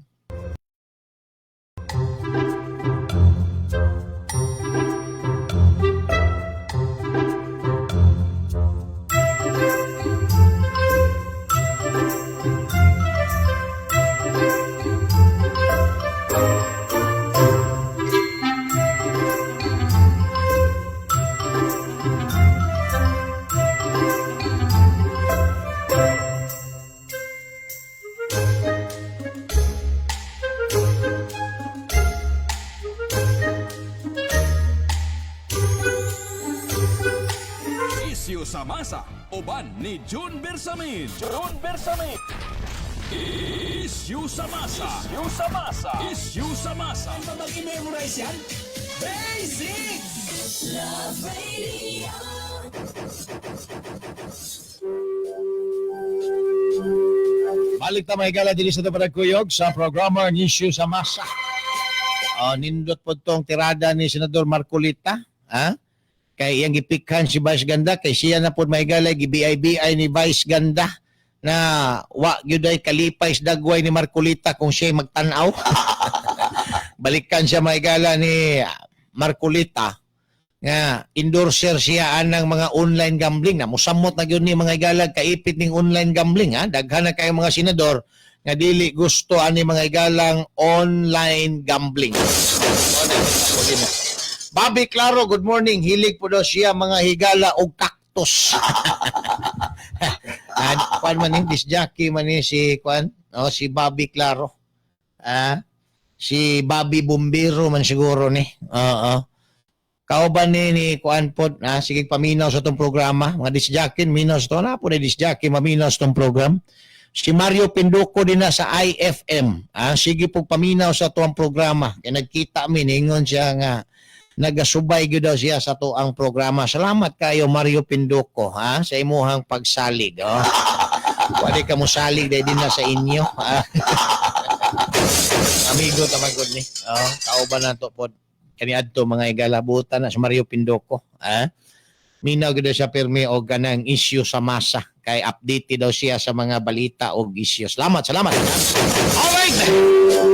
Isyu sa masa, uban ni June Bersamin. June Bersamin. Isyu sa masa. Isyu sa masa. Isyu sa masa. Ano bang i-memorize yan? Basic! Love Radio. Balik ta, mga higala, diri sa Tabarag sa programa ng Issue sa Masa. Oh, nindot po tong tirada ni Senador Marcoleta, ha? Kay iyang gipikhan si Vice Ganda kay siya na pod mahigala gi-BIBI ni Vice Ganda na wa gyud ay kalipay sa dagway ni Marcoleta kung siya magtan-aw. Balikan siya, mahigala, ni Marcoleta nga endorser siya anang mga online gambling na musamot na gyud ni, mga higala, kaipit ning online gambling, ha. Daghan na kayo mga senador nga dili gusto ani, mga higalang, online gambling. Bobby Claro, good morning. Hilig po daw siya, mga higala, og cactus. minutos. Ah, kwan man ni disc jockey man ni si kwan, oh, si Bobby Claro. Ah, si Bobby Bumbiro man siguro ni. Oo. Kauban ni kuan pod, ah, sige paminaw sa tong programa, mga disc jockey minaw sa to na po ni disc jockey maminaw sa tong program. Si Mario Pinduco din na sa IFM. Ah, sige po paminaw sa tuang programa. Kay nagkita mi, ningon siya nga nagasubay gyud daw siya sa tuang programa. Salamat kayo, Mario Pinduco, ha, sa imuhang pagsalig. Oh. Pwede ka mo salig dahil din na sa inyo. Ha? Amigo tamagod ni. Oh, kauban na to pod kaniadto, mga higala, butan na si Mario Pinduco. Ha? Minaw gyud siya pirmi og kanang issue sa masa kay update daw siya sa mga balita og issue. Salamat, salamat. Alright!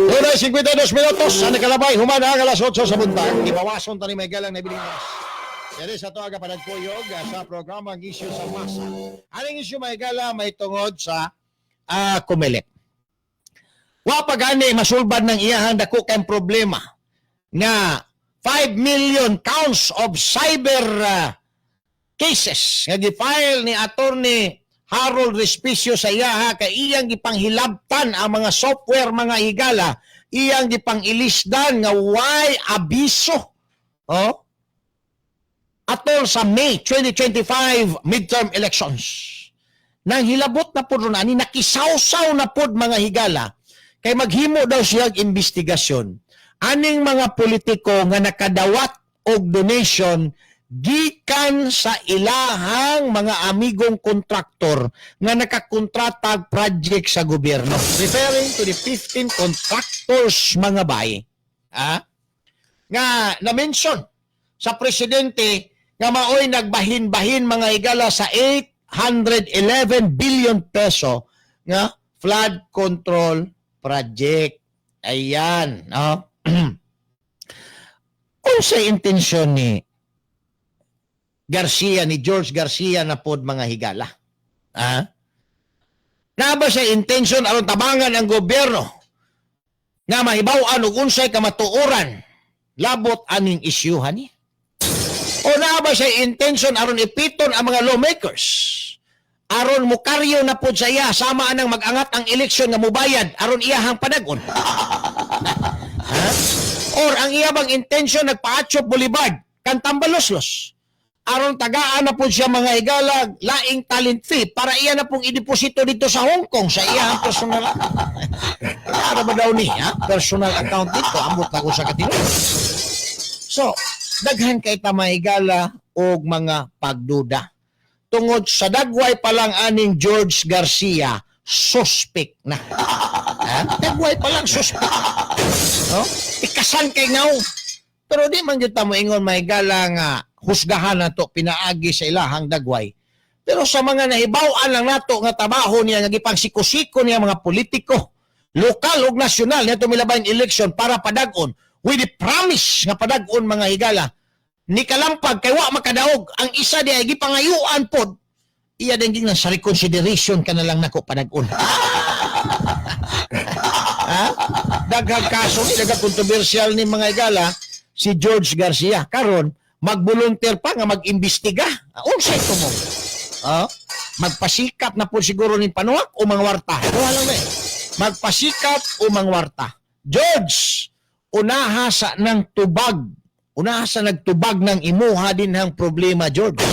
Una 52 minutos sa nakalabay, human ang alas 8 sa buntag. Ibawason tani may galang nabiling oras. Diri sa tuaga panagkuyog sa programang Issue sa Masa. Aning issue, may gala, may tungod sa Comelec. Wa pa gani masulbad ng iyahang dako kay problema nga 5 million counts of cyber cases nga gi-file ni Attorney Harold Respicio sa iyaha kay iyang gipanghilabtan ang mga software, mga higala, iyang gipangilisdan nga way abiso, oh, atol sa May 2025 midterm elections. Nang hilabot na pod ron ani, nakisawsaw na pod, mga higala, kay maghimo daw siya og investigasyon aning mga politiko nga nakadawat og donation gikan sa ilahang mga amigong kontraktor nga nakakontratag project sa gobyerno. Referring to the 15 contractors, mga bay, ah, nga na-mention sa presidente nga maoy nagbahin-bahin, mga higala, sa 811 billion peso nga flood control project. Ayan, no? Unsay intensyon ni Garcia, ni George Garcia na pod, mga higala? Ha? Na ba siya intention aron tabangan ang gobyerno nga mahibaw-an og unsay kamatuoran labot aning isyuhan ni? O naa ba siya intention aron ipiton ang mga lawmakers? Aron mukaryo na pod sa iya sama anang mag-angat ang eleksyon nga mubayad aron iyahang padagon. Ha? Or ang iya bang intention nagpa-Achop Boulevard kan Tambaloslos? Aron tagaan na po siya, mga higala, laing talent fee para iya na pong ideposito dito sa Hong Kong sa iyahang personal. Ano ba daw ni, ha? Personal account dito, ambot na ko sa katino. So, daghan kay ta, mga higala, og mga pagduda. Tungod sa dagway pa lang aning George Garcia, suspect na. Ha? Dagway pa lang, suspect. No? Ikasan kay ngaw. Pero di man gyud ta moingon, mga higala, nga husgahan nato pinaagi sa ilahang dagway. Pero sa mga nahibaw-an lang nato nga trabaho niya nga gipang siko-siko niya mga politiko lokal ug nasyonal niadto milabayng election para padag-on with the promise nga padag-on, mga higala, ni kalampag kay wa makadaog ang isa di ay gipangayuan pod iya din gingnan sa reconsideration ka na lang nako padag-on, ha? Daghang kaso ni, daghang kontrobersyal ni, mga higala, si George Garcia. Karon magvolunteer pa nga mag-imbestiga. Unsay to mo? Ah, magpasikap na po siguro ni panuak o mangwarta. Kuha lang na eh. Magpasikap o mangwarta. George, unaha sa ng tubag. Unaha sa nagtubag ng imuha din ang problema, George.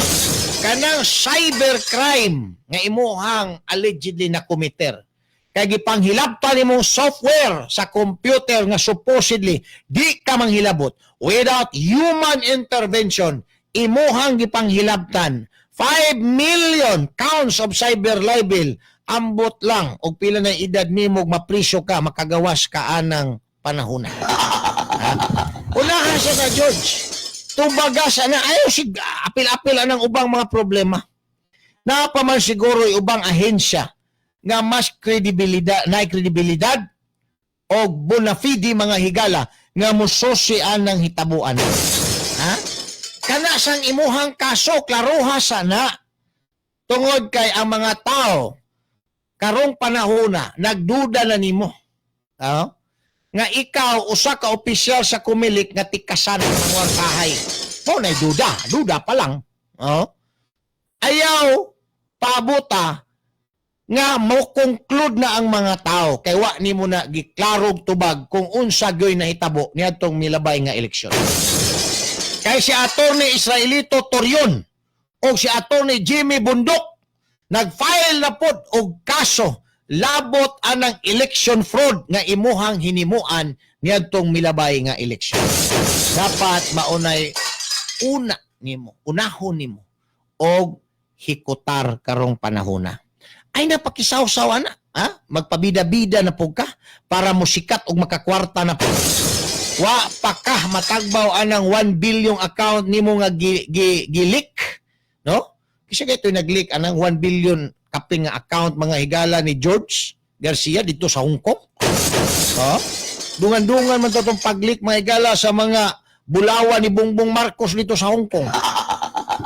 Kanang cybercrime nga imuhang allegedly na komiter. Kay gipanghilabtan nimong software sa computer nga supposedly di ka manghilabot without human intervention, imuhang gipanghilabtan 5 million counts of cyber libel. Ambot lang og pila na edad nimo, mapriso ka, makagawas ka anang panahon, ha? Unahan siya na, George, tubaga sa na ayaw sig apil-apil anang ubang mga problema na pa man siguro ubang ahensya nga mas kredibilidad na kredibilidad o bona fide, mga higala, nga mususian ng hitabuan. Ha? Kana sang imuhang kaso, klaruha sana. Tungod kay ang mga tao karong panahona nagduda na nimo. Ha? Nga ikaw usa ka opisyal sa Comelec nga tikasan ang wartahay. Mo na duda, duda pa lang. Oh? Ayaw pabuta nga mo conclude na ang mga tao kay wa nimo na giklarog tubag kung unsa gyoy nahitabo niadtong milabay nga eleksyon. Kay si Attorney Israelito Torion o si Attorney Jimmy Bundok nag-file na pod og kaso labot anang election fraud nga imuhang hinimuan niadtong milabay nga eleksyon. Dapat maunay una nimo, unahon nimo og hikutar karong panahona. Ay napakisawsaw ana, ha? Magpabida-bida na pug ka para musikat og makakwarta na pug. Wa pa ka matagbaw anang 1 billion account nimo nga gi-leak, no? Kasi kay ito'y nag-leak anang 1 billion kapin nga account, mga higala, ni George Garcia dito sa Hong Kong. Ha? Dungan-dungan man to tong pag-leak, mga higala, sa mga bulawan ni Bongbong Marcos dito sa Hong Kong.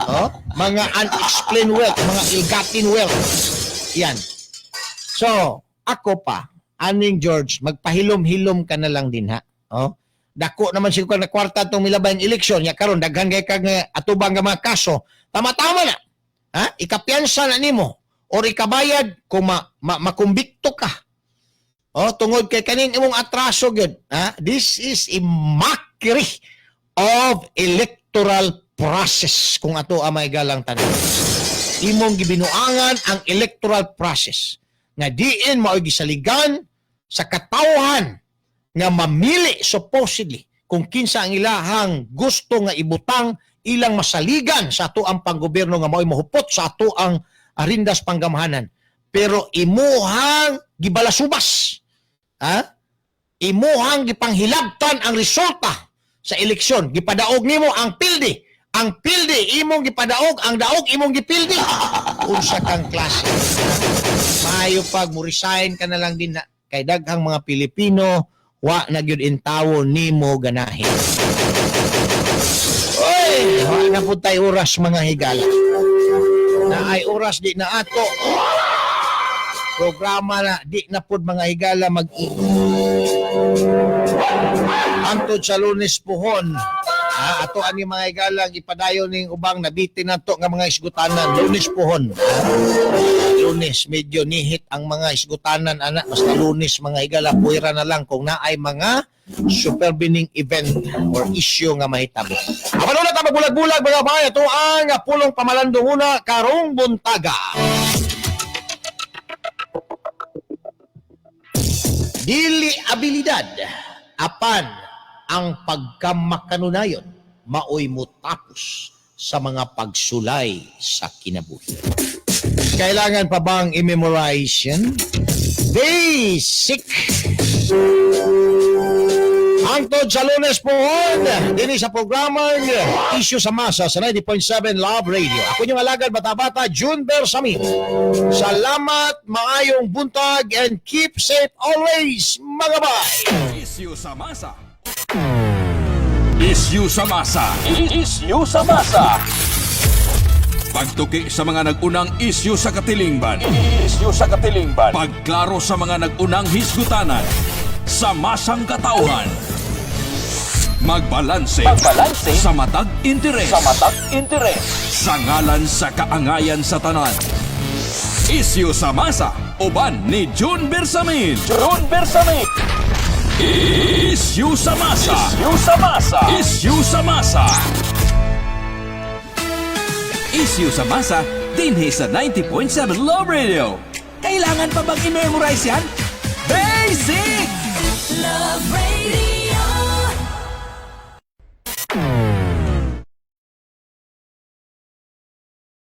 Oh? Mga unexplained wealth, mga ill-gotten wealth. Yan. So, ako pa, aning George, magpahilom-hilom ka na lang din ha. Oh? Dako naman siguro na kwarta tong milabay ang eleksyon, ya karon daghan kay kag nga atubang nga mga kaso. Tama-tama na. Ha? Ikapiyansa na nimo or ikabayad kung makumbikto ka. Oh, tungod kay kaning imong atraso gyud, ha? This is a mockery of electoral process kung ato ang may galang tanan. Imong gibinuangan ang electoral process nga diin mao'y gisaligan sa katawhan nga mamili supposedly kung kinsa ang ilahang gusto nga ibutang ilang masaligan sa ato ang panggobyerno nga mao'y mahupot sa ato ang arindas panggamhanan, pero imuhang gibalasubas, ha, imuhang gipanghilabtan ang resulta sa eleksyon. Gipadaog nimo ang pildi, ang pildi imong gipadaog, ang daog imong gipildi. Unsa kang klase? Maayo pag mo resign ka na lang din na kay daghang mga Pilipino wa na gyud intawo nimo ganahin. Oy, wa na pud tay oras, mga higala. Na ay oras di na ato. Programa na di na pud, mga higala, mag Hangtod sa Lunes puhon. Ha, ato ani, mga higala, ipadayon ning ubang nabitin nato nga mga isgutanan Lunes puhon. Lunes medyo nihit ang mga isgutanan ana, basta Lunes, mga higala, puwera na lang kung naay mga supervening event or issue nga mahitabo. Apan una ta magbulag-bulag, mga bay, ato ang pulong pamalandong una karong buntaga. Dili abilidad apan ang pagkamakanunayon maoy mutapos sa mga pagsulay sa kinabuhi. Kailangan pa bang i-memorize yan? Basic! Hangtod sa Lunes pohon, dinhi sa programang Issue sa Masa sa 90.7 Love Radio. Ako inyong alagad bata-bata, June Bersamin. Salamat, maayong buntag, and keep safe always, mga bay! Issue sa Masa. Issue sa Masa. Issue sa Masa. Pagtuki sa mga nag-unang issue sa katilingban. Issue sa katilingban. Pagklaro sa mga nag-unang hisgutanan. Sa masang katauhan. Magbalanse. Magbalanse. Sa matag interes. Sa matag interes. Sa ngalan sa kaangayan sa tanan. Issue sa Masa. Uban ni June Bersamin. June Bersamin. Issue sa Masa. Issue sa Masa. Issue sa Masa. Issue sa Masa, dinhi sa 90.7 Love Radio. Kailangan pa bang i-memorize yan? Basic!